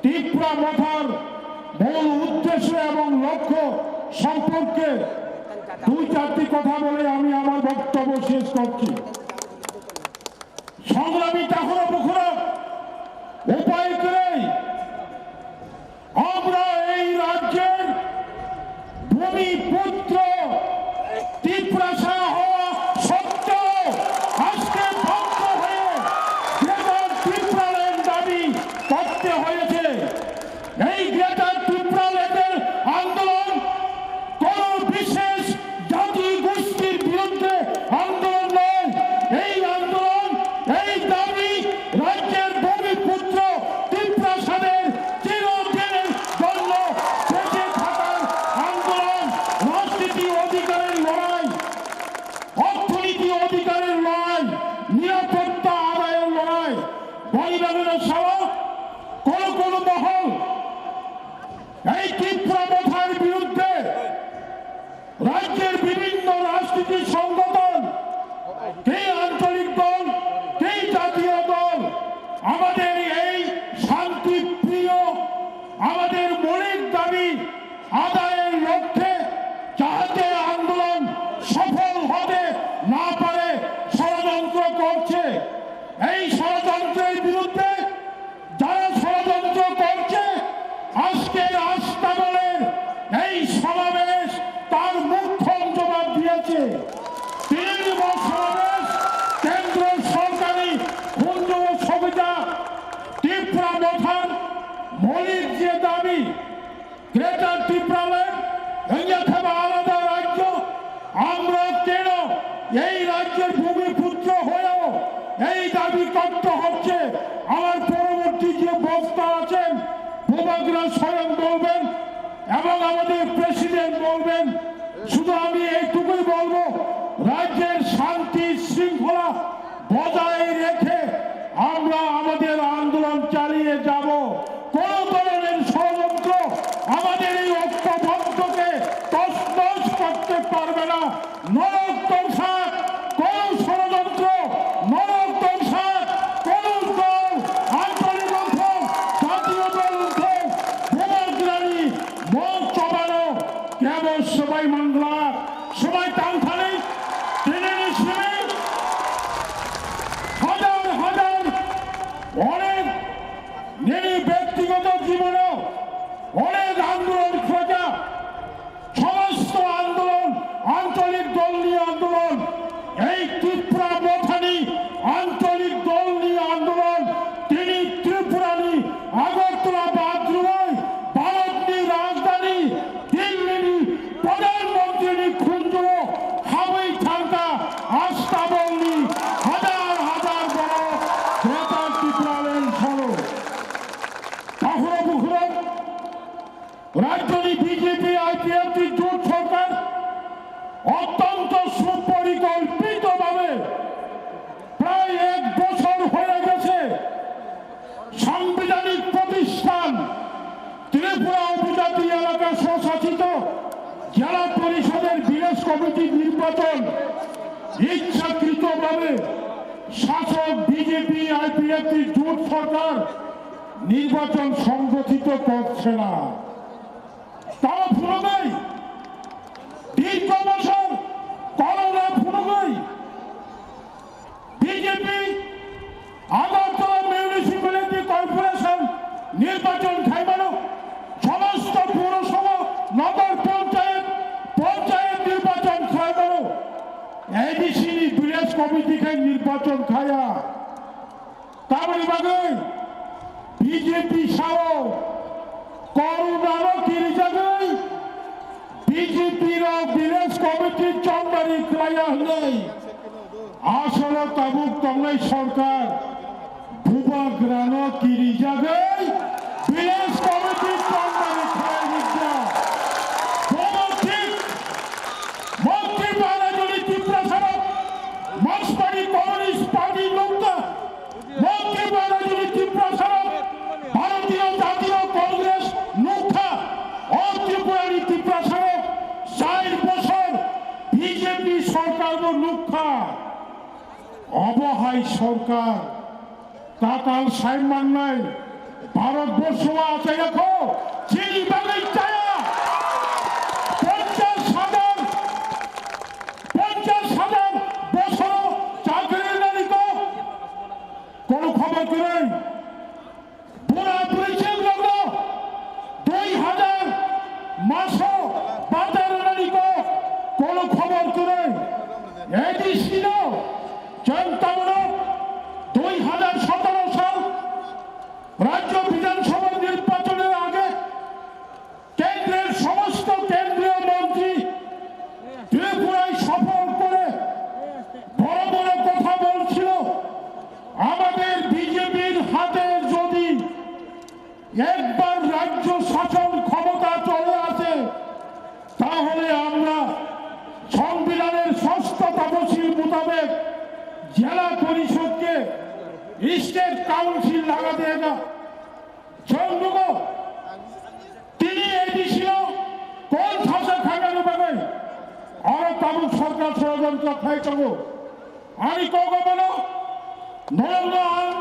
ত্রিপুরা মথার মূল উদ্দেশ্য এবং লক্ষ্য সম্পর্কে দুই চারটি কথা বলে আমি আমার বক্তব্য শেষ করছি। সংগ্রামী তাহুরা বুখুরা উপায় করে আমরা এই রাজ্যের ভূমিপুত্র তিপ্রাসা হওয়া সত্ত্বেও আজকে বাধ্য হয়ে গ্রেটার ত্রিপুরাল্যান্ড দাবি করতে হয়েছে। এই গ্রেটার ত্রিপুরাল্যান্ডের আন্দোলন কোনো বিশেষ জাতি গোষ্ঠীর বিরুদ্ধে আন্দোলন নয়। এই আন্দোলন, এই দাবি রাজ্যের ভূমিপুত্র তিপ্রাসাদের চিরদিনের জন্য বেঁচে থাকার আন্দোলন, রাজনীতি অধিকারের লড়াই, অর্থনীতি অধিকারের লড়াই, নিরাপত্তা আদায়ের লড়াই। বনিবাগানের সহ কোনো কোনো মহল এই ত্রিপুরা মথার বিরুদ্ধে রাজ্যের বিভিন্ন রাজনীতি সংগঠন, কে আঞ্চলিক দল, কে জাতীয় দল, আমাদের এই শান্তিপ্রিয়, আমাদের মৌলিক দাবি আদায়ের লক্ষ্যে যাতে আন্দোলন সফল হতে না পারে ষড়যন্ত্র করছে। এই ষড়যন্ত্রের বিরুদ্ধে যারা ষড়যন্ত্র করছে, আজকের আস্তাবলের এই সমাবেশ তার মুখ্য জবাব দিয়েছে। তিন দিবস সমাবেশ, কেন্দ্র সরকারি হুঞ্জু সবিতা, ত্রিপুরা মথার মৌলিক যে দাবি, গ্রেটার ত্রিপুরাল্যান্ড, অন্যথা আলাদা রাজ্য, আমরা কেন এই রাজ্যের ভূমিপুত্র হয়েও এই দাবি করতে হচ্ছে? আমার পরবর্তী যে বক্তা আছেন, বুবাগ্রা স্বয়ং বলবেন এবং আমাদের প্রেসিডেন্ট বলবেন। শুধু আমি এইটুকুই বলবো, রাজ্যের শান্তি শৃঙ্খলা বজায় রেখে আমরা আমাদের আন্দোলন বিএনপি আইপিএফটি জোট সরকার নির্বাচন সংগঠিত করছে না। তারা পুনরায় দীর্ঘ বছর করোনা পুনরায় বিজেপি আগরতলা মিউনিসিপ্যালিটি কর্পোরেশন নির্বাচন খাইবানো, সমস্ত পৌরসভা, নগর পঞ্চায়েত, পঞ্চায়েত নির্বাচন খাইবানো, এডিসি নি ভিলেজ কমিটি খাই নির্বাচন খায়া। Tamoni bagwi B J P sao korunano kirijagwi B J P rok village committee chongmani khlaiya hwnwi asolo tabuk tongnai sorkar bubagrano kirijagwi village committee chongmani khlai rijak. Bono thik Mokti Banajoli Tiprasarok Markswadi Communist Party nukha. Mokti Banajoli Tiprasarok Bharatiyo Jatiyo Congress nukha. O Tripurani Tiprasarok char bochor B J P sorkarbo nukha. Obo hai sorkar tatal sai mannai Bharatborsho achaiya kho, chini bagwi chaya. Ponchash hajar, ponchash hajar bochoro chakri rwnani kok. Kono khobor kwrwi. Bura buri chwng rokno dui hajar maso bata rwnani kok. Kono khobor kwrwi. A D C no chwng tabuk dui hajar sotoro sal Rajya Bidhan Sabha nirbachonor age kendror somosto kendriyo montri Tripuraয় সফর করে বড় বড় কথা বলছিল। আমাদের বিজেপির হাতে যদি একবার রাজ্য শাসন ক্ষমতা চলে আসে, তাহলে আমরা সংবিধানের ষষ্ঠ তফসিল মোতাবেক জেলা পরিষদকে স্টেট কাউন্সিল লাগাতে না। Chwng nugo, tini A D C o kon thasa khainani bagwi oro tabuk sorkar sorojontro khai tongo. Ani kogo bono norokno ang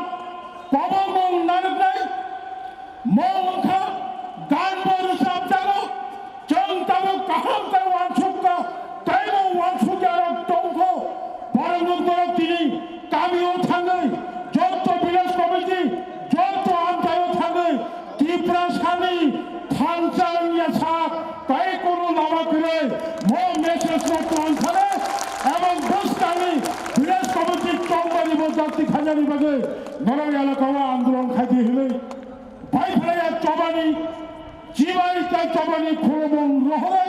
kobo mung narwknai, mung wngkha gan bo rwchapjago. Chwng tabuk kaham khe uansukha, teibo uansukya rok tongkho. Borok nuk borok tini kamio thangwi, jotto village committee, jotto amchaio thangwi, Tiprasani thansa wngya sak, tei kunu lama kwrwi, mo message no tong thane, ebong bwskangni village committee chongmani bo jati khainani bagwi, norok elakao andolon khaidi hinwi, bai phlaiya chobani, Chibai tei chobani khulumung rohorwi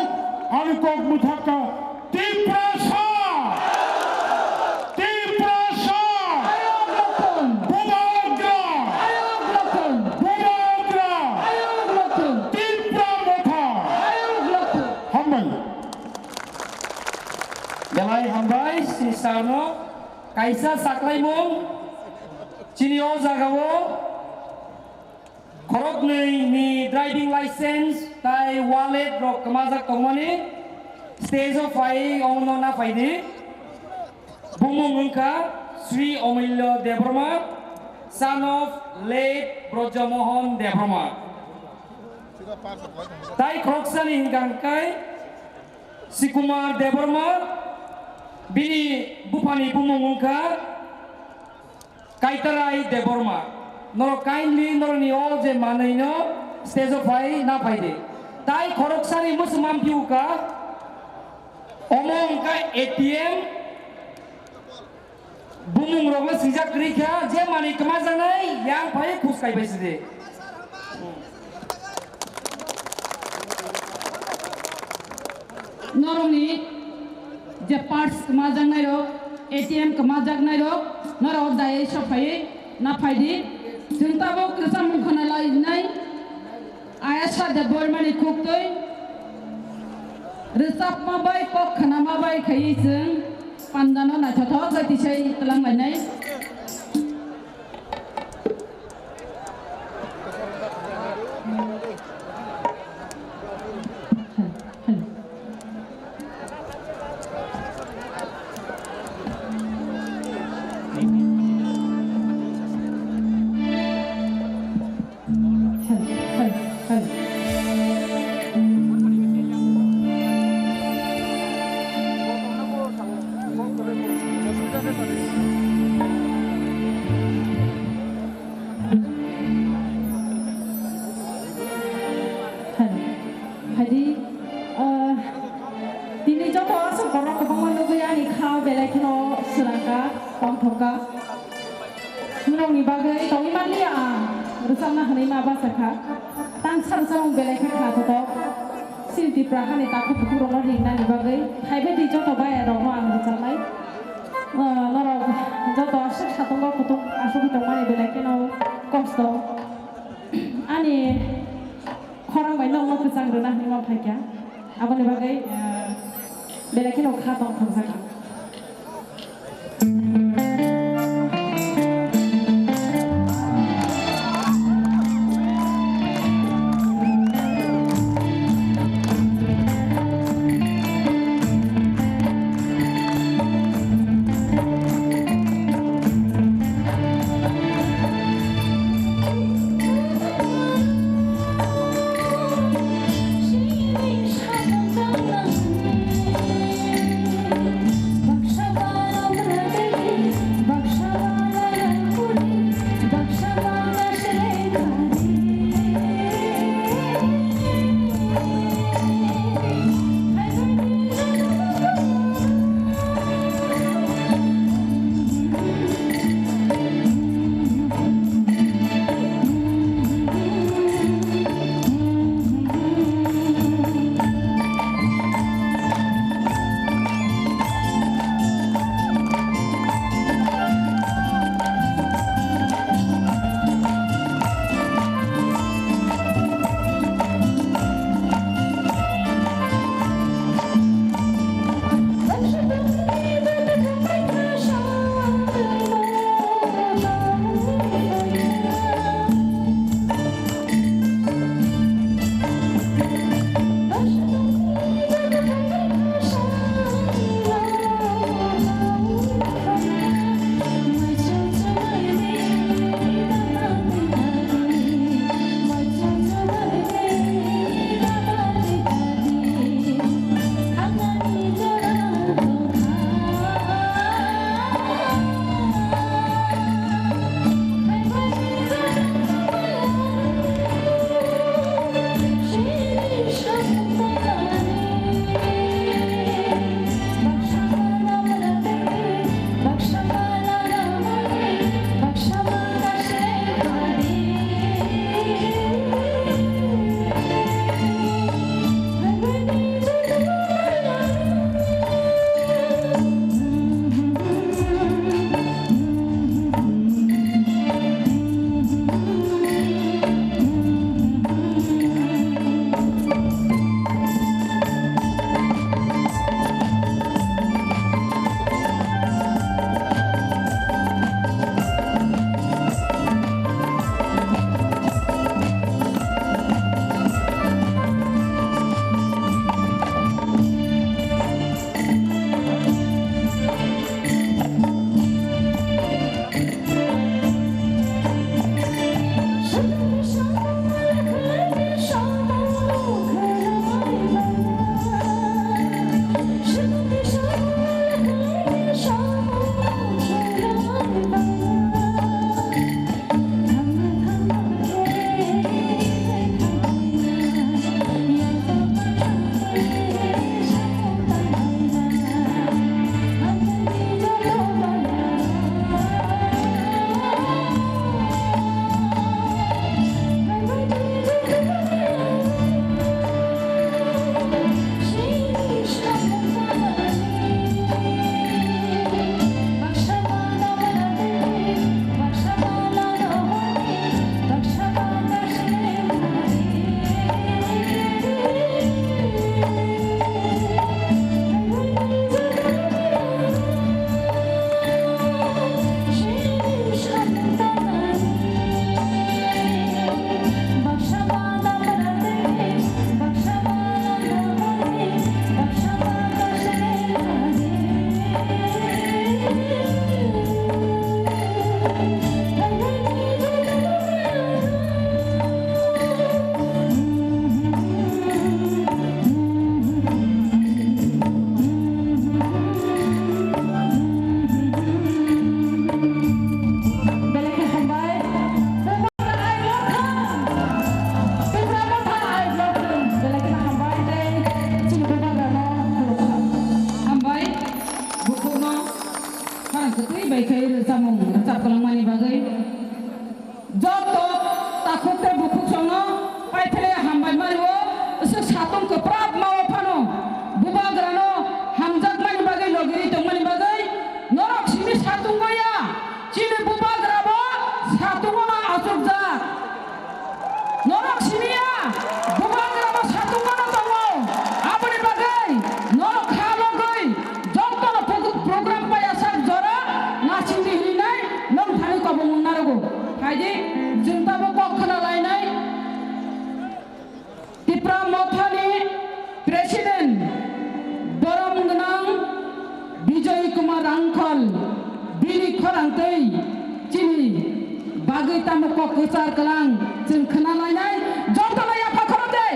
ani kok mwthakha Tiprasa! Tiprasa! Bubagra! Bubagra! Tipra Motha! Hambai. Belai hambai, sir no kaisa saklaimung chini o jagao. Khoroknwi ni driving license tai wallet rok kwmajak tongmani stage o phai ongno naphai di. Bumung wngkha Sri Omulya Debbarma, son of late Brajamohan Debbarma. Tai khoroksani hwnkha hwnkhe Sikumar Debbarma, bini buphani bumung wngkha Kaitarai Debbarma, norok kindly norokni o je manwino stage o phai na phai di. Tai khoroksani mwswmam phiuka, omo wngkha A T M, bumung rokno swijak kwrwi kha, je manwi kwmajaknai yang phai khus kai bai sidi. Norokni je purse kwmajaknai rok, A T M kwmajaknai rok, norok dayai sophai na phai di. Chwng tabuk kwcham khna lainai Ayasha Debbarmani khuktwi rwchapma bai kok khnama bai khaiwi chwng pandano naithothok khe tisai twlang lainai. Nokni bagwi tongwi manliya ang rwchapna hwnwi ma bachakha. Tangsa rwchapmung belai khe khnathotok. Chini Tipra hani takhuk bukhukrokno ringnani bagwi phaibai di joto bayarokno ang rwchapnai. Ah, norok joto aswk satungo kutung asugwi tongmani belai kheno kosto. Ani khorang bai nokno kwchang rwna hwnwi ma phaikha. Aboni bagwi, ah, belai kheno kha tongthokjak ang. Hambai, bukhukno khorang kwtwi bai khe rwchap. Rwchap kwlangmani bagwi joto takhuk tei bukhuk songno paithele hambai mani o, swk satung kwprap ma o phano bubagrano hamjakmani bagwi logiri tongmani bagwi norok simi satung maya, chini bubagrabo satungo ma achukjak. Norok siniya, bubagrabo satung mano tongo, aboni bagwi norok kha logwi jotono pug-, program paiyasak jora nasingdi hinwi nai nwng thani kobong wng narogo. Phaidi, chwng tabuk kok khna lainai. Tipra Mothani President borom gwnang Bijoy Kumar Rangkhol bini khorang tei chini bagwi tamo kok kwchar kwlang chwng khna lainai, jotono yapha khorok de.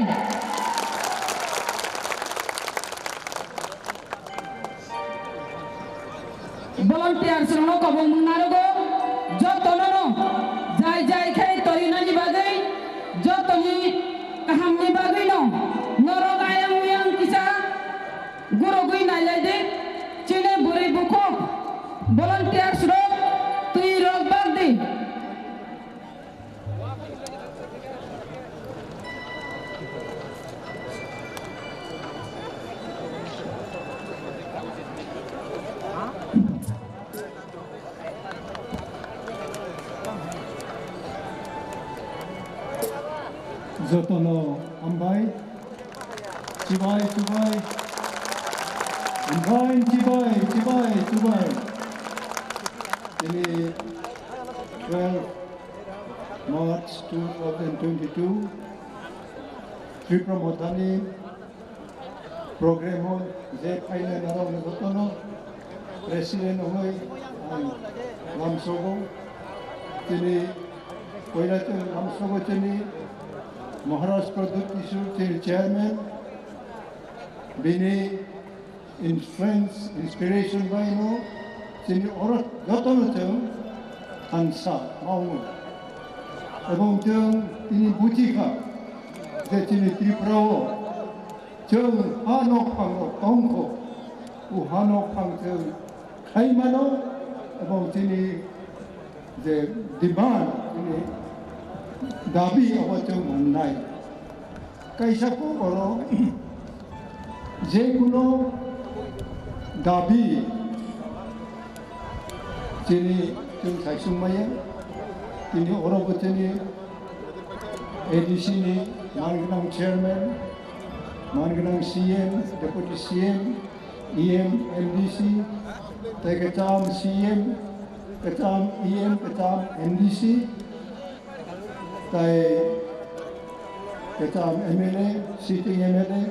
Volunteers rokno kobong mung narogo, jotono no jai jai khe torinani bagwi, jotoni kahamni bagwi no norok ayang uyang kisa gurugwi nailai di, chini bwrwi bukhuk volunteers rok twi rok bak di. Jotono hambai. Chibai, chibai. Hambai, chibai, chibai, chibai. Ini twelve March two thousand twenty-two, Tipra Mothani program o je phainai narok jotono president wngwi ang lamsogo. Chini poila chwng lamsogo chini Maharaj Pradyut Kishore chini chairman, bini influence, inspiration bai no chini oro jotono chwng thansa maungo. Ebong chwng tini buchi kha je chini Tripura o chwng ha nok phang rok tong kho, o ha nok phang chwng khai mano, ebong chini je demand, chini dabi abo chwng mannai. Kaisa kok oro je kuno dabi chini chwng saisung maya, tini oro bo chini A D C ni man gwnang chairman, man gwnang C M, deputy C M, E M, M D C, tei kwcham C M, kwcham E M, kwcham M D C, tei kwcham M L A, sitting M L A,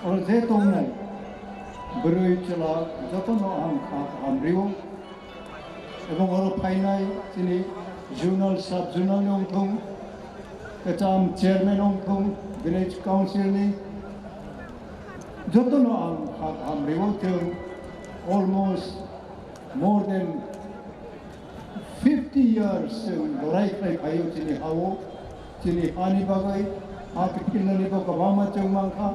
oro je tongnai bwrwi chwla jotono ang kha kaham rio. Ebong oro phainai chini zonal, sub zonal ni wngthung, kwcham chairman wngthung, village council ni, jotono ang kha kaham rio. Chwng almost more than fifty years chwng lorai khlai phaio chini ha-o. Chini hani bagwi, ha kiphilnani bo kwbangma chwng mankha,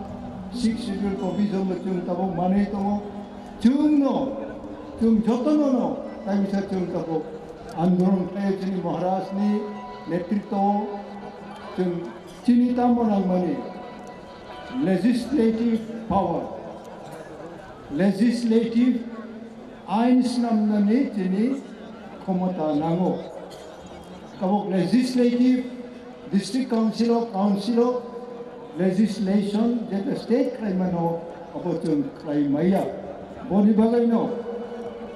Sixth Schedule provision bo chwng tabuk manwi tongo. Chwngno, chwng jotono no, kaisa chwng tabuk andolon khlaio chini Maharaj ni netritwo o. Chwng chini tamo nangmani legislative power, legislative ain snamnani chini khomota nango. Tabuk legislative, district council o, council o legislation jeta state khlaimano abo chwng khlai maya. Boni bagwino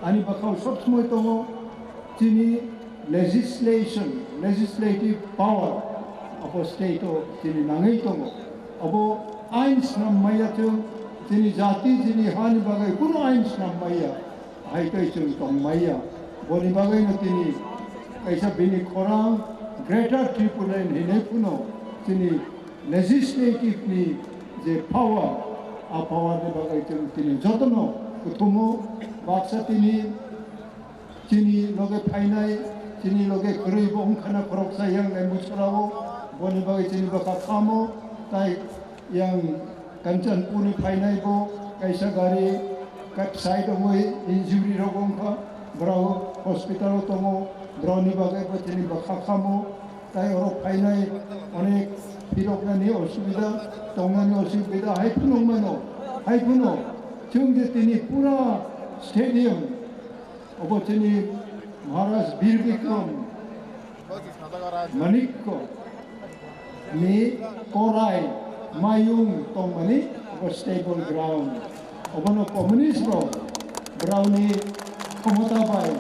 ani bwkhao sob somoi tongo chini legislation, legislative power abo state o chini nangwi tongo. Abo ain snam maya chwng chini jati, chini hani bagwi kunu ain snam maya. Hai tei chwng tong maya. Boni bagwino tini kaisa bini khorang Greater Tipraland hinwi phano chini legislative ni je power, a power ni bagwi chwng tini jotono kuthumo. Baksa tini chini loge phainai, chini loge kwrwi bo wngkhana khoroksa yang Embusarao, boni bagwi chini bwkha phamo, tai yang Kanchanpur ni phainai bo kaisa gari kat side wngwi injury rok wngkha. Borok hospital o tongo, borokni bagwi bo chini bwkha khamo, tai oro phainai onek phiroknani osubida, tongnani osubida hai phano wngmano, hai phano chwng je tini pura stadium, obo chini Maharaj Bir Bikram Manikya ni korai mayung tongmani obo stable ground. Obono communist rok borokni khomota bai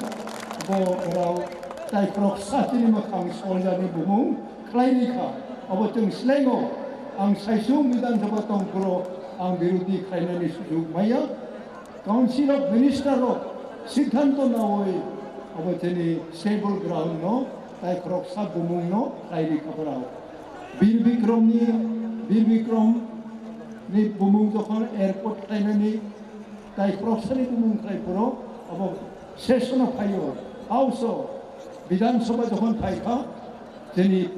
bo borok taikhorok sachini mwkhang soljani bumung khlai rikha. Obo chwng slengo ang saisung Bidhan Sabha tongphuru ang birodhi khlainani sujuk maya. Council of Minister rok siddhanto nawi abo chini stable ground no taikhorok sa bumung no khlai rikha borok. Bir Bikram ni, Bir Bikram ni bumung jokhon airport khlainani taikhorok sani bumung khlai phuru abo session o phaio, House o Bidhan Sabha jokhon phaikha chini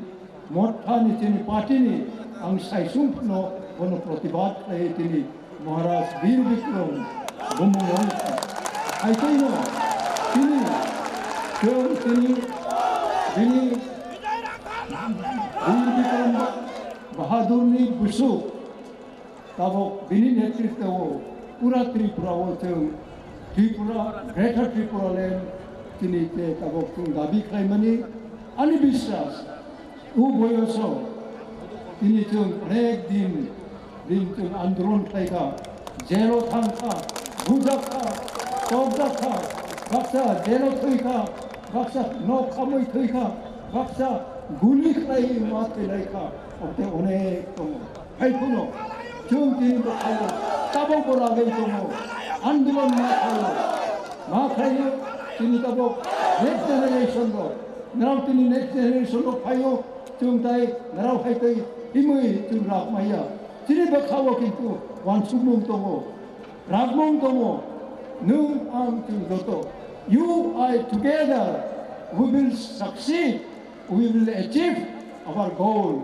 Motha ni chini party ni ang saisung phano bono protibad khlai tini Maharaj Bir Bikram bumung wngkha. Hai tei no tini chwng tini bini Bir Bikram Bahadur ni busuk tabok bini netritwo pura Tripura o chwng Tripura, Greater Tripura Land tini te tabok chwng dabi khlaimani ani biswas. O boyoso tini chwng onek din, din chwng andolon khlaikha, jelo thangkha, bujakha, tokjakha, baksa jelo thwikha, baksa nok khamwi thwikha, baksa guli khlaiwi ma thwilaikha, ote onek tongo. Hai phano chwng tini bwkhaio tabok bo ragwi tongo, andolon ma khlaio, ma khlaio tini tabok next generation rok, nrao tini next generation rok phaio, chwng tai nrao hai tei himwi chwng rak maya. Chini bwkhao kintu wansukmung tongo, rakmung tongo, nwng ang chwng joto. You, I together, we will succeed, we will achieve our goal.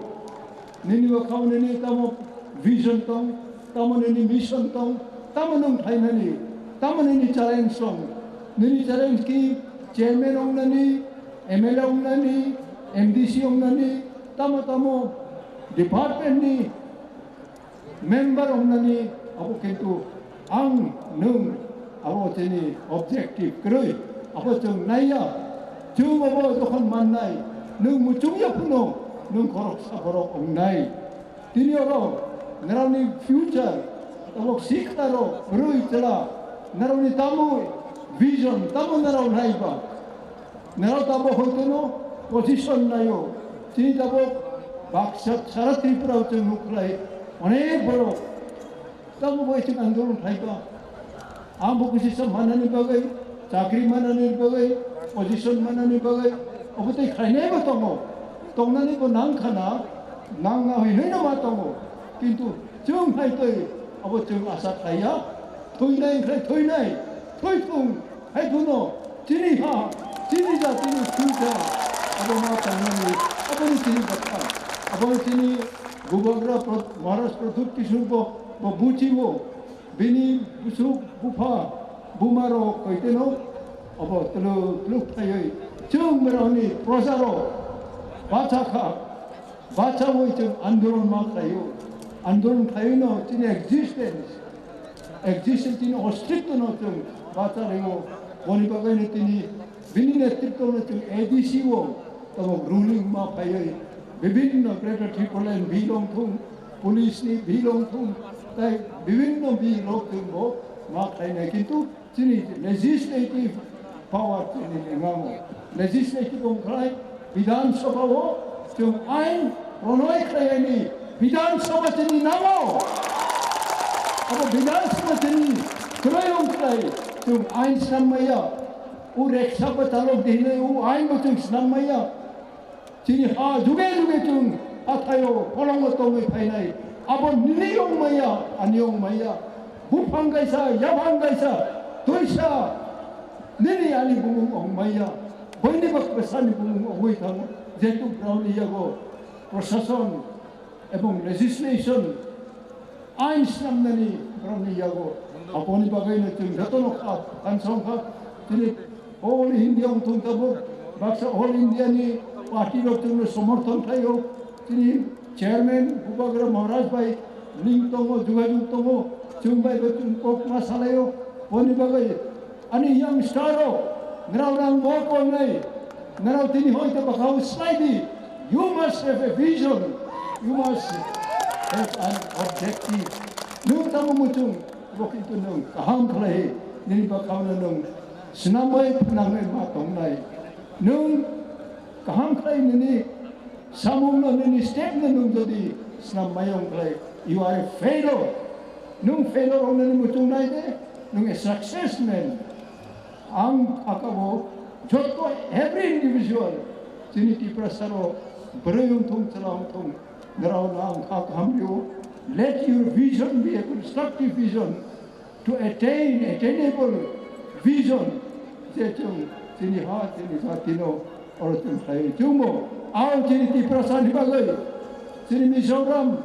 Nini bwkhao nini tamo vision tong, tamo nini mission tong, tamo nwng khlainani, tamo nini challenge tong. Nini challenge ki chairman wngnani, M L A wngnani, M D C wngnani, tamo tamo department ni member wngnani abo kintu ang nwng abo chini objective kwrwi abo chwng naiya. Chwng abo jokhon mannai nwng muchungya phano nwng khoroksa borok wngnai. Tini oro nrani future abo sikla rok kwrwi chwla nrani tamo vision tamo nrao naiba. Nrao tabok hoitono position naio. Chini tabok baksa sara Tripura o chwng nukhlai onek borok tabok bai chwng andolon khlaiba. Ang bo kisi sa manani bagwi, chakri manani bagwi, position manani bagwi, obo tei khlainai bo tongo. Tongnani bo nangkha na, nang na hoi hoi no ma tongo. Kintu chwng hai tei abo chwng asa khlaiya, thwinai khlai thwinai, thwi thung. Hai phano chini ha, chini jatini future abo ma tangnani, aboni chini bwkha, aboni chini bubagra Pro-, Maharaj Pradyut Kishore bo, bo buchibo, bini busuk bupha, buma rok koiteno abo twluk twluk thaiwi chwng borokni proja rok bacha kha. Bachawi chwng andolon ma khlaio. Andolon khlaiwino chini existence, existence chini ostitwno chwng bacha rio. Boni bagwino tini bini netritwno chwng A D C o tabok ruling ma phaiwi bibhinno Greater Tipraland bill wng thung, police ni bill wng thung, tai bibhinno bill rok chwng bo ma khlainai. Kintu chini legislative power chini wngango. Legislative wngkhlai Bidhan Sabha o chwng ain pranoi khlaini Bidhan Sabha chini nango. Abo Bidhan Sabha chini kwrwi wngkhlai chwng ain snam maya. O reksa bwchalok di hinwi o ain bo chwng snam maya. Chini ha juge juge chwng hathaio, kolongo tongwi phainai. Abo nini wng maya, ani wng maya. Buphang kaisa, yaphang kaisa, twisa nini ani bumung wng maya. Boini bak bwsani bumung wngwi thango. Jetu broni yago prosason ebong legislation ain snamnani broni yago. Aboni bagwino chwng jotono kha, kansong kha, chini All India wngthung tabuk, baksa All India ni party rok chwngno somorthon khlaio. Chini chairman Bubagra Maharaj bai link tongo, jogajog tongo, chwng bai bo chwng kok ma salaio. Boni bagwi ani young star rok, nrao rang bo kongnai, nrao tini hoi to bakhao slai di. You must have a vision, you must have an objective. Nwng tamo muchung, bo kintu nwng kaham khlai, nini bakhao no nwng swnamwi phnangwi ma tongnai. Nwng kaham khlai nini samungno, nini stepno nwng jodi snam mayung khlai, you are a failure. Nwng failure wngnani muchung nai de, nwng a success man. Ang aka bo joto every individual, chini Tiprasa rok bwrwi wngthung, chwla wngthung, nrao no ang kha kaham rio. Let your vision be a constructive vision. To attain attainable vision, je chwng chini ha, chini jatino oro chwng khlaiwi chwngmo. Ang chini Tiprasani bagwi, chini Mizoram,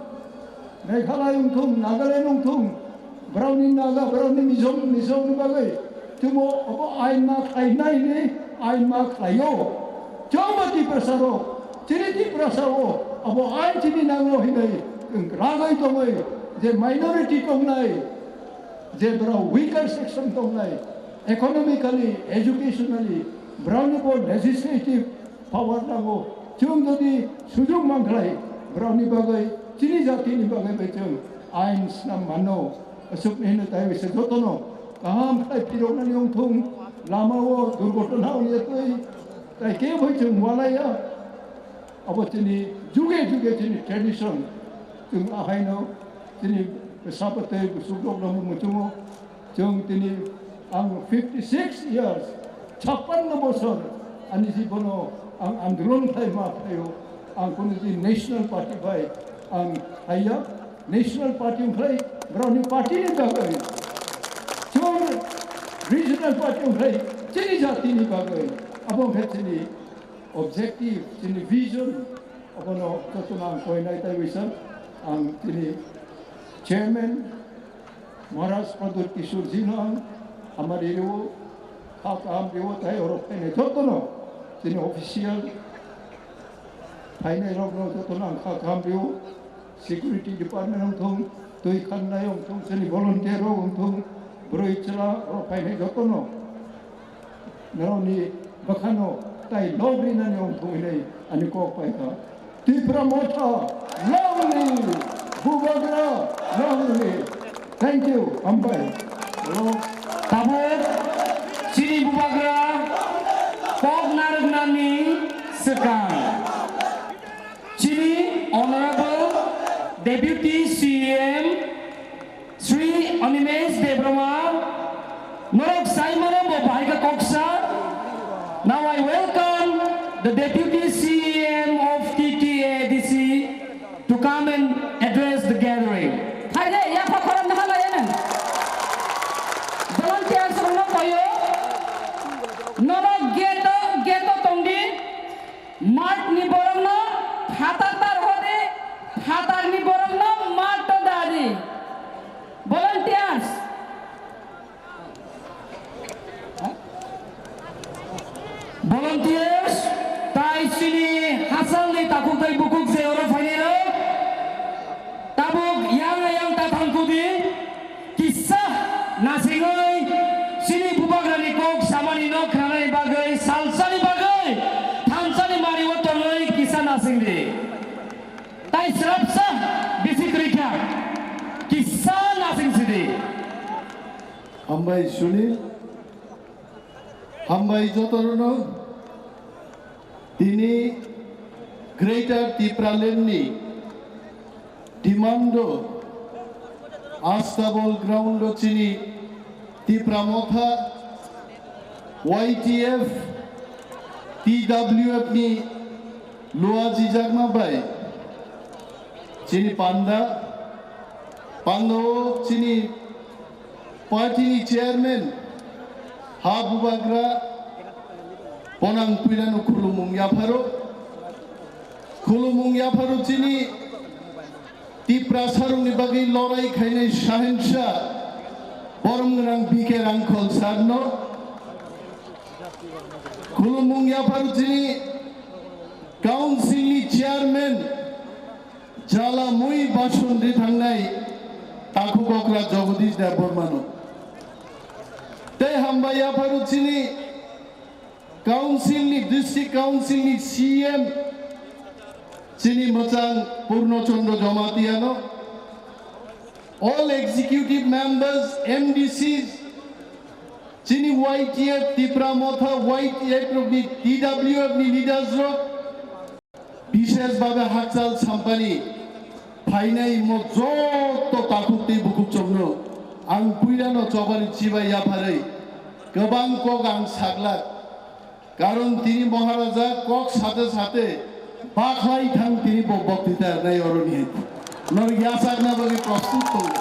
Meghalaya wngthung, Nagaland wngthung, borokni Naga, borokni Mizo, Mizoni bagwi chwngmo obo ain ma khlainai hinwi ain ma khlaio. Chwngbo Tiprasarok, chini Tiprasao obo ain chini nango hinwi ragwi tongwi je minority tongnai, je borok weaker section tongnai, economically, educationally, borokni bo legislative power nango. Chwng jodi sujug mankhlai, borokni bagwi, chini jatini bagwi bai chwng ain snam mano. Aswkni hino tai bisa jotono kaham khlai phiroknani wngthung, lamao durgotona wngya twi, tai kebo chwng walaiya. Abo chini juge juge chini tradition, chwng ahaino chini bwsa bwtwi bwswk rokno muchungo. Chwng tini ang fifty six years, chappanno bosor ani jibono ang andolon khlai ma khlaio. Ang kono di national party bai ang haiya, national party wngkhlai borokni party ni bagwi, chwng regional party wngkhlai chini jatini bagwi. Abo wngkha chini objective, chini vision, abono jotono ang koinai tai wisang ang chini chairman Maharaj Pradyut Kishore ji no ang hamari rio, kha kaham rio, tai oro phainai jotono chini official phainai rokno jotono ang kha kaham rio, security department wngthung, twi khannai wngthung, chini volunteer rok wngthung, bwrwi chwla oro phainai jotono. Norokni bwkhano tai lok rinani wngthung hinwi ani kok pai kha. Tipra Motha long live! Bubagra long live! Thank you, hambai. Hello. Tabuk chini Bubagra kok narwknani swkang. Chini Honorable Deputy C E M Shri Animesh Debbarma, norok saimano bo bahai kha koksa. Now I welcome the Deputy C E M of T T A D C to come and address the gathering. Hai de, yapha khorom na hala yanan. Volunteers rokno koyo. Norok gate-o, gate-o tongdi. Mart ni borokno phatar tar hodi, phatar ni borokno mart o dadi. Volunteers. Volunteers, tai chini hachal ni takhuk tai bukuk je oro phainai rok. Tabuk yang yang ta thangkudi. Kisa nasingwi chini bubagrani kok samani no khnanani bagwi, salsani bagwi, thansani mari o tongwi kisa nasingdi. Tai srapsa bisi kwrwi kha, kisa nasing sidi. Hambai Sunil, hambai jotono. Tini Greater Tipraland ni demand o Astabol ground o chini Tipra Motha, Y T F, T W F ni luajijakma bai chini panda, panda o chini party ni chairman ha bubagra Bonang Puilano khulumung yapharo. Khulumung yapharo chini Tiprasarokni bagwi lorai khainai Sahensa borom gwnang B K Rangkhol sarno. Khulumung yapharo chini council ni chairman jala mui bashon ri thangnai takhuk okra Jagadish Debbarmano. Tei hambai yapharo chini council ni, district council ni C M chini mwchang Purno Chandra Jamatia no, all executive members, M D Cs, chini Y T F, Tipra Motha, Y T F rok ni, T W F ni leaders rok, bishesh bhabe hakchal sampani phainai mo joto takhuk tei bukhuk chokno ang puilano chobani chibai yapharwi kwbang kok ang saglak. Karon tini Maharaja kok sate sate bakhlai thang tini bo boktita rwnai oroni. Norok yachakna bagwi prostut tongo.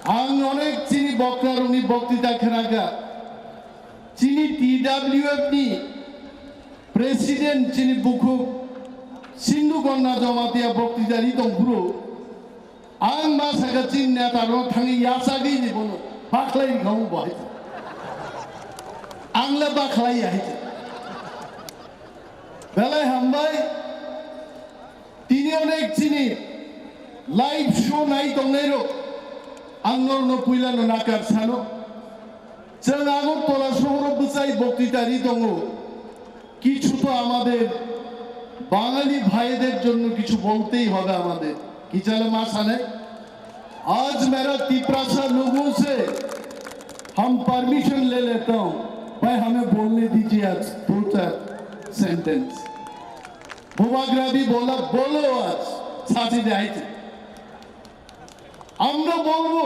Ang onek chini bokra rokni boktita khnakha. Chini T W F ni president chini bukhuk Sindhu Gonna Jamatia boktita ri tong phuru. Ang ma saka chini neta rok thangwi yachagwi ni bono bakhlai ni khamu bo hai. Ang le bakhlai ya hai. Belai hambai. Tini onek chini live show nai tongnai rok. Ang norno puila no nakar sano. Chwng Agartala sohoro bwchai boktita ri tongo. কিছু তো আমাদের বাঙালি ভাইদের জন্য কিছু বলতেই হবে আমাদের। কি চালে মা সানে? आज मेरा तिपरासा लोगों से हम परमिशन ले लेता हूँ, भाई हमें बोलने दीजिए आज दो चार सेंटेंस। বুবাগ্রাদি বলা বলো আজ সাথে যাইতে আমরা বলবো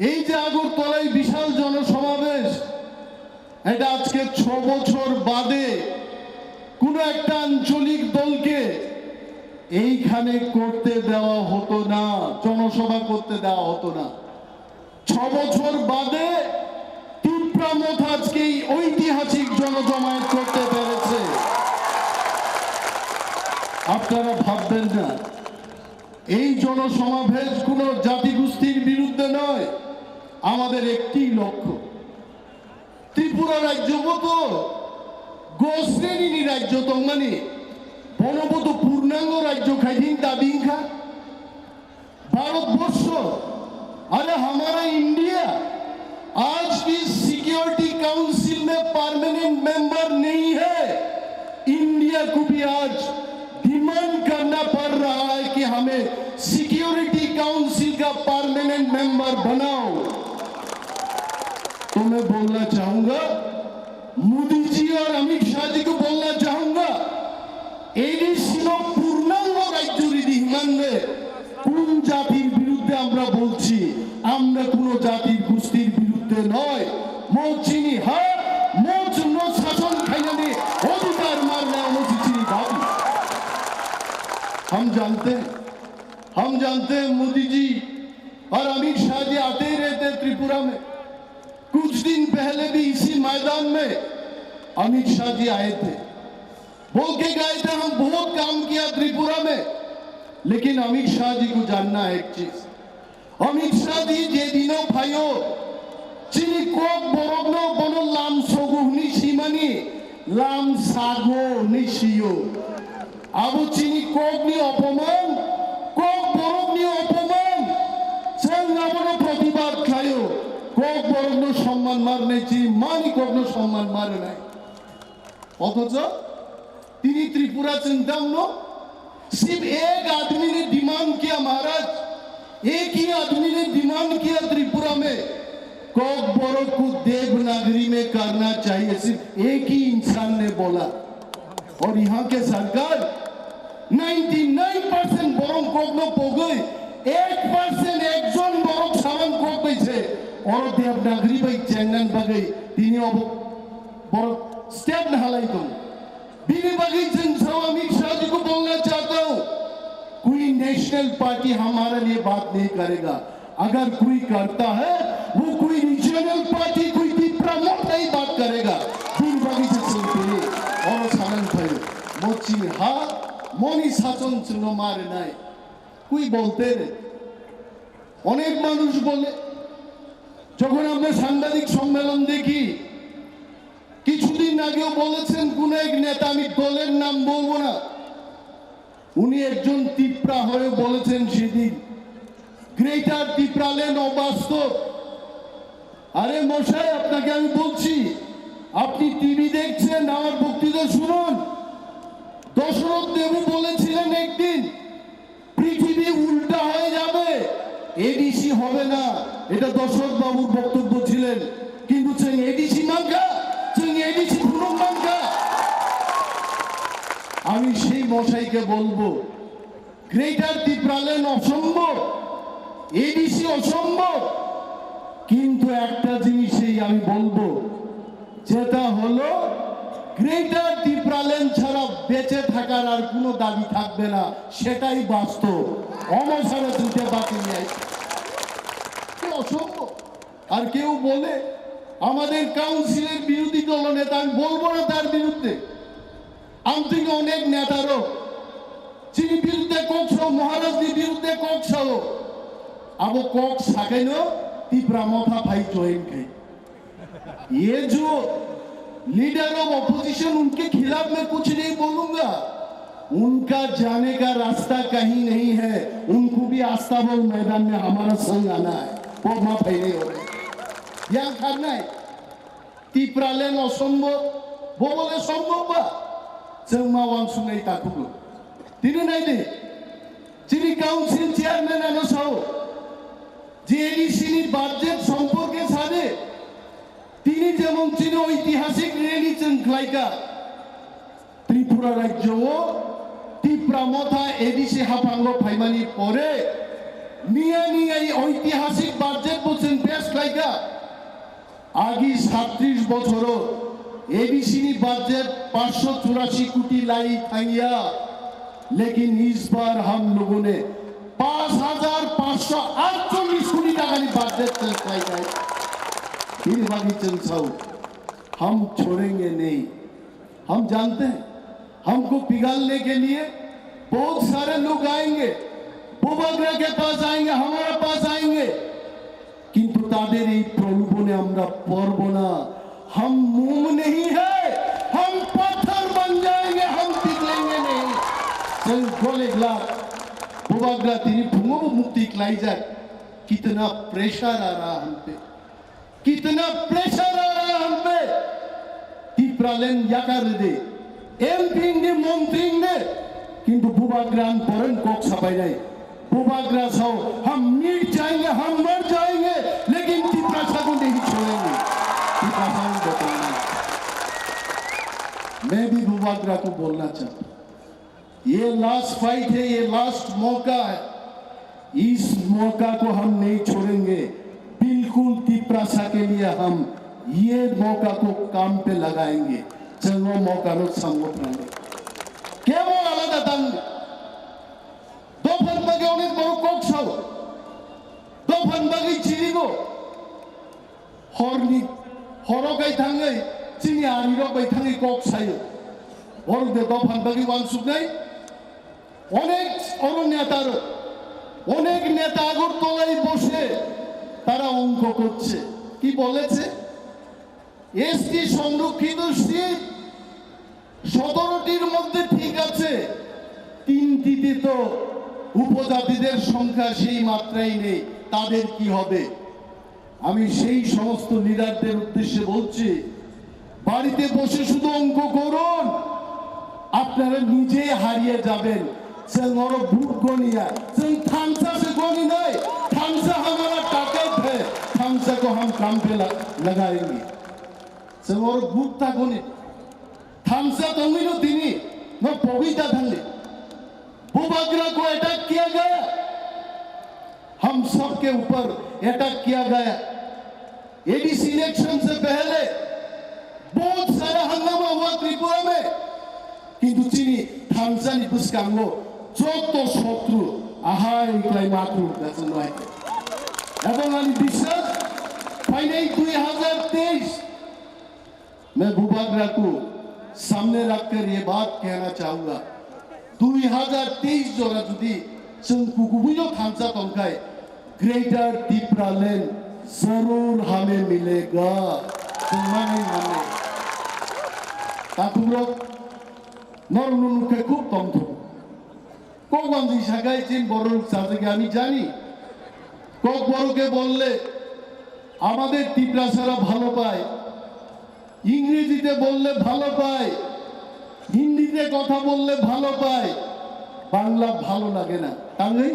এই যে আগরতলায় বিশাল জনসমাবেশ, এটা আজকে ছ বছর বাদে কোনো একটা আঞ্চলিক দলকে এইখানে করতে দেওয়া হতো না, জনসভা করতে দেওয়া হতো না। ছ বছর বাদে তিপ্রা মথ আজকে এই ঐতিহাসিক জনজমায়েত করতে পেরেছে। আপনারা ভাববেন না, এই জনসমাবেশ কোনো জাতিগোষ্ঠীর বিরুদ্ধে নয়, আমাদের একটি লক্ষ্য। ত্রিপুরা রাজ্যগত গো শ্রেণীনি রাজ্য তংমানি বনবত পূর্ণাঙ্গ রাজ্য খাইদিন দাবি ইংখা। ভারতবর্ষ, আরে হামারা ইন্ডিয়া, আজ भी सिक्योरिटी काउंसिल में परमानेंट मेंबर नहीं है। इंडिया को भी आज डिमांड करना पड़ रहा है कि हमें सिक्योरिटी काउंसिल का परमानेंट मेंबर बनाओ। तो मैं बोलना चाहूंगा, मोदी जी और अमित शाह जी को बोलना चाहूंगा, এডিসি র পূর্ণাঙ্গ রাজ্য যদি হিমান্দে কোন জাতির বিরুদ্ধে আমরা বলছি? আমরা কোনো জাতির গোষ্ঠীর বিরুদ্ধে নয়। মৌচিনি হার মৌচুনো শাসন খাইনানি অধিকার মারনা মৌচিনি দাবি। हम जानते हैं, हम जानते हैं मोदी जी और अमित शाह जी आते ही रहते हैं त्रिपुरा में। कुछ दिन पहले भी इसी मैदान में अमित शाह जी आए थे, बोल के गए थे, हम बहुत काम किया त्रिपुरा में। लेकिन अमित शाह जी को जानना है एक चीज, अमित शाह जी जे दिनो फायो, chini kok borok no bono lam sogo hwnwi simani, lam sago hwnwi siyo. Abo chini kokni opoman, kok borokni opoman. Chwng abono protibad khlaio. Kok borokno somman marnai chini mani kokno somman marnai. Othocho tini Tripura chwng damno sib ek admi ne demand kiya Maharaj. एक ही आदमी ने डिमांड किया त्रिपुरा में, कॉकबोरोक को देवनागरी में करना चाहिए, सिर्फ एक ही इंसान ने बोला। और यहाँ के सरकार ninety nine percent borok kokno pogwi, ek percent ekjon borok saman kok bai se, oro Devanagari bai chengna bagwi tini obo borok step na halai tong. Bini bagwi chwng sao Amit Shah ji ko bolna chahta hu, koi national party hamare liye baat nahi karega. अगर कोई करता है, वो कोई regional party, कोई तिप्रा मोर्चा ही बात करेगा। Bini bagwi je chwng tini oro sanani phaio, mo chini ha, moni sachon chwngno ma rwnai. Koi bolte re? অনেক মানুষ বলে, যখন আমরা সাংবাদিক সম্মেলন দেখি, কিছুদিন আগেও বলেছেন কোন এক নেতা, আমি দলের নাম বলবো না, উনি একজন তিপ্রা হয়ে বলেছেন সেদিন, গ্রেটার তিপ্রাল্যান্ড অবাস্তব। আরে মশাই, আপনাকে আমি বলছি, আপনি টিভি দেখছেন, আমার বক্তৃতা শুনুন। দশরথ দেবু বলেছিলেন একদিন, পৃথিবী উল্টা হয়ে যাবে, এডিসি হবে না। এটা দশরথ বাবুর বক্তব্য ছিলেন। কিন্তু চং এডিসি মানকা, চং এডিসি ফুরুক মানকা। আমি সেই মশাইকে বলবো, গ্রেটার তিপ্রাল্যান্ড অসম্ভব, এডিসি অসম্ভব। কিন্তু একটা জিনিসই আমি বলবো, যেটা হলো গ্রেটার তিপ্রাল্যান্ড ছাড়া বেঁচে থাকার আর কোনো দাবি থাকবে না, সেটাই বাস্তব। অমসারে দুইটা বাকি নেই, অসম্ভব। আর কেউ বলে আমাদের কাউন্সিলের বিরোধী দলনেতা, আমি বলবো না তার বিরুদ্ধে, আমি থেকে অনেক নেতারও যিনি বিরুদ্ধে কক্ষ, মহারাজনি বিরুদ্ধে কক্ষ, আবো কক্ষ সাকাইনো তীব্রা মথা ভাই জয়েন খাই। ये जो लीडर ऑफ अपोजिशन, उनके खिलाफ मैं कुछ नहीं बोलूंगा। उनका जाने का रास्ता कहीं नहीं है। उनको भी अस्ताबल मैदान में हमारा संग आना है। वो माफ है नहीं हो रहे। यहाँ करना है। ত্রিপুরাল্যান্ড অসম্ভব, ববলে সম্ভব বা? চংমা ওয়াংসুং এই তাকুলো। তিনি নাই দে। যিনি কাউন্সিল চেয়ারম্যান আনো সাও, যে এডিসি নি বাজেট সম্পর্কে সানে, তিনি যেমন চিনি ঐতিহাসিক রেলি চেংখ্লাইকা, ত্রিপুরা রাজ্য ও ত্রিপুরা মথা এডিসি হাফাঙ্গ ফাইমানি পরে নিয়া নিয়া এই ঐতিহাসিক বাজেট বলছেন পেশ খাইকা। আগে সাতত্রিশ বছর এডিসি নি বাজেট পাঁচশো চুরাশি কোটি লাই থাইয়া, लेकिन इस बार हम लोगों ने পাঁচ হাজার পাঁচশো আটচল্লিশ কোটি টাকা নি বাজেট পেশ খাইকা। फिर बाकी चंद साहू, हम छोड़ेंगे नहीं। हम जानते हैं, हमको पिघलने के लिए बहुत सारे लोग आएंगे, बुबाग्रा के पास आएंगे, हमारे पास आएंगे, কিন্তু তাদের এই প্রলোভনে আমরা পড়ব না। हम मोम नहीं है, हम पत्थर बन जाएंगे, हम पिघलेंगे नहीं। चल गोले ग्लास, बुबाग्रा तिनी फुंगो मुक्ति क्लाइजर, कितना प्रेशर आ रहा हम पे। कितना प्रेशर आ रहा है हम पे। ত্রিপুরাল্যান্ড ইয়াকার দে, এমপি দে, মন্ত্রী দে, কিন্তু বুবাগ্রান পরেন কক সাপাই নাই। बुबाग्रा साहू, हम मिट जाएंगे, हम मर जाएंगे, लेकिन तिपरासा को नहीं छोड़ेंगे। तिपरासा को बताएंगे। मैं भी बुबाग्रा को बोलना चाहता हूँ, ये लास्ट फाइट है, ये लास्ट मौका है। इस मौका को हम नहीं छोड़ेंगे। बिल्कुल तिपरासा के लिए हम ये मौका को काम पे लगाएंगे। चलो मौका नो संगत रंगे। Kebo alada tang. Dophani bagwi onek borok kok sao. Dophani bagwi chirigo. Horni, horo kai thangwi chini arirok bai thangwi kok sayo. Borok de dophani bagwi wansuknai. Onek oro netarok, onek neta আগরতলায় বসে তারা অঙ্ক করছে। কি বলেছে? এসটি সংরক্ষিত সিট সতেরোটির মধ্যে ঠিক আছে, তিনটিতে তো উপজাতিদের সংখ্যা সেই মাত্রায় নেই, তাদের কি হবে? আমি সেই সমস্ত লিডারদের উদ্দেশ্যে বলছি, বাড়িতে বসে শুধু অঙ্ক করুন, আপনারা নিজেই হারিয়ে যাবেন। Chwng oro vote goniya, chwng thansa se goninai, thansa hamara takat hai, thansa ko hum kam pe la-, lagayenge. Chwng oro vote ta goni, thansa tongwino tini no pogwi ta thangdi. Bubagra ko attack kiya gaya, हम सबके ऊपर अटैक किया गया। ADC election से पहले बहुत सारा हंगामा हुआ त्रिपुरा में, কিন্তু chini thansa ni bwskango joto sotru ahai kwlai ma khlum gasu nai. Ebong ani biswas phainai dui hazar teis मैं बुबाग्रा को सामने रखकर ये बात कहना चाहूंगा, dui hazar teis jora jodi chwng kukubuino thansa tongkhai, Greater Tipraland जरूर हमें मिलेगा। Chwng manwi manwi. Takhukrok, norokno nukhe khub tongthok. Kokwanjwi sakai chin borok chajak, ami jani. Kokborok ke bolle, amader Tiprasara bhalo pai. ইংরেজিতে বললে ভালো পায়, হিন্দিতে কথা বললে ভালো পায়, বাংলা ভালো লাগে না। Tangwi?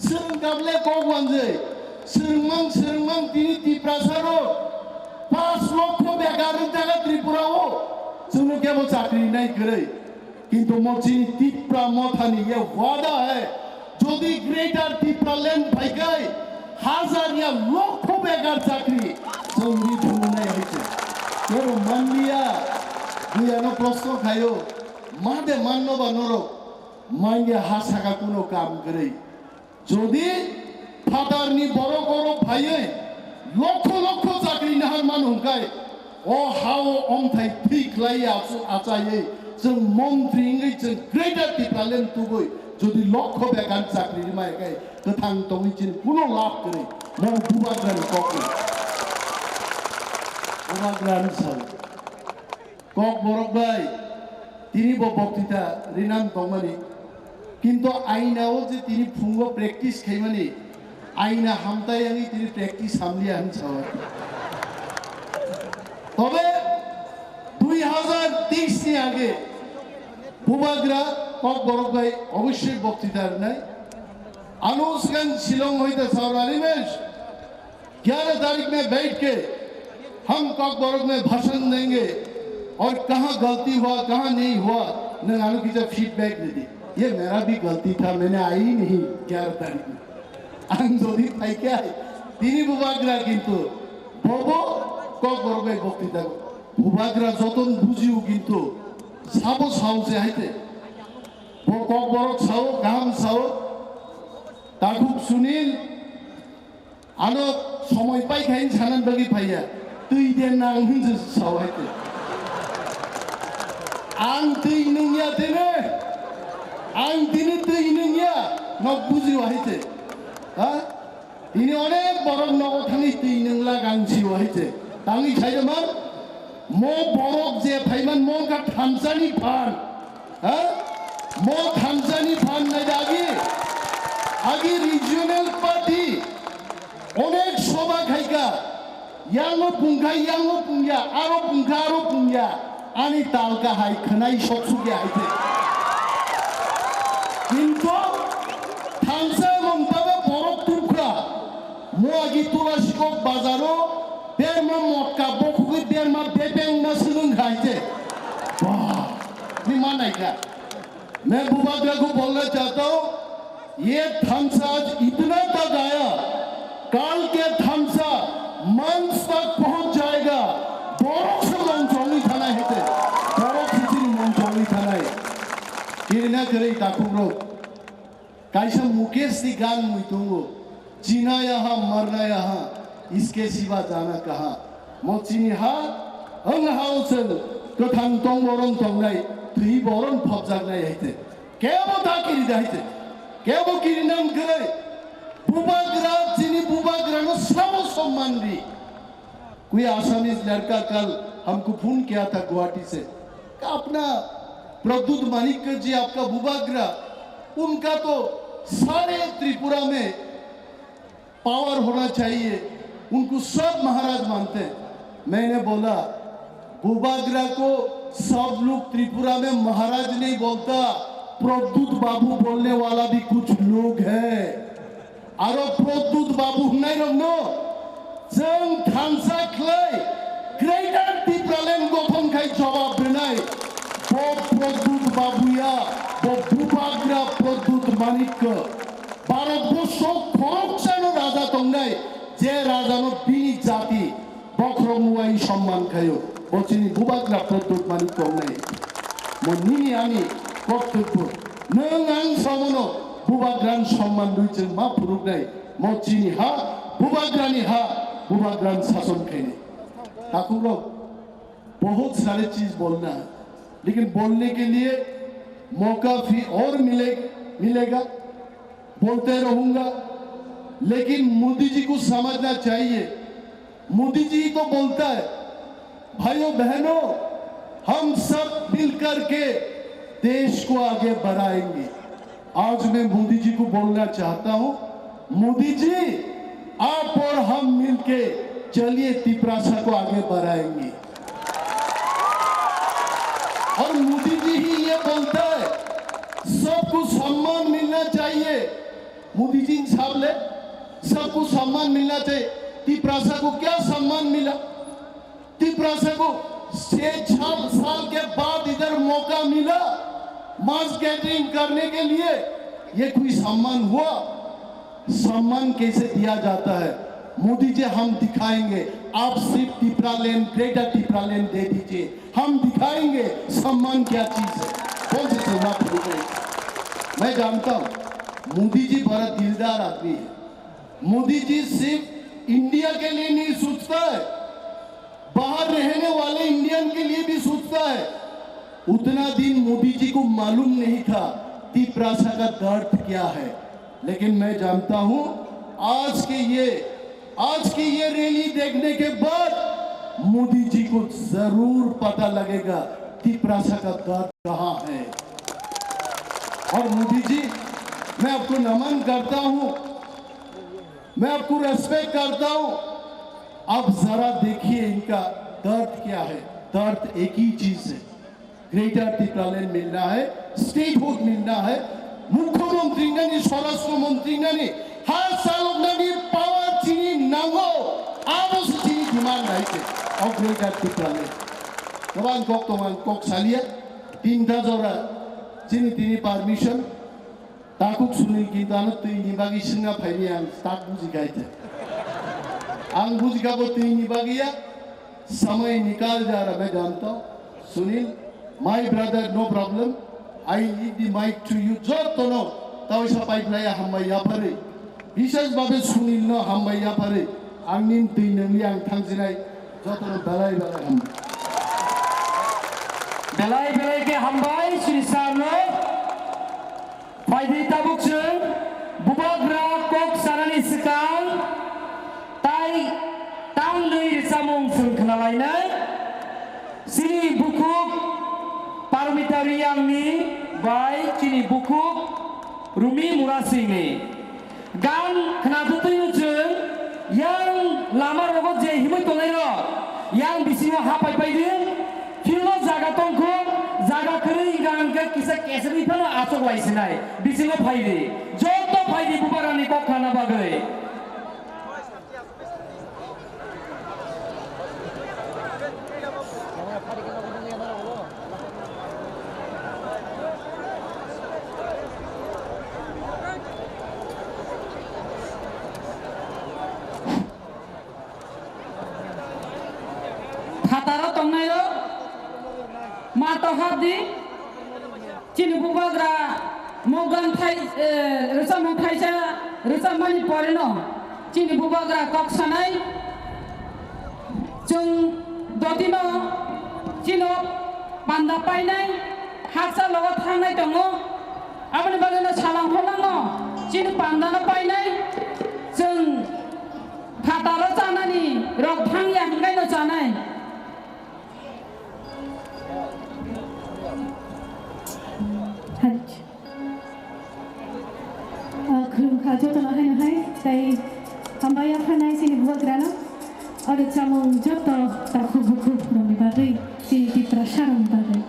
Chwng kable kokwanjwi, chwrwngmang chwrwngmang tini Tiprasaro pas lokho bekar wng thaka Tripurao, chwngno kebo chakri nai kwrwi. Kintu mo chini Tipra Mothani ye wada hai, jodi Greater Tipraland phaikai, hazar ya lokho bekar chakri chwng ri thungnai hai se. Kebo manliya, buyano proshno khayo, ma de manno ba norok, manya ha saka kuno kam kwrwi. Jodi phatarni borok oro phaiwi lokho lokho chakri nahar mano hwnkhai, o ha-o omthai thwi khlai achu-, achaiwi chwng montri wngwi chwng Greater Tipraland tubui jodi lokho bekar chakri rwmai khe kwthang tongwi chini kuno lab kwrwi, mo bubagrani kokno. Bubagrani sal. Kokborok bai, tini bo boktita rinam tongmani. Kintu aina o je tini phungo practice khaimani, aina hamtai wngwi tini practice hamliya hwn sao. Tobe dui hazar teis ni age bubagra Kokborok bai obossoi boktita rinai. Ano swkang Shillong hoite sao Animesh, ग्यारह तारीख में बैठ के हम कॉकबोरोक में भाषण देंगे और कहाँ गलती हुआ, कहाँ नहीं हुआ, nang ano kisa feedback de di. ये मेरा भी गलती था, मैंने आई नहीं ग्यारह तारीख में। Ang jodi phaikhe hai, tini bubagra kintu bobo Kokborok bai boktita. Bubagra joton bujiu kintu sabo sao se haite. Bo Kokborok sao, kaham sao. Takhuk Sunil, ano somoi pai khe sanan bagwi phaiya, twi de nang hwn se sao hai khe. Ang twi nungya tene, ang tini twi nungya, nok bujio hai se. Ha? Tini onek borok nogo thangwi twi nungla gang sio hai se. Tangwi sai de man, mo borok je phaiman mo ka thamsani phan. Ha? Mo thamsani phan nai da agi, agi regional party onek soba khaika, yango pungkha, yango pungya, aro pungkha, aro pungya, ani talka hai khwnai sok sukya hai khe. Kintu thamsa mungtaba borok tukra, mo agi Tulasikok bazaro berma motka bokhugwi berma bebengma swrwng hai khe. Bah, ni manai kha. मैं बुबाग्रा को बोलना चाहता हूँ, ये थामसा आज इतना तक आया, कल के थामसा मंच तक पहुंच जाएगा। Borok se mong chongwi thanai hete, borok se chini mong chongwi thanai. Kirina kwrwi takhukrok. Kaisa Mukesh ni gan mui tongo, "Jina yaha, marna yaha, iske siwa jana kaha." Mo chini ha, ang ha o chwng kwthang tong boron tongnai, thwi boron phobjaknai hai te. Kebo ta kiri da hai te. Kebo kiri nang kwrwi. Bubagra, chini bubagra no sabo somman di. कोई आसामीज लड़का कल हमको फोन किया था गुवाहाटी से, कहा, "अपना प्रद्युत मानिक जी, आपका बुबाग्रा, उनका तो सारे त्रिपुरा में पावर होना चाहिए, उनको सब महाराज मानते हैं।" मैंने बोला, "बुबाग्रा को सब लोग त्रिपुरा में महाराज नहीं बोलता, प्रद्युत बाबू बोलने वाला भी कुछ लोग हैं।" Aro Pradyut Babu hwnnairokno chwng thansa khlai Greater Tipraland gothon khai jobab rwnai. Bo Pradyut Babu ya, bo Bubagra Pradyut Manikya. Bharatborsho khoroksano raja tongnai, je rajano bini jati Bokhorok nuwai somman khaio, bo chini bubagra Pradyut Manik tongnai. Mo nini ani koktwbo. Nwng ang samono bubagrani somman rwi chwng ma phunuknai. Mo chini ha, bubagrani ha, bubagrani sason khainai. Takhukrok, bahut sare cheez bolna hai, lekin bolne ke liye mauka bhi aur mile, milega. Bolte rahunga, लेकिन मोदी जी को समझना चाहिए, मोदी जी तो बोलता है, भाइयों बहनों, हम सब मिलकर के देश को आगे बढ़ाएंगे। आज मैं मोदी जी को बोलना चाहता हूं, मोदी जी, आप और हम मिलके चलिए, तिपरासा को आगे बढ़ाएंगे। और मोदी जी ही ये बोलता है, सबको सम्मान मिलना चाहिए। मोदी जी साहब ने, सबको सम्मान मिलना चाहिए। तिपरासा को क्या सम्मान मिला? तिपरासा को छह साल, साल के बाद इधर मौका मिला मास गैदरिंग करने के लिए, ये कोई सम्मान हुआ? सम्मान कैसे दिया जाता है? मोदी जी, हम दिखाएंगे, आप सिर्फ टिपरालैंड, ग्रेटर टिपरालैंड दे दीजिए, हम दिखाएंगे सम्मान क्या चीज है। कौन सी सौगात हो गई? मैं जानता हूं, मोदी जी बड़ा दिलदार आदमी है। मोदी जी सिर्फ इंडिया के लिए नहीं सोचता है, बाहर रहने वाले इंडियन के लिए भी सोचता है। उतना दिन मोदी जी को मालूम नहीं था तिपरासा का दर्द क्या है, लेकिन मैं जानता हूं, आज के ये, आज की ये रैली देखने के बाद मोदी जी को जरूर पता लगेगा तिपरासा का दर्द कहां है। और मोदी जी, मैं आपको नमन करता हूं, मैं आपको रेस्पेक्ट करता हूं। आप जरा देखिए इनका दर्द क्या है। दर्द एक ही चीज है, ग्रेटर टिपरालैंड मिलना है, स्टेटहुड मिलना है। मुख्यमंत्री nani, स्वराष्ट्र मंत्री nani, ha salok nani power chini nango, abo se chini demand hai se, o Greater Tipraland. Kwbang kok tong ang kok salia, tinta jora chini tini permission, Takhuk Sunil kintu ano twi ni bagwi swngna phaini ang tak buji kha ite. Ang buji kha bo twi ni bagwi ya, samay nikal ja raha main janta hu. Sunil, my brother, no problem. I leave the mic to you. Jotono tawisa pai phlaiya hambai yapharwi. Bishesh bhabe Sunil no hambai yapharwi. Ang nin twi nangwi ang thangjinai. Jotono belai belai hambai. Belai belai khe hambai Sri Sir no. Phaidi tabuk chwng bubagra kok sanani swkang tai tangwi rwchapmung chwng khwnalainai. Chini bukhuk Parmita Reang ni bai chini bukhuk Rumi Murasing ni. Gan khna twtwi no chwng yang lama rogo je himwi tongnai rok yang bisingo ha pai pai di. Philno jaga tongkho, jaga kwrwi hwnkha hwnkhe kisa kesagwi phano achuk lai sinai. Bisingo phaidi. Joto phaidi bubagrani kok khna bagwi. Phataro tongnairok ma tohar di. Chini bubagra mokgan thai, eh, rwchapmung thaisa rwchapmani poreno chini bubagra kok sanai. Chwng dotino chino panda painai, haksa logo thangnai tongo. Aboni bagwino salang holangno chini pandano painai. Chwng phataro chanani rok thangya hwnkhaino chanai. Hai. Ah, khulumkha jotono haino hai, tei hambai yapharnai chini bubagrano. Oro chamung joto takhuk bukhuk rokni bagwi, chini Tiprasa rokni bagwi.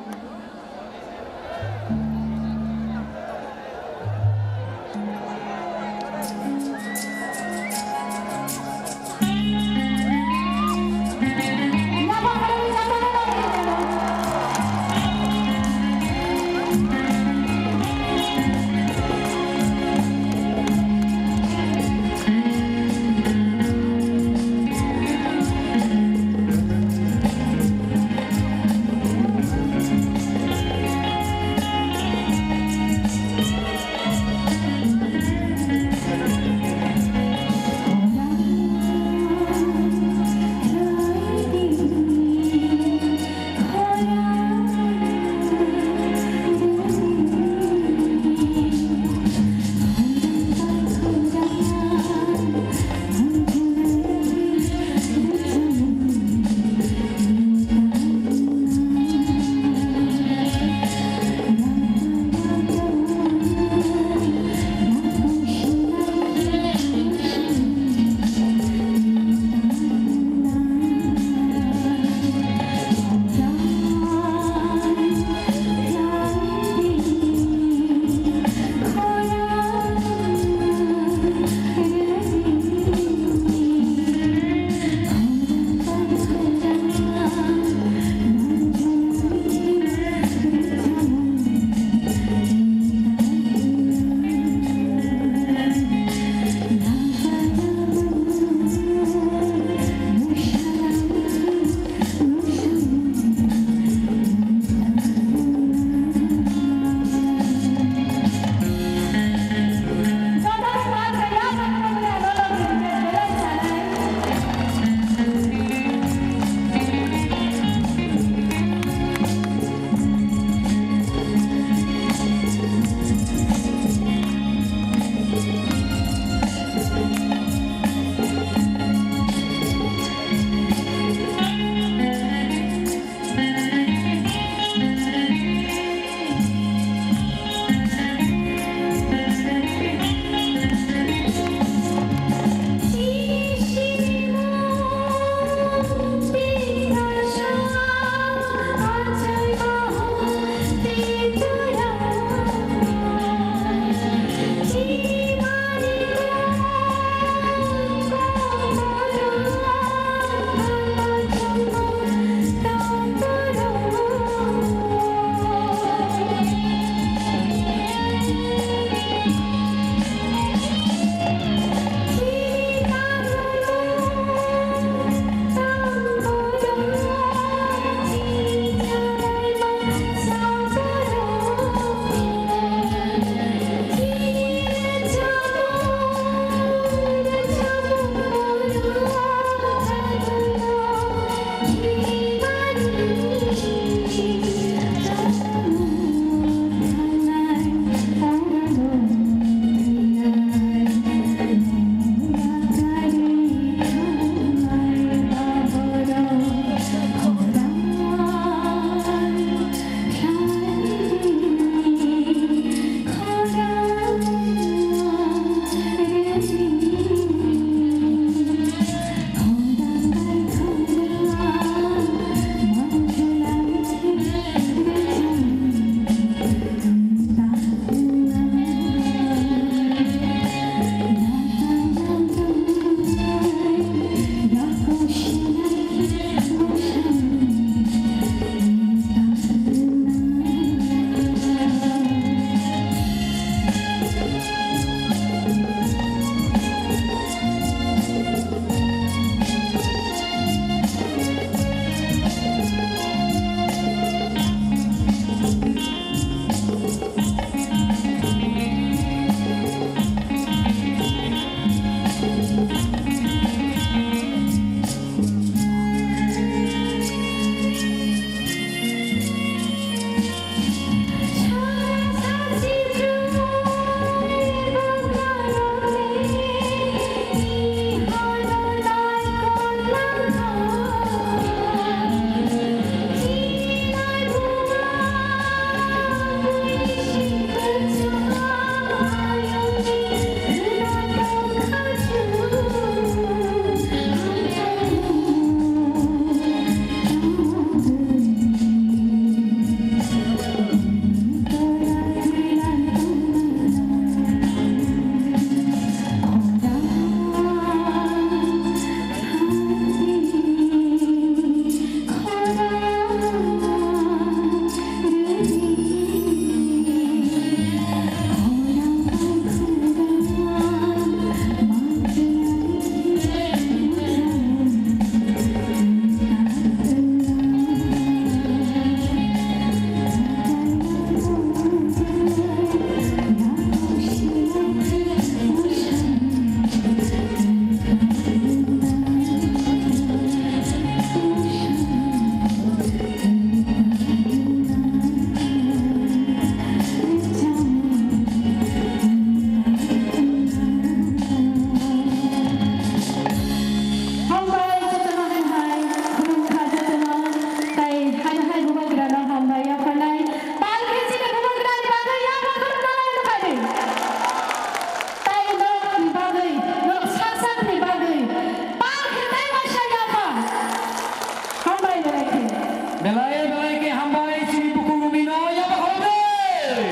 Belai belai khe hambai chini bukhuk rumi no yaba khoroknwi.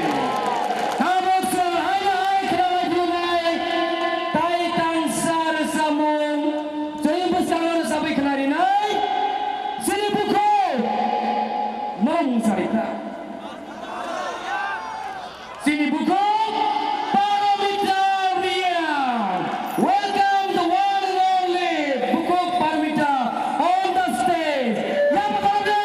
Tabuk chwng haino hai khwnalai philwnai tai tangsa rwchapmung chwng bwskango rwchapwi khwnarinai chini bukhuk no mung sarikha. Chini bukhuk Paromita Reang. Welcome the one and only bukhuk Paromita on the stage. Yaba khoroknwi.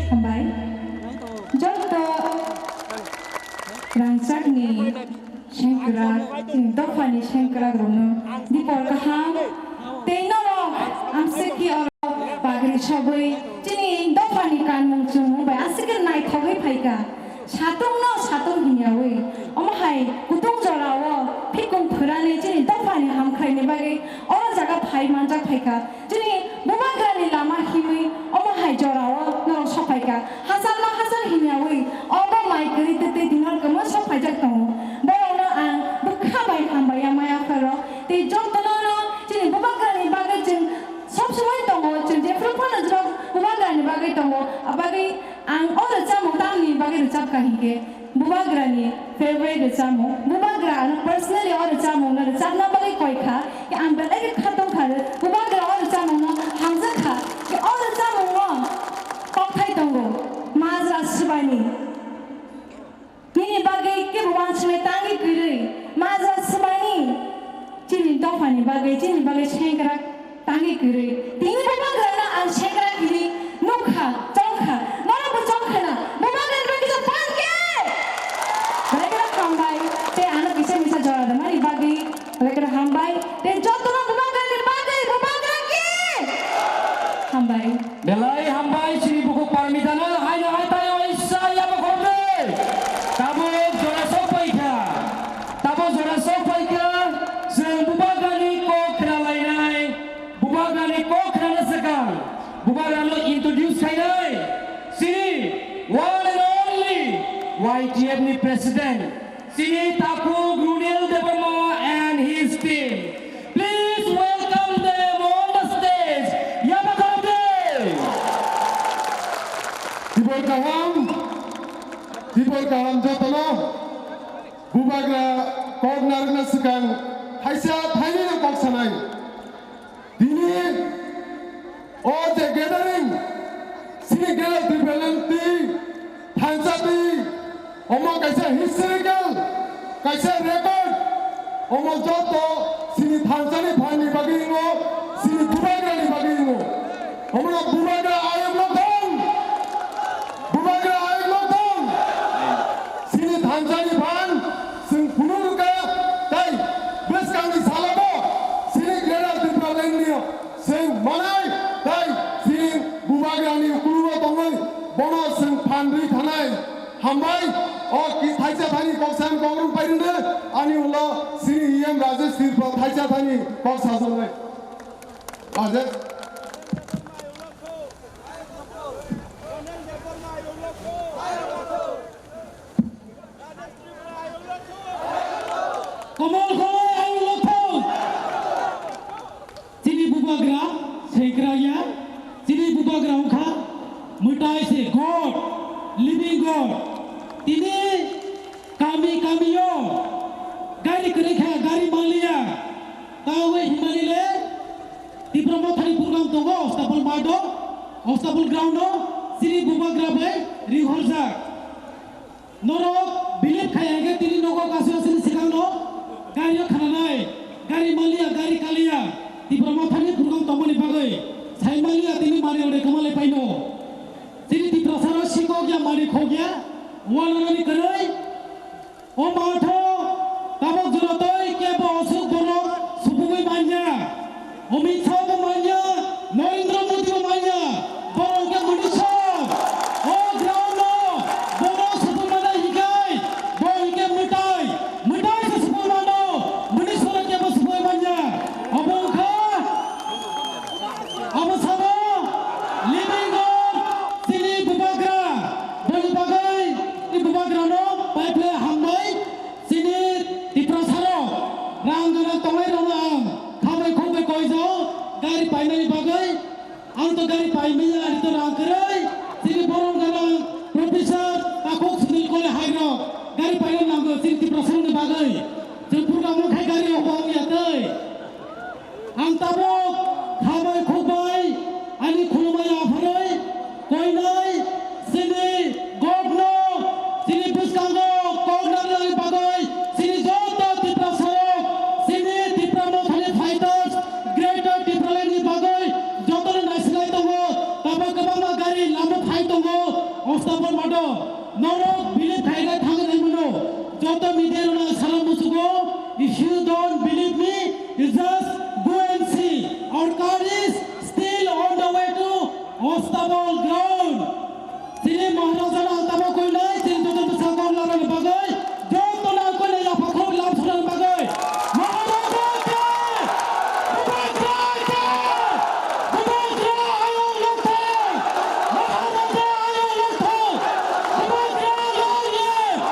Hambai. Joto rangchakni sengkrak, chini dophani sengkrakrokno dipor kaham tei norok amswkhe oro bagri sogwi chini dophani kanmung chumung bai aswkhe naithogwi phaikha. Satungno satung hinyawi omo hai kutung jorao phikung phwrani chini dophani hamkhraini bagwi oro jaga phai manjak phaikha. Chini bubagrani lama himwi omo hai jorao norok sokphaikha. Hachal ma hachal hinyawi obo mai kwrwi twi twi dinor kwmwi sokphaijak tongo. Borokno ang bwkha bai hambai ya maya phairok tei jotono no chini bubagrani bagwi chwng sob somoi tongo, chwng jephru phano jwk bubagrani bagwi tongo. Abagwi ang o rwchapmung tamni bagwi rwchapkha hinkhe, Bubagrani favorite rwchapmung. Bubagra ano personally o rwchapmungno rwchapna bagwi koi kha, khe ang belai khe khatong kha rw. Bubagra o rwchapmungno hamjak kha, khe o rwchapmungo kokthai tongo, Majra Swbaini. Nini bagwi kebo uansuknai tangwi kwrwi, Majra Swbaini. Chini dophani bagwi, chini bagwi sengkrak tangwi kwrwi. Tini bubagrano ang sengkrak hinwi nukha, chongkha. Norokbo chongkha na? Bubagrani bagwi kisa phan khe? Belai kheno hambai. Tei ano kisa misa jora rwmani bagwi belai kheno hambai. Tei jotono bubagrani bagwi bubagra khe? Hambai. Belai hambai chini bukhuk parmitano haino hai taio isa yaba khoroknwi. Tabuk jora sok paikha. Tabuk jora sok paikha. Chwng bubagrani kok khna lainai. Bubagrani kok khnana swkang. Bubagrano introduce khainai. Chini one and only Y T F ni president. Chini takhuk Runil Debbarma and his team. Please welcome them on the stage. Yaba khoroknwi. Tibor kaham, tibor kaham jotono. Bubagra kok narwkna swkang thaisa thainwino kok sanai. Tini o je gathering, chini Greater Tipraland twi thansa twi, omo kaisa historical, kaisa record, omo joto chini thansani phanni bagwi wngo, chini bubagrani bagwi wngo. Omono bubagra ayuk no thung, bubagra ayuk no thung. Chini thansani phan chwng phunuk rwkha, tei bwskangni salogo chini Greater Tipraland ni chwng manai tei chini bubagrani ukulugo tongwi bono chwng phan rwi thanai. Hambai, o ki thaisa thani kok san kok rwng pai rwdi, ani ulo chini E M Rajesh Tiripura thaisa thani kok sajaknai. Rajesh. Komol khoroi ayuk no thung. Chini bubagra sengkrak ya, chini bubagra wngkha mwtai se God, living God. Tini kami kami o gari kwrwi kha, gari manliya. Tamo himani le Tipra Mothani program tongo, Ostapol Math o, Ostapol ground o, chini bubagra bai rihorjak. Norok believe khai hwnkhe tini nogo kasu asini swkangno gari o khananai, gari maliya, gari kaliya, Tipra Mothani program tongmani bagwi sai maliya tini mari ore kwmalai paino. Chini Tiprasarok sikok ya mari khok ya, wananani kwrwi. O matho tabok jora tei kebo osuk borok supugwi manya. Amit Shah bo manya, Narendra Modi bo manya, borok hwnkhe Muniswar. O ground no borok supui manya hikai, bo hinkhe mwtai, mwtai se supui mano, Muniswar kebo supui manya. Obo wngkha, abo sabo living God chini Bubagra, boni bagwi i Bubagra no pai phlai hambai. Chini Tiprasarok rang gwnang tongnairokno ang khabai khukbai koijao gari painani bagwi. Ang to gari paimanya, ani to rang kwrwi. Chini borom gwnang Professor Takhuk Sunil Kole hairok gari paina nango chini Tiprasarokni bagwi. Chwng program o khai gari rok bo wngya tei. Ang tabuk khabai khukbai ani khulumani apharwi koinai chini God no chini bwskango kok narwknani bagwi chini joto Tiprasarok, chini Tipra Mothani fighters, Greater Tipraland ni bagwi jotoni naisinai tongo. Tabuk kwbangma gari lama phai tongo, Ostabor Mato. Norok believe khaina thangwi naimano. Joto media rokno salam muchugo. If you don't believe me, you just go and see. Our car is still on the way to Ostabal ground. Chini Maharaja no ang tamo koinai, chini joto bwsa kok larani bagwi, joto no ang koinai yapha khok lam surani bagwi. Maharaja jai! Bubagra jai! Bubagra ayang longthai! Maharaja ayang longthai! Bubagra long live!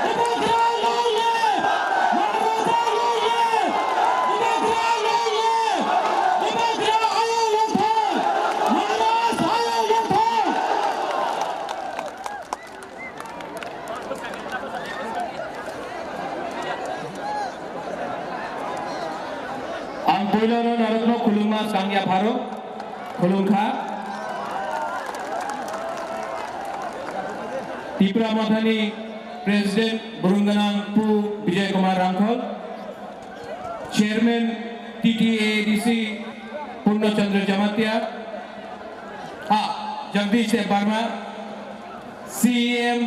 Bubagra long live! Maharaja long live! Bubagra long live! Bubagra ayang longthai! Maharaj ayang longthai! Ang puilano norokno khulumma swkang yapharo khulumkha. Tipra Mothani President Burungganang Pu Bijoy Kumar Rangkhol, Chairman T T A A D C Purno Chandra Jamatia, ah, Jagdish Debbarma, C E M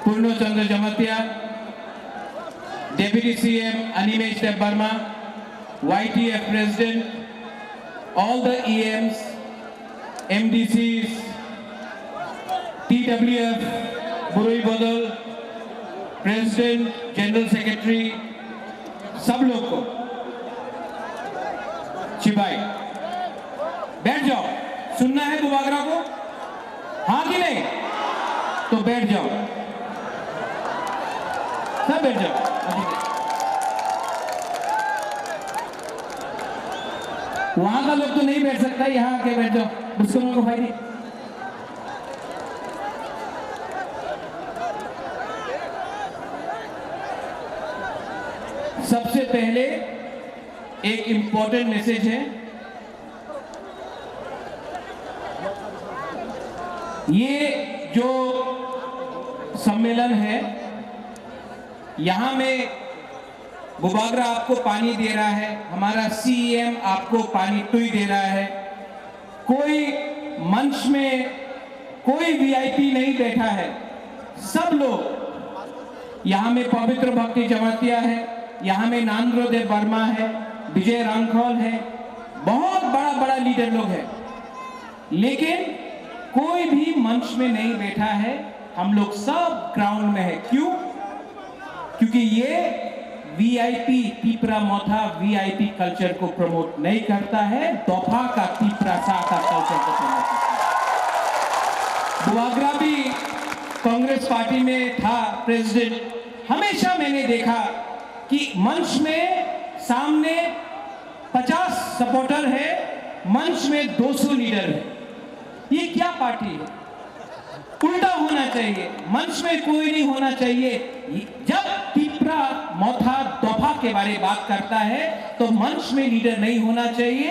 Purno Chandra Jamatia, Deputy C M Animesh Debbarma, Y T F President, all the E Ms, M D Cs, T W F, Burui Bodol, President, General Secretary, सब लोग को। जी भाई, बैठ जाओ। सुनना है बुबागरा को? हाँ कि नहीं? तो बैठ जाओ, सब बैठ जाओ। अभी वहां का लोग तो नहीं बैठ सकता, यहाँ आके बैठ जाओ। उसको लोगों को भाई नहीं। सबसे पहले एक इंपॉर्टेंट मैसेज है। ये जो सम्मेलन है, यहाँ में बुबागरा आपको पानी दे रहा है, हमारा सीएम आपको पानी टुई दे रहा है। कोई मंच में कोई वीआईपी नहीं बैठा है, सब लोग, यहाँ में पवित्र भक्ति जमातिया है, यहाँ में नांद्रो देव वर्मा है, विजय रांखल है, बहुत बड़ा बड़ा लीडर लोग हैं, लेकिन कोई भी मंच में नहीं बैठा है। हम लोग सब ग्राउंड में है। क्यों? क्योंकि ये वीआईपी, तिपरा मोथा वीआईपी कल्चर को प्रमोट नहीं करता है, दोफा का तिपरा सा का कल्चर को प्रमोट करता है। बुआग्रा भी कांग्रेस पार्टी में था प्रेसिडेंट, हमेशा मैंने देखा कि मंच में सामने पचास सपोर्टर है, मंच में दो सौ लीडर है। ये क्या पार्टी है? उल्टा होना चाहिए, मंच में कोई नहीं होना चाहिए। जब तिपरा मोथा दोफा के बारे बात करता है तो मंच में लीडर नहीं होना चाहिए।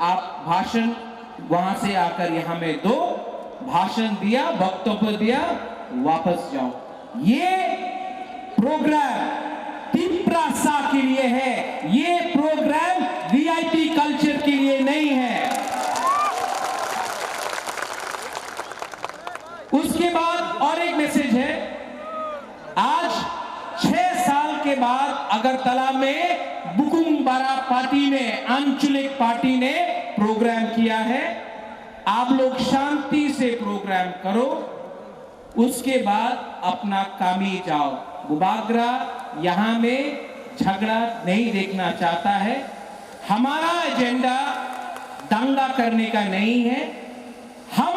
आप भाषण वहां से आकर यहाँ में दो, भाषण दिया, वक्तव्य दिया, वापस जाओ। ये प्रोग्राम तिपरा सा के लिए है, ये प्रोग्राम वीआईपी कल्चर के लिए नहीं है। उसके बाद और एक मैसेज है, आज छह साल के बाद अगरतला में बुकुम पारा पार्टी ने, आंचलिक पार्टी ने प्रोग्राम किया है। आप लोग शांति से प्रोग्राम करो, उसके बाद अपना कामी जाओ। बुबागरा यहाँ में झगड़ा नहीं देखना चाहता है। हमारा एजेंडा दंगा करने का नहीं है। हम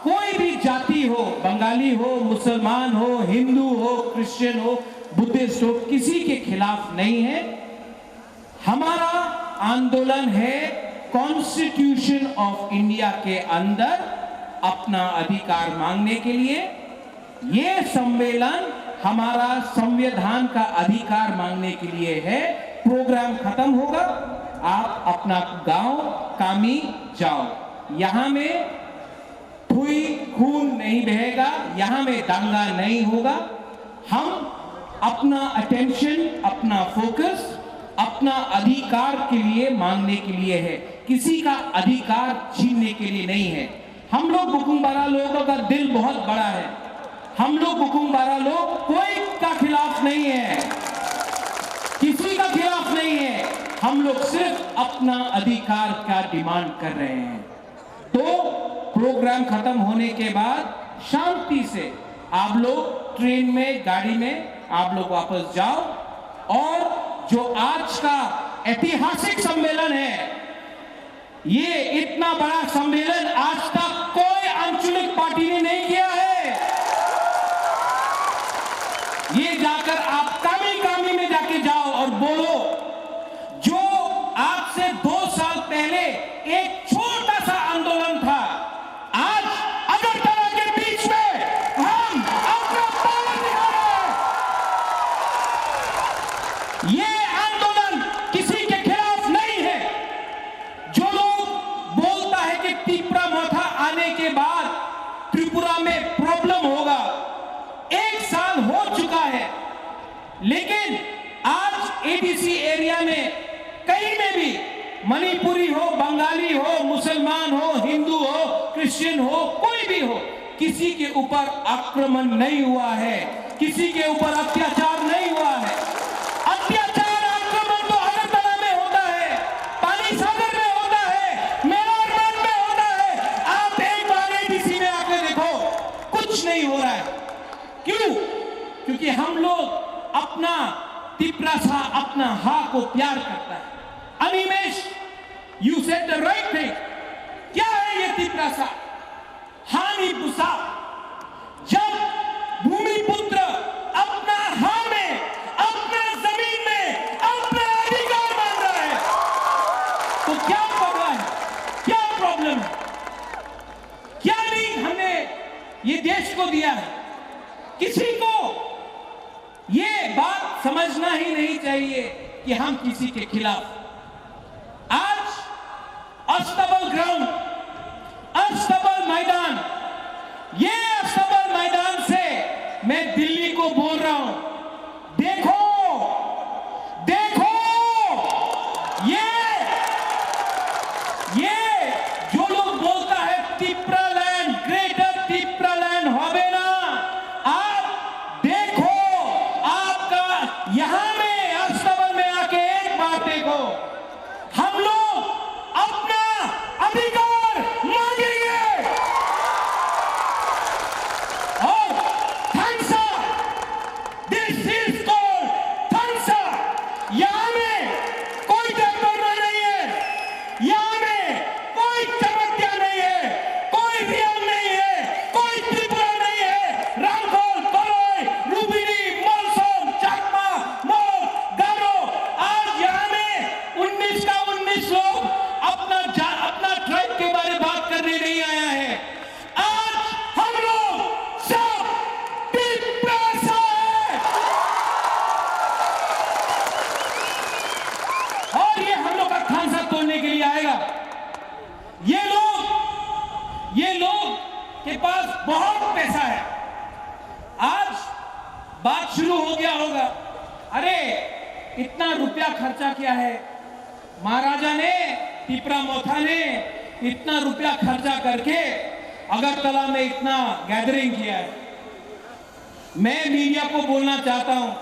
कोई भी जाति हो, बंगाली हो, मुसलमान हो, हिंदू हो, क्रिश्चियन हो, बुद्धिस्ट हो, किसी के खिलाफ नहीं है। हमारा आंदोलन है कॉन्स्टिट्यूशन ऑफ इंडिया के अंदर अपना अधिकार मांगने के लिए। ये सम्मेलन हमारा संविधान का अधिकार मांगने के लिए है। प्रोग्राम खत्म होगा, आप अपना गांव कामी जाओ। यहाँ में कोई खून नहीं बहेगा, यहाँ में दंगा नहीं होगा। हम अपना अटेंशन, अपना फोकस अपना अधिकार के लिए मांगने के लिए है, किसी का अधिकार छीनने के लिए नहीं है। हम लोग बुकुंग बारा लोगों का दिल बहुत बड़ा है। हम लोग बुकुंग बारा लोग कोई का खिलाफ नहीं है, किसी का खिलाफ नहीं है। हम लोग सिर्फ अपना अधिकार का डिमांड कर रहे हैं। तो प्रोग्राम खत्म होने के बाद शांति से आप लोग ट्रेन में, गाड़ी में आप लोग वापस जाओ। और जो आज का ऐतिहासिक सम्मेलन है, ये इतना बड़ा सम्मेलन आज तक कोई आंचलिक पार्टी ने नहीं किया है। ये जाकर आप कामी कामी में जाके जाओ और बोलो, जो आज से दो साल पहले एक छोटा सा आंदोलन था, आज अगरतला के बीच में हम अपना पावर दिखा रहे हैं। ये आंदोलन किसी के खिलाफ नहीं है। जो लोग बोलता है कि तिपरा मोथा आने के बाद त्रिपुरा में प्रॉब्लम होगा, एक साल हो चुका है, लेकिन आज एडीसी एरिया में कहीं में भी मणिपुरी हो, बंगाली हो, मुसलमान हो, हिंदू हो, क्रिश्चियन हो, कोई भी हो, किसी के ऊपर आक्रमण नहीं हुआ है, किसी के ऊपर अत्याचार नहीं हुआ है। अत्याचार, आक्रमण तो अगरतला में होता है, पानी सागर में होता है, मेवाड़ में होता है। आप एक बार एडीसी में आके देखो, कुछ नहीं हो रहा है। क्यों? क्योंकि हम लोग अपना तिपरासा, अपना हा को प्यार करता है। Animesh, you said the right thing। क्या है ये तिपरासा? हानि बुसा। जब भूमिपुत्र अपना हा में, अपना जमीन में अपना अधिकार मांग रहा है, तो क्या पड़ रहा है? क्या प्रॉब्लम है? क्या नहीं हमने ये देश को दिया है? किसी को ये बात समझना ही नहीं चाहिए कि हम किसी के खिलाफ। आज अस्तबल ग्राउंड, अस्तबल मैदान, ये अस्तबल मैदान से मैं दिल्ली को बोल रहा हूं, देखो, देखो, ये, ये जो लोग बोलता है तिपरा लैंड, ग्रेटर तिपरा लैंड होबे ना, आप देखो, आपका यहां में अस्तबल में आके एक बार देखो, हम लोग अपना अधिकार मांगेंगे। और thanks, this is called thanks. यहाँ में कोई डरपोक नहीं है, यहाँ में कोई जमातिया नहीं है, कोई रियांग नहीं है, कोई त्रिपुरा नहीं है, रामखोल, कलोई, लुम्बिनी, मलसोम, चकमा, मोर, गारो, आज यहाँ में उन्नीस का उन्नीस लोग अपना जा-, अपना ट्राइब के बारे बात करने नहीं आया है। आज हम लोग सब तिपरासा है और ये हम लोग का खानसा तोड़ने के लिए आएगा। ये लोग, ये लोग के पास बहुत पैसा है। आज बात शुरू हो गया होगा, "अरे, इतना रुपया खर्चा किया है, महाराजा ने, तिपरा मोथा ने इतना रुपया खर्चा करके अगरतला में इतना गैदरिंग किया है।" मैं मीडिया को बोलना चाहता हूं,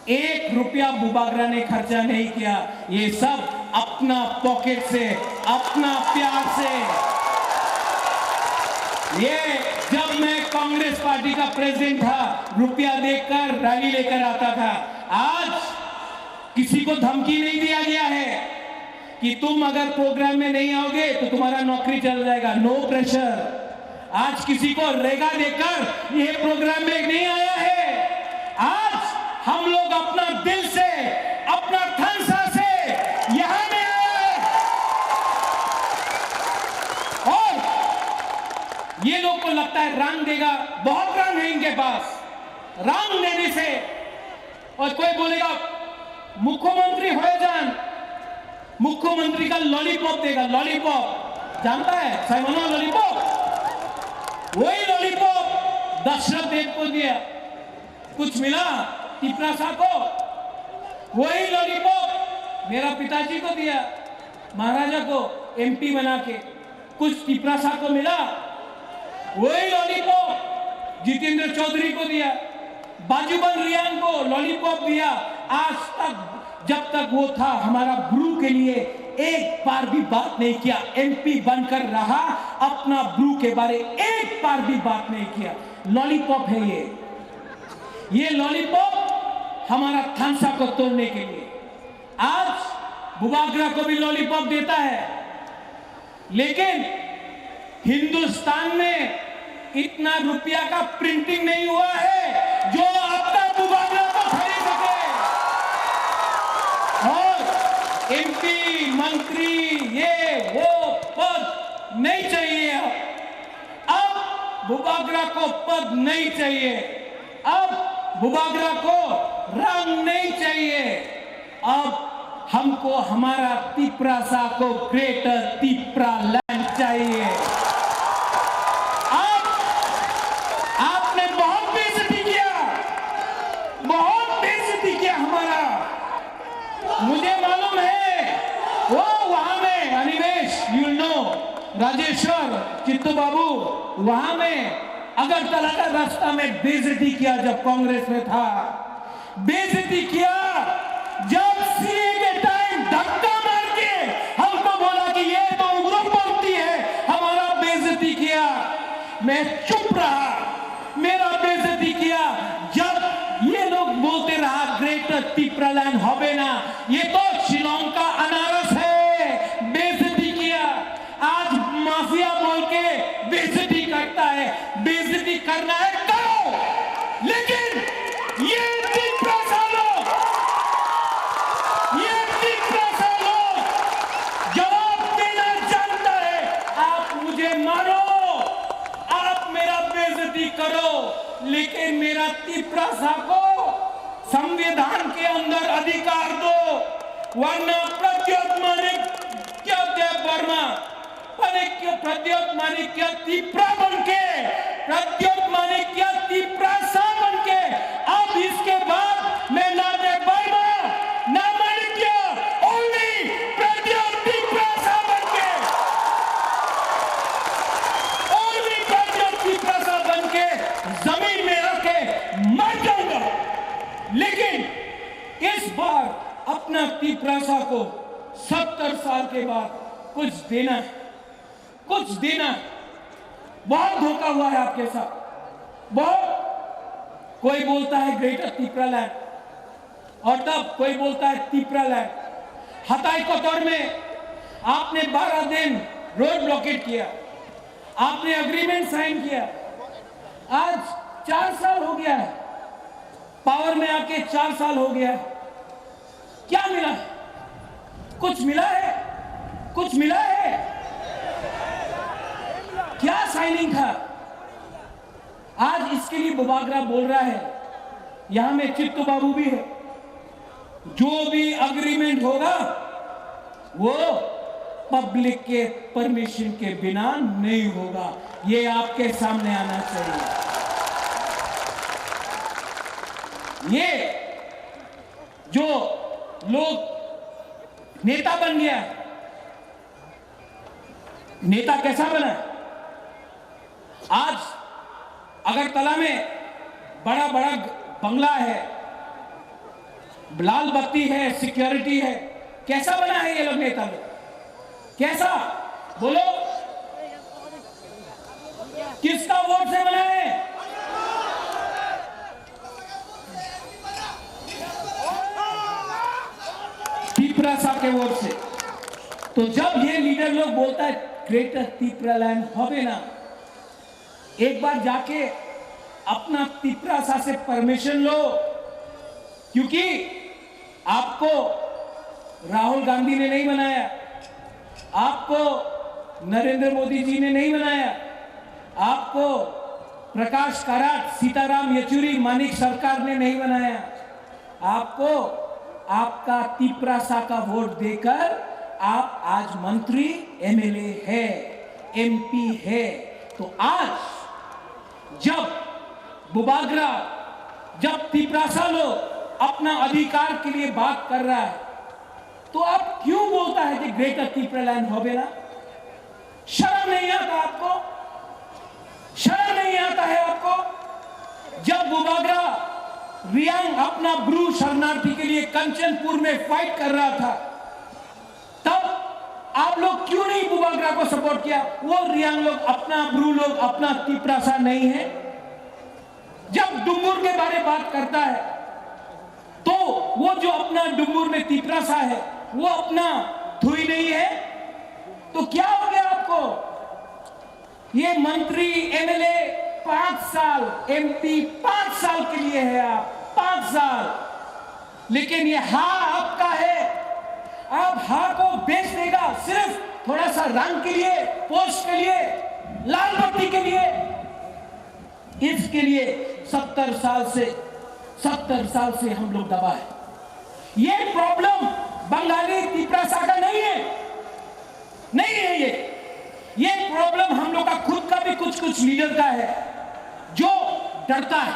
एक रुपया बुबागरा ने खर्चा नहीं किया, ये सब अपना पॉकेट से, अपना प्यार से। ये जब मैं कांग्रेस पार्टी का प्रेसिडेंट था, रुपया देकर रैली लेकर आता था। आज किसी को धमकी नहीं दिया गया है कि तुम अगर प्रोग्राम में नहीं आओगे तो तुम्हारा नौकरी चला जाएगा। No pressure. आज किसी को रेगा देकर ये प्रोग्राम में नहीं आया है। आज हम लोग अपना दिल से, अपना थानसा से यहाँ में आया है। और ये लोग को लगता है रंग देगा, बहुत रंग है इनके पास। रंग देने से, और कोई बोलेगा मुख्यमंत्री हो जान, मुख्यमंत्री का लॉलीपॉप देगा, लॉलीपॉप। जानता है साइमन, लॉलीपॉप? वही लॉलीपॉप दशरथ देव को दिया, कुछ मिला तिपरासा को? वही लॉलीपॉप मेरा पिताजी को दिया, महाराजा को एमपी बना के। कुछ तिपरासा को मिला? वही लॉलीपॉप जितेंद्र चौधरी को दिया, बाजूबंद रियांग को लॉलीपॉप दिया। आज तक, जब तक वो था, हमारा ब्रू के लिए एक बार भी बात नहीं किया। एमपी बनकर रहा, अपना ब्रू के बारे एक बार भी बात नहीं किया। लॉलीपॉप है ये, ये लॉलीपॉप हमारा थानसा को तोड़ने के लिए। आज बुबागरा को भी लॉलीपॉप देता है, लेकिन हिंदुस्तान में इतना रुपया का प्रिंटिंग नहीं हुआ है जो आपका बुबागरा को खरीद सके। और एमपी, मंत्री, ये वो पद नहीं चाहिए। अब बुबागरा को पद नहीं चाहिए, अब बुबागरा को रंग नहीं चाहिए। अब हमको हमारा तिपरासा को ग्रेटर तिपरा लैंड चाहिए। अब आपने बहुत बेइज्जती किया, बहुत बेइज्जती किया हमारा। मुझे मालूम है, वो वहां में, अनिमेश, you know, राजेश्वर, चित्तू बाबू, वहां में अगरतला का रास्ता में बेइज्जती किया जब कांग्रेस में था, बेइज्जती किया। जब सीए के टाइम धक्का मार के हमको बोला कि ये तो उग्रपंथी है, हमारा बेइज्जती किया। मैं चुप रहा, मेरा बेइज्जती किया। जब ये लोग बोलते रहा ग्रेटर तिपरालैंड होबे ना, ये तो शिलोंग का अनारस है, बेइज्जती किया। आज माफिया बोल के बेइज्जती करता है, बेइज्जती करना है करो, लेकिन ये तिपरासा लोग, ये तिपरासा लोग जवाब देना जानता है। आप मुझे मारो, आप मेरा बेइज्जती करो, लेकिन मेरा तिपरासा को संविधान के अंदर अधिकार दो, वरना प्रद्योत माणिक्य देव वर्मा, माणिक्य, प्रद्योत माणिक्य तिपरा बन के, प्रद्योत माणिक्य तिपरासा बन के, अब इसके बाद मैं ना देव वर्मा, ना माणिक्य, only प्रद्योत तिपरासा बन के, only प्रद्योत तिपरासा बन के जमीन में रख के मर जाऊंगा। लेकिन इस बार अपना तिपरासा को सत्तर साल के बाद कुछ देना है, कुछ देना है। बहुत धोखा हुआ है आपके साथ, बहुत। कोई बोलता है ग्रेटर तिपरालैंड, और तब कोई बोलता है तिपरालैंड। हताई कतर में आपने बारह दिन रोड ब्लॉकेड किया, आपने एग्रीमेंट साइन किया, आज चार साल हो गया है, पावर में आके चार साल हो गया है, क्या मिला है? कुछ मिला है? कुछ मिला है? क्या साइनिंग था? आज इसके लिए बुबागरा बोल रहा है, यहाँ में चित्तू बाबू भी है। जो भी एग्रीमेंट होगा, वो पब्लिक के परमिशन के बिना नहीं होगा, ये आपके सामने आना चाहिए। ये जो लोग नेता बन गया है, नेता कैसा बना है? आज अगरतला में बड़ा बड़ा बंगला है, लाल बत्ती है, सिक्योरिटी है, कैसा बना है ये लोग नेता लोग? कैसा? बोलो, किसका वोट से बना है? तिपरासा के वोट से। तो जब ये लीडर लोग बोलता है ग्रेटर तिपरालैंड होबे ना, एक बार जाके अपना तिपरासा से परमिशन लो, क्योंकि आपको राहुल गांधी ने नहीं बनाया, आपको नरेंद्र मोदी जी ने नहीं बनाया, आपको प्रकाश काराट, सीताराम येचुरी, मानिक सरकार ने नहीं बनाया। आपको आपका तिपरासा का वोट देकर आप आज मंत्री, एमएलए है, एमपी है। तो आज जब बुबाग्रा, जब तिपरासा लोग अपना अधिकार के लिए बात कर रहा है, तो आप क्यों बोलता है कि ग्रेटर तिपरालैंड होबे ना? शर्म नहीं आता आपको? शर्म नहीं आता है आपको? जब बुबाग्रा रियांग अपना ब्रू शरणार्थी के लिए कंचनपुर में फाइट कर रहा था, तब आप लोग क्यों नहीं बुबाग्रा को सपोर्ट किया? वो रियांग लोग अपना, ब्रू लोग अपना तिपरासा नहीं है? जब डुम्बुर के बारे बात करता है, तो वो जो अपना डुम्बुर में तिपरासा है, वो अपना थुई नहीं है? तो क्या हो गया आपको? ये मंत्री, एमएलए पाँच साल, एमपी पाँच साल के लिए है आप, पाँच साल। लेकिन ये हा आपका है, आप हा को बेच देगा सिर्फ थोड़ा सा रंग के लिए, पोस्ट के लिए, लाल बत्ती के लिए। इसके लिए सत्तर साल से, सत्तर साल से हम लोग दबा है। ये प्रॉब्लम बंगाली तिपरासा का नहीं है, नहीं है ये। ये प्रॉब्लम हम लोग का खुद का भी कुछ कुछ लीडर का है, जो डरता है।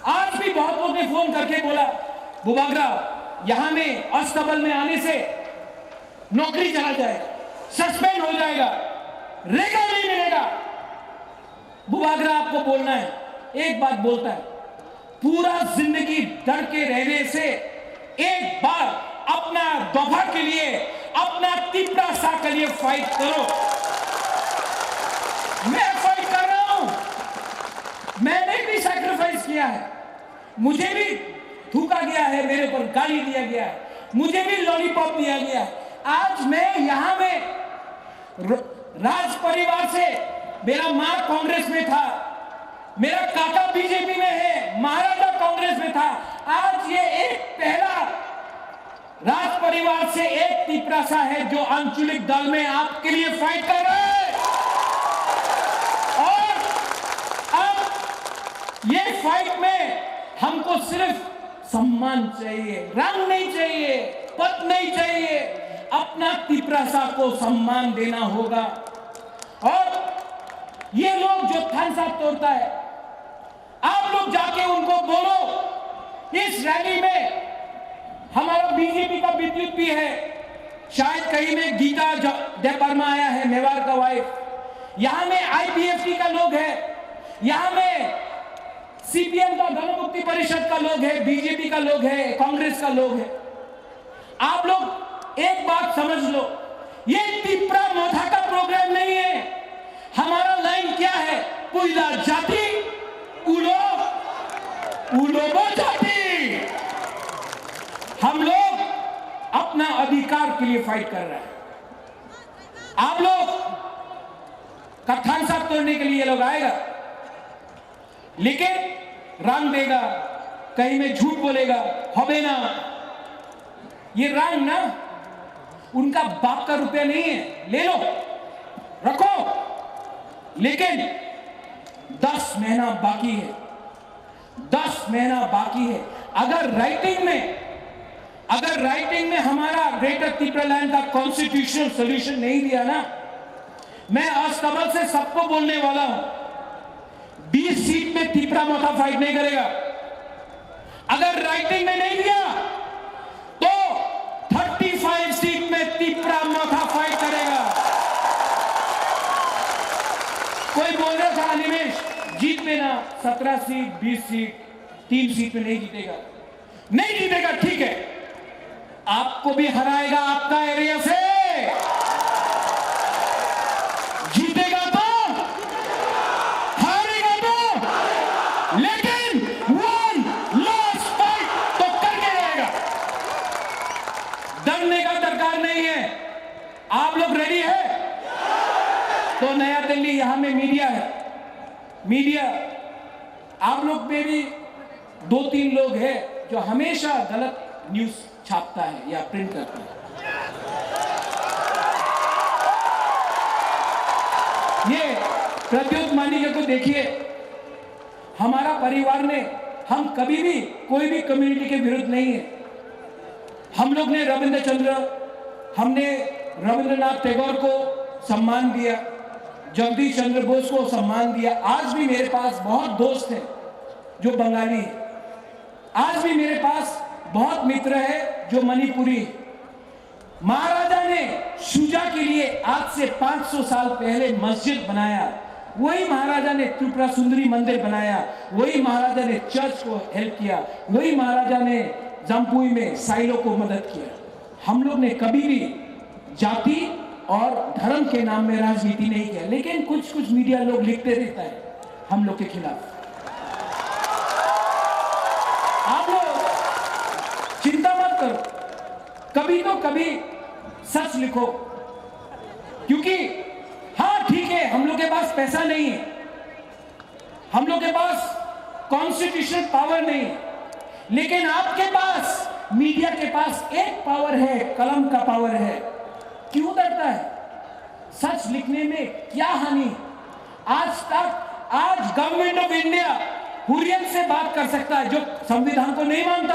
आज भी बहुत लोग ने फोन करके बोला, बुबाग्रा, यहाँ में अस्तबल में आने से नौकरी चला जाएगा, सस्पेंड हो जाएगा, रेगा नहीं मिलेगा। बुबाग्रा आपको बोलना है, एक बात बोलता है, पूरा जिंदगी डर के रहने से एक बार अपना दफा के लिए, अपना तिपरासा के लिए फाइट करो। मैं फाइट कर रहा हूं, मैंने भी सैक्रिफाइस किया है, मुझे भी थूका गया है, मेरे ऊपर गाली दिया गया है, मुझे भी लॉलीपॉप दिया गया है। आज मैं यहां में र-, राज परिवार से, मेरा माँ कांग्रेस में था, मेरा काका बीजेपी में है, महाराजा कांग्रेस में था। आज ये एक पहला राज परिवार से एक तिपरासा है जो आंचलिक दल में आपके लिए फाइट कर रहा है। और अब ये फाइट में हमको सिर्फ सम्मान चाहिए, रंग नहीं चाहिए, पद नहीं चाहिए, अपना तिपरासा को सम्मान देना होगा। और ये लोग जो थानसा तोड़ता है, आप लोग जाके उनको बोलो, इस रैली में हमारा बीजेपी का विद्युत भी है, शायद कहीं में गीता ज-, देबबर्मा आया है, मेवाड़ का वाइफ, यहाँ में आईपीएफटी का लोग है, यहाँ में सीपीएम का, गणमुक्ति परिषद का लोग है, बीजेपी का लोग है, कांग्रेस का लोग है। आप लोग एक बात समझ लो, ये तिपरा मोथा का प्रोग्राम नहीं है। हमारा लाइन क्या है? पुइला जाति, उलो, उलोबो जाति। हम लोग अपना अधिकार के लिए फाइट कर रहे हैं। आप लोग का थानसा तोड़ने के लिए ये लोग आएगा, लेकिन रंग देगा, कहीं में झूठ बोलेगा, होबे ना। ये रंग ना उनका बाप का रुपया नहीं है, ले लो, रखो, लेकिन दस महीना बाकी है, दस महीना बाकी है। अगर राइटिंग में, अगर राइटिंग में हमारा ग्रेटर तिपरालैंड का कॉन्स्टिट्यूशनल सॉल्यूशन नहीं दिया ना, मैं अस्तबल से सबको बोलने वाला हूं, बीस सीट में तिपरा मोथा फाइट नहीं करेगा। अगर राइटिंग में नहीं दिया तो थर्टी फाइव सीट में तिपरा मोथा फाइट करेगा। कोई बोल रहा था, "अनिमेश, जीत में ना सत्रह सीट, बीस सीट, तीन सीट में नहीं जीतेगा।" नहीं जीतेगा, ठीक है, आपको भी हराएगा आपका एरिया से। जीतेगा तो, हारेगा तो, लेकिन वन लास्ट फाइट तो करके रहेगा। डरने का दरकार नहीं है। आप लोग रेडी है? तो नया दिल्ली, यहाँ में मीडिया है, मीडिया, आप लोग में भी दो तीन लोग हैं जो हमेशा गलत न्यूज़ छापता है या प्रिंट करता है। ये प्रद्युत मांडविया को देखिए, हमारा परिवार ने, हम कभी भी कोई भी कम्युनिटी के विरुद्ध नहीं है। हम लोग ने रविंद्र चंद्र, हमने रविंद्रनाथ टैगोर को सम्मान दिया, जगदीश चंद्र बोस को सम्मान दिया। आज भी मेरे पास बहुत दोस्त हैं जो बंगाली हैं। आज भी मेरे पास बहुत मित्र हैं जो मणिपुरी हैं। महाराजा ने शुजा के लिए आज से पाँच सौ साल पहले मस्जिद बनाया, वही महाराजा ने त्रिपुरा सुंदरी मंदिर बनाया, वही महाराजा ने चर्च को हेल्प किया, वही महाराजा ने जम्पुई में साइलो को मदद किया। हम लोग ने कभी भी जाति और धर्म के नाम में राजनीति नहीं किया, लेकिन कुछ कुछ मीडिया लोग लिखते रहता है हम लोग के खिलाफ। आप लोग चिंता मत करो, कभी तो कभी सच लिखो, क्योंकि हाँ, ठीक है, हम लोग के पास पैसा नहीं है, हम लोग के पास कॉन्स्टिट्यूशनल पावर नहीं है, लेकिन आपके पास, मीडिया के पास एक पावर है, कलम का पावर है। क्यों डरता है? सच लिखने में क्या हानि? आज तक, आज गवर्नमेंट ऑफ इंडिया हुर्रियत से बात कर सकता है, जो संविधान को नहीं मानता।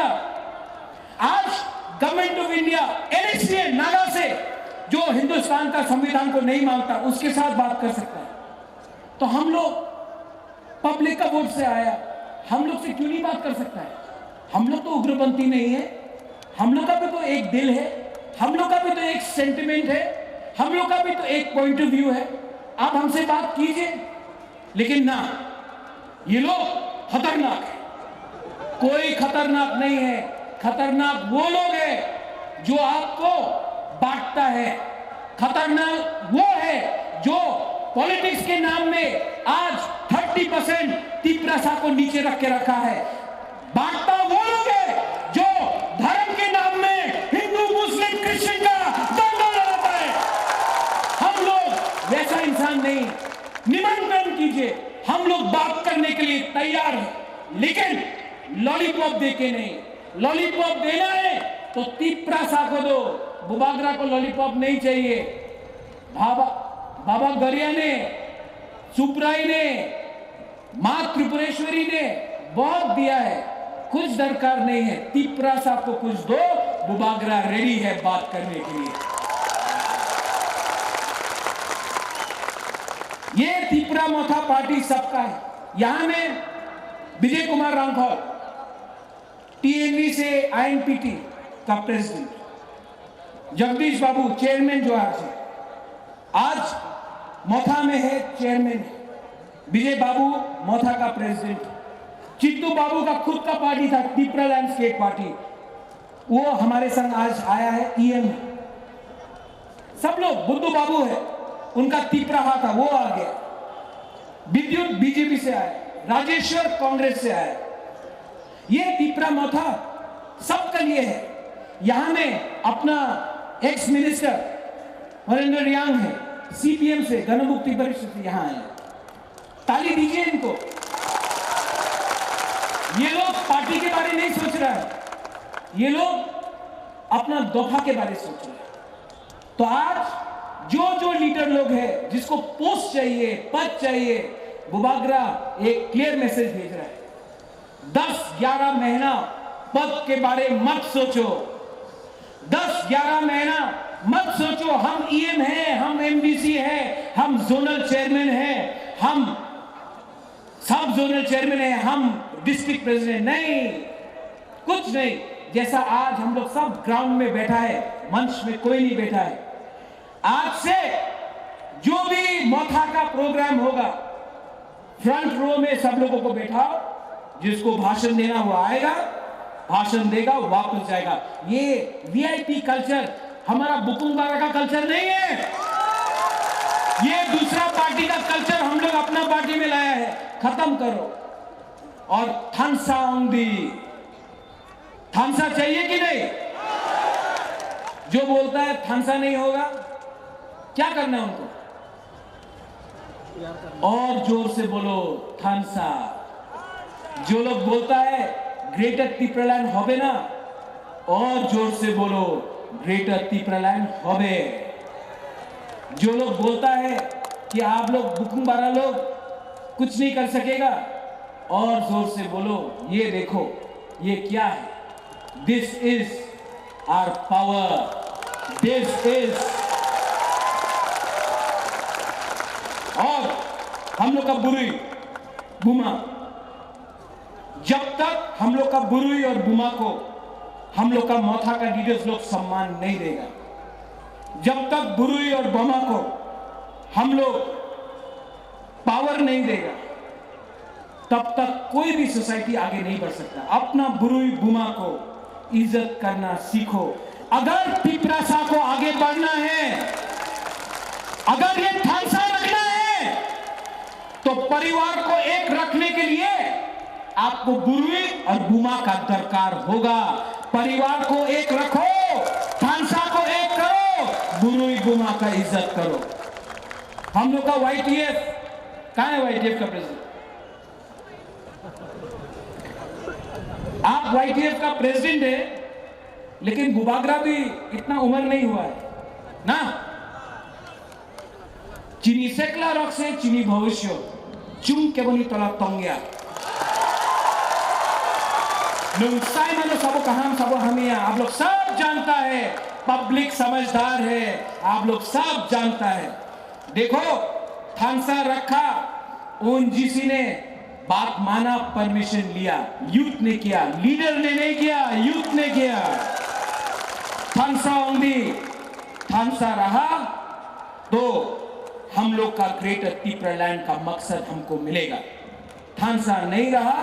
आज government of India NSDN Naga से, जो हिंदुस्तान का संविधान को नहीं मानता, उसके साथ बात कर सकता है। तो हम लोग पब्लिक का वोट से आया, हम लोग से क्यों नहीं बात कर सकता है? हम लोग तो उग्रपंथी नहीं है, हम लोग का भी तो एक दिल है, हम लोग का भी तो एक सेंटिमेंट है, हम लोग का भी तो एक पॉइंट ऑफ व्यू है। आप हमसे बात कीजिए, लेकिन ना, ये लोग खतरनाक है। कोई खतरनाक नहीं है, खतरनाक वो लोग हैं जो आपको बांटता है। खतरनाक वो है जो पॉलिटिक्स के नाम में आज थर्टी परसेंट तिपरासा को नीचे रख के रखा है। बांटता वो लोग है जो धर्म के नाम में हिंदू, मुस्लिम, क्रिश्चियन का दंगल लगाता है। हम लोग वैसा इंसान नहीं। निमंत्रण कीजिए, हम लोग बात करने के लिए तैयार हैं, लेकिन लॉलीपॉप दे के नहीं। लॉलीपॉप देना है तो तिपरासा को दो, बुबागरा को लॉलीपॉप नहीं चाहिए। बाबा, बाबा गरिया ने, सुब्राई ने, माँ त्रिपुरेश्वरी ने बहुत दिया है, कुछ दरकार नहीं है। तिपरासा को कुछ दो, बुबागरा रेडी है बात करने के लिए। ये तिपरा मोथा पार्टी सबका है। यहाँ में विजय कुमार रांखल, टीएनवी से आईएनपीटी का प्रेसिडेंट, जगदीश बाबू चेयरमैन जो आज है, आज मोथा में है चेयरमैन, विजय बाबू मोथा का प्रेसिडेंट, चित्तू बाबू का खुद का पार्टी था, तिपरा लैंडस्केप पार्टी, वो हमारे संग आज आया है, ईएम है। सब लोग, बुद्धू बाबू है, उनका तिपरा हाथ था, वो आ गया। विद्युत बीजेपी से आया, राजेश्वर कांग्रेस से आया। ये तिपरा मोथा सबके लिए है। यहाँ में अपना एक्स मिनिस्टर हरेंद्र रियांग है, सीपीएम से, गणमुक्ति परिषद से यहाँ आए। ताली दीजिए इनको। ये लोग पार्टी के बारे नहीं सोच रहा है, ये लोग अपना दफा के बारे सोच रहे हैं। तो आज जो जो लीडर लोग हैं, जिसको पोस्ट चाहिए, पद चाहिए, बुबागरा एक क्लियर मैसेज भेज रहा है। दस ग्यारह महीना पद के बारे मत सोचो, दस ग्यारह महीना मत सोचो हम ईएम हैं, हम एमडीसी हैं, हम जोनल चेयरमैन हैं, हम सब जोनल चेयरमैन हैं, हम डिस्ट्रिक्ट प्रेसिडेंट नहीं, कुछ नहीं। जैसा आज हम लोग सब ग्राउंड में बैठा है, मंच में कोई नहीं बैठा है, आज से जो भी मोथा का प्रोग्राम होगा, फ्रंट रो में सब लोगों को बैठाओ, जिसको भाषण देना वो आएगा। भाषण देगा, वापस जाएगा। ये वीआईपी कल्चर हमारा बुकुंग बारा का कल्चर नहीं है। ये दूसरा पार्टी का कल्चर हम लोग अपना पार्टी में लाया है। खत्म करो। और थानसा ओंगदी, थानसा चाहिए कि नहीं? जो बोलता है थानसा नहीं होगा, क्या करना है उनको? और जोर से बोलो, थानसा। जो लोग बोलता है ग्रेटर तिप्रालैंड होबे ना, और जोर से बोलो, ग्रेटर तिप्रालैंड होबे। जो लोग बोलता है कि आप लोग बुकुंग बारा लोग कुछ नहीं कर सकेगा, और जोर से बोलो, ये देखो, ये क्या है? This is our power. This is, और हम लोग का बुरुई बुमा, जब तक हम लोग का बुरुई और बुमा को हम लोग का मोथा का लीडर्स लोग सम्मान नहीं देगा, जब तक बुरुई और बुमा को हम लोग पावर नहीं देगा, तब तक कोई भी सोसाइटी आगे नहीं बढ़ सकता। अपना बुरुई बुमा को इज्जत करना सीखो। अगर तिप्रासा को आगे बढ़ना है, अगर ये थानसा रखना है, तो परिवार को एक रखने के लिए आपको बुरुई और बुमा का दरकार होगा। परिवार को एक रखो, थानसा को एक करो, बुरुई बुमा का इज्जत करो। हम लोग का वाईटीएफ कहाँ है? वाईटीएफ का प्रेसिडेंट, आप वाईटीएफ का प्रेसिडेंट है, लेकिन बुबाग्रा भी इतना उम्र नहीं हुआ है ना। Chini sekla rok se chini bhobisyo, chwng keboni tola tongya. Nwng sai mano sabo kaham sabo hamya, aap log sab janta hai, public samajhdar hai, aap log sab janta hai. देखो, थानसा रखा, ओएनजीसी ने बात माना, परमिशन लिया, यूथ ने किया, लीडर ने नहीं किया, यूथ ने किया। थानसा ओंगदी, थानसा रहा तो हम लोग का ग्रेटर तिप्रालैंड का मकसद हमको मिलेगा। थानसा नहीं रहा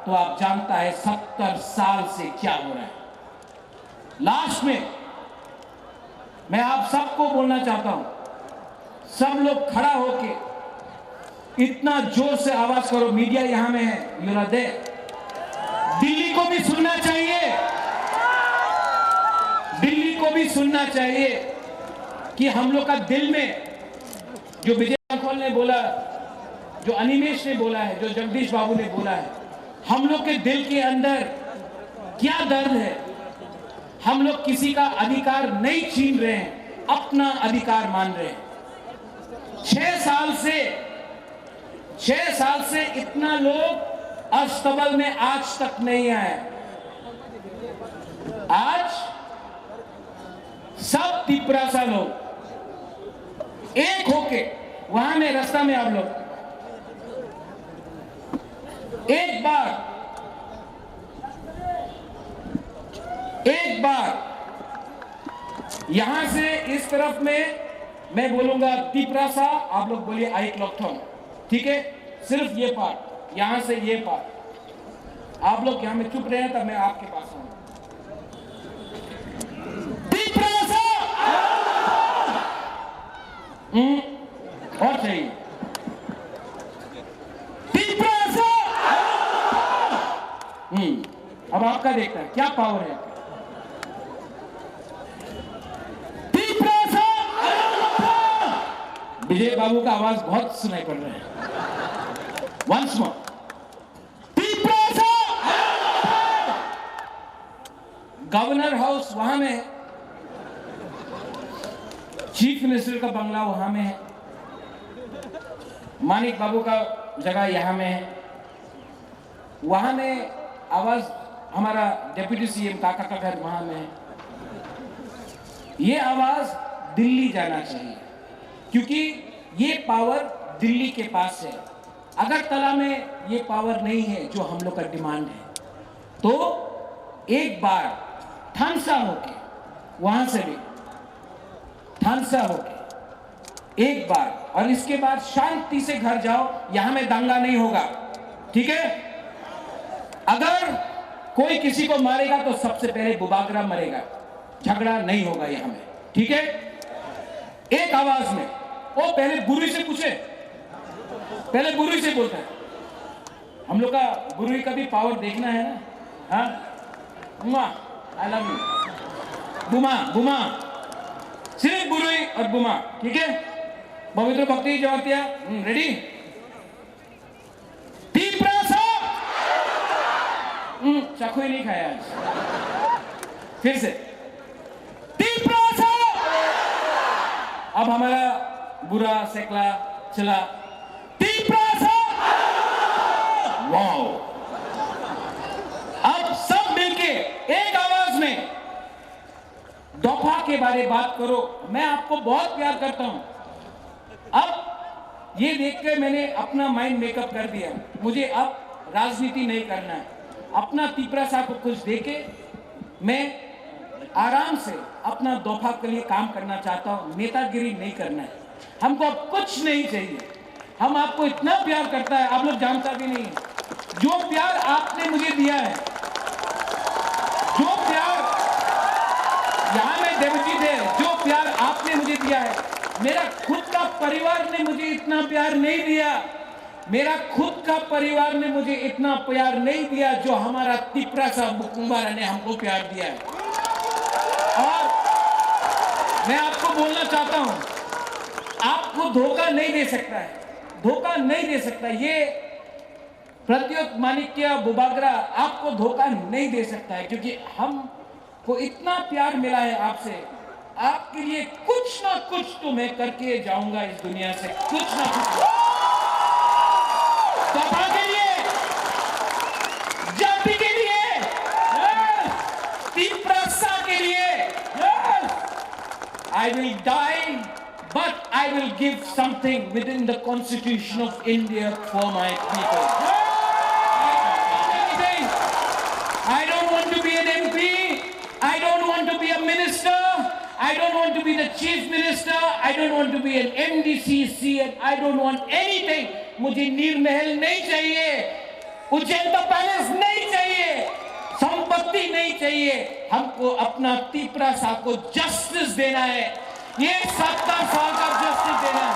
तो आप जानता है सत्तर साल से क्या हो रहा है। लास्ट में मैं आप सबको बोलना चाहता हूं, सब लोग खड़ा होके इतना जोर से आवाज करो। मीडिया यहां में है, यू आर देयर। दिल्ली को भी सुनना चाहिए, दिल्ली को भी सुनना चाहिए कि हम लोग का दिल में जो विजय राघवन ने बोला, जो अनिमेश ने बोला है, जो जगदीश बाबू ने बोला है, हम लोग के दिल के अंदर क्या दर्द है। हम लोग किसी का अधिकार नहीं छीन रहे हैं, अपना अधिकार मान रहे हैं। छह साल से, छह साल से इतना लोग अस्तबल में आज तक नहीं आए। आज सब तिपरासा लोग एक होके वहां में रास्ता में आप लोग एक बार, एक बार यहां से इस तरफ में मैं बोलूंगा तिपरासा, आप लोग बोलिए आइक लॉकथम, ठीक है? सिर्फ ये पार्ट, यहां से ये पार्ट। आप लोग यहां में चुप रहे, तब मैं आपके पास आऊंगा। तिपरासा! हम्म, और चाहिए। तिपरासा! हम्म, अब आपका देखते हैं क्या पावर है आपका। तिपरासा! विजय बाबू का आवाज बहुत सुनाई पड़ रहा है। Once more. Tiprasa! Governor house वहां में है, चीफ मिनिस्टर का बंगला वहां में है, मानिक बाबू का जगह यहां में है। वहां में आवाज, हमारा डेप्यूटी सीएम काका का घर वहां में है। ये आवाज दिल्ली जाना चाहिए, क्योंकि ये पावर दिल्ली के पास है। अगरतला में ये पावर नहीं है जो हम लोग का डिमांड है, तो एक बार थानसा होके, वहां से भी थानसा होके एक बार, और इसके बाद शांति से घर जाओ, यहां में दंगा नहीं होगा, ठीक है? अगर कोई किसी को मारेगा तो सबसे पहले बुबागरा मरेगा। झगड़ा नहीं होगा यहाँ में, ठीक है? एक आवाज में। वो पहले बुरुई से पूछे, पहले बुरुई से बोलता है। हम लोग का बुरुई का भी पावर देखना है ना। हाँ, बुमा, आई लव यू। बुमा, बुमा, सिर्फ बुरुई और बुमा, ठीक है? पवित्र भक्ति जमातिया, रेडी? तिप्रसा। हम्म, चाकू ही नहीं खाया आज। फिर से। तिप्रसा। अब हमारा बुरा, सेकला, चला। तिप्रसा। वाओ। अब सब मिलके एक आवाज में दफा के बारे बात करो। मैं आपको बहुत प्यार करता हूं। अब ये देख के मैंने अपना माइंड मेकअप कर दिया। मुझे अब राजनीति नहीं करना है। अपना तिपरासा को कुछ देके मैं आराम से अपना दफा के लिए काम करना चाहता हूँ। नेतागिरी नहीं करना है। हमको अब कुछ नहीं चाहिए। हम आपको इतना प्यार करता है, आप लोग जानता भी नहीं है। जो प्यार आपने मुझे दिया है, जो प्यार यहाँ में देवजीत है, जो प्यार आपने मुझे दिया है, मेरा खुद का परिवार ने मुझे इतना प्यार नहीं दिया। मेरा खुद का परिवार ने मुझे इतना प्यार नहीं दिया जो हमारा तिपरासा बुकुम्बारा ने हमको प्यार दिया है। और मैं आपको बोलना चाहता हूं, आपको धोखा नहीं दे सकता है, धोखा नहीं दे सकता। ये प्रद्योत माणिक्य बुबागरा आपको धोखा नहीं दे सकता है, क्योंकि हम को इतना प्यार मिला है आपसे, आपके लिए कुछ ना कुछ तो मैं करके जाऊंगा इस दुनिया से, कुछ ना कुछ। सपा के लिए, जाति के लिए, तिपरासा के लिए, I will die, but I will give something within the constitution of India for my people. I don't want to be an M P. I don't want to be a minister. I don't want to be the chief minister. I don't want to be an M D C, C M. I don't want anything. मुझे नीर महल नहीं चाहिए। उज्जैन का पैलेस नहीं चाहिए। संपत्ति नहीं चाहिए। हमको अपना तिपरासा को जस्टिस देना है। ये सत्तर साल का जस्टिस देना है।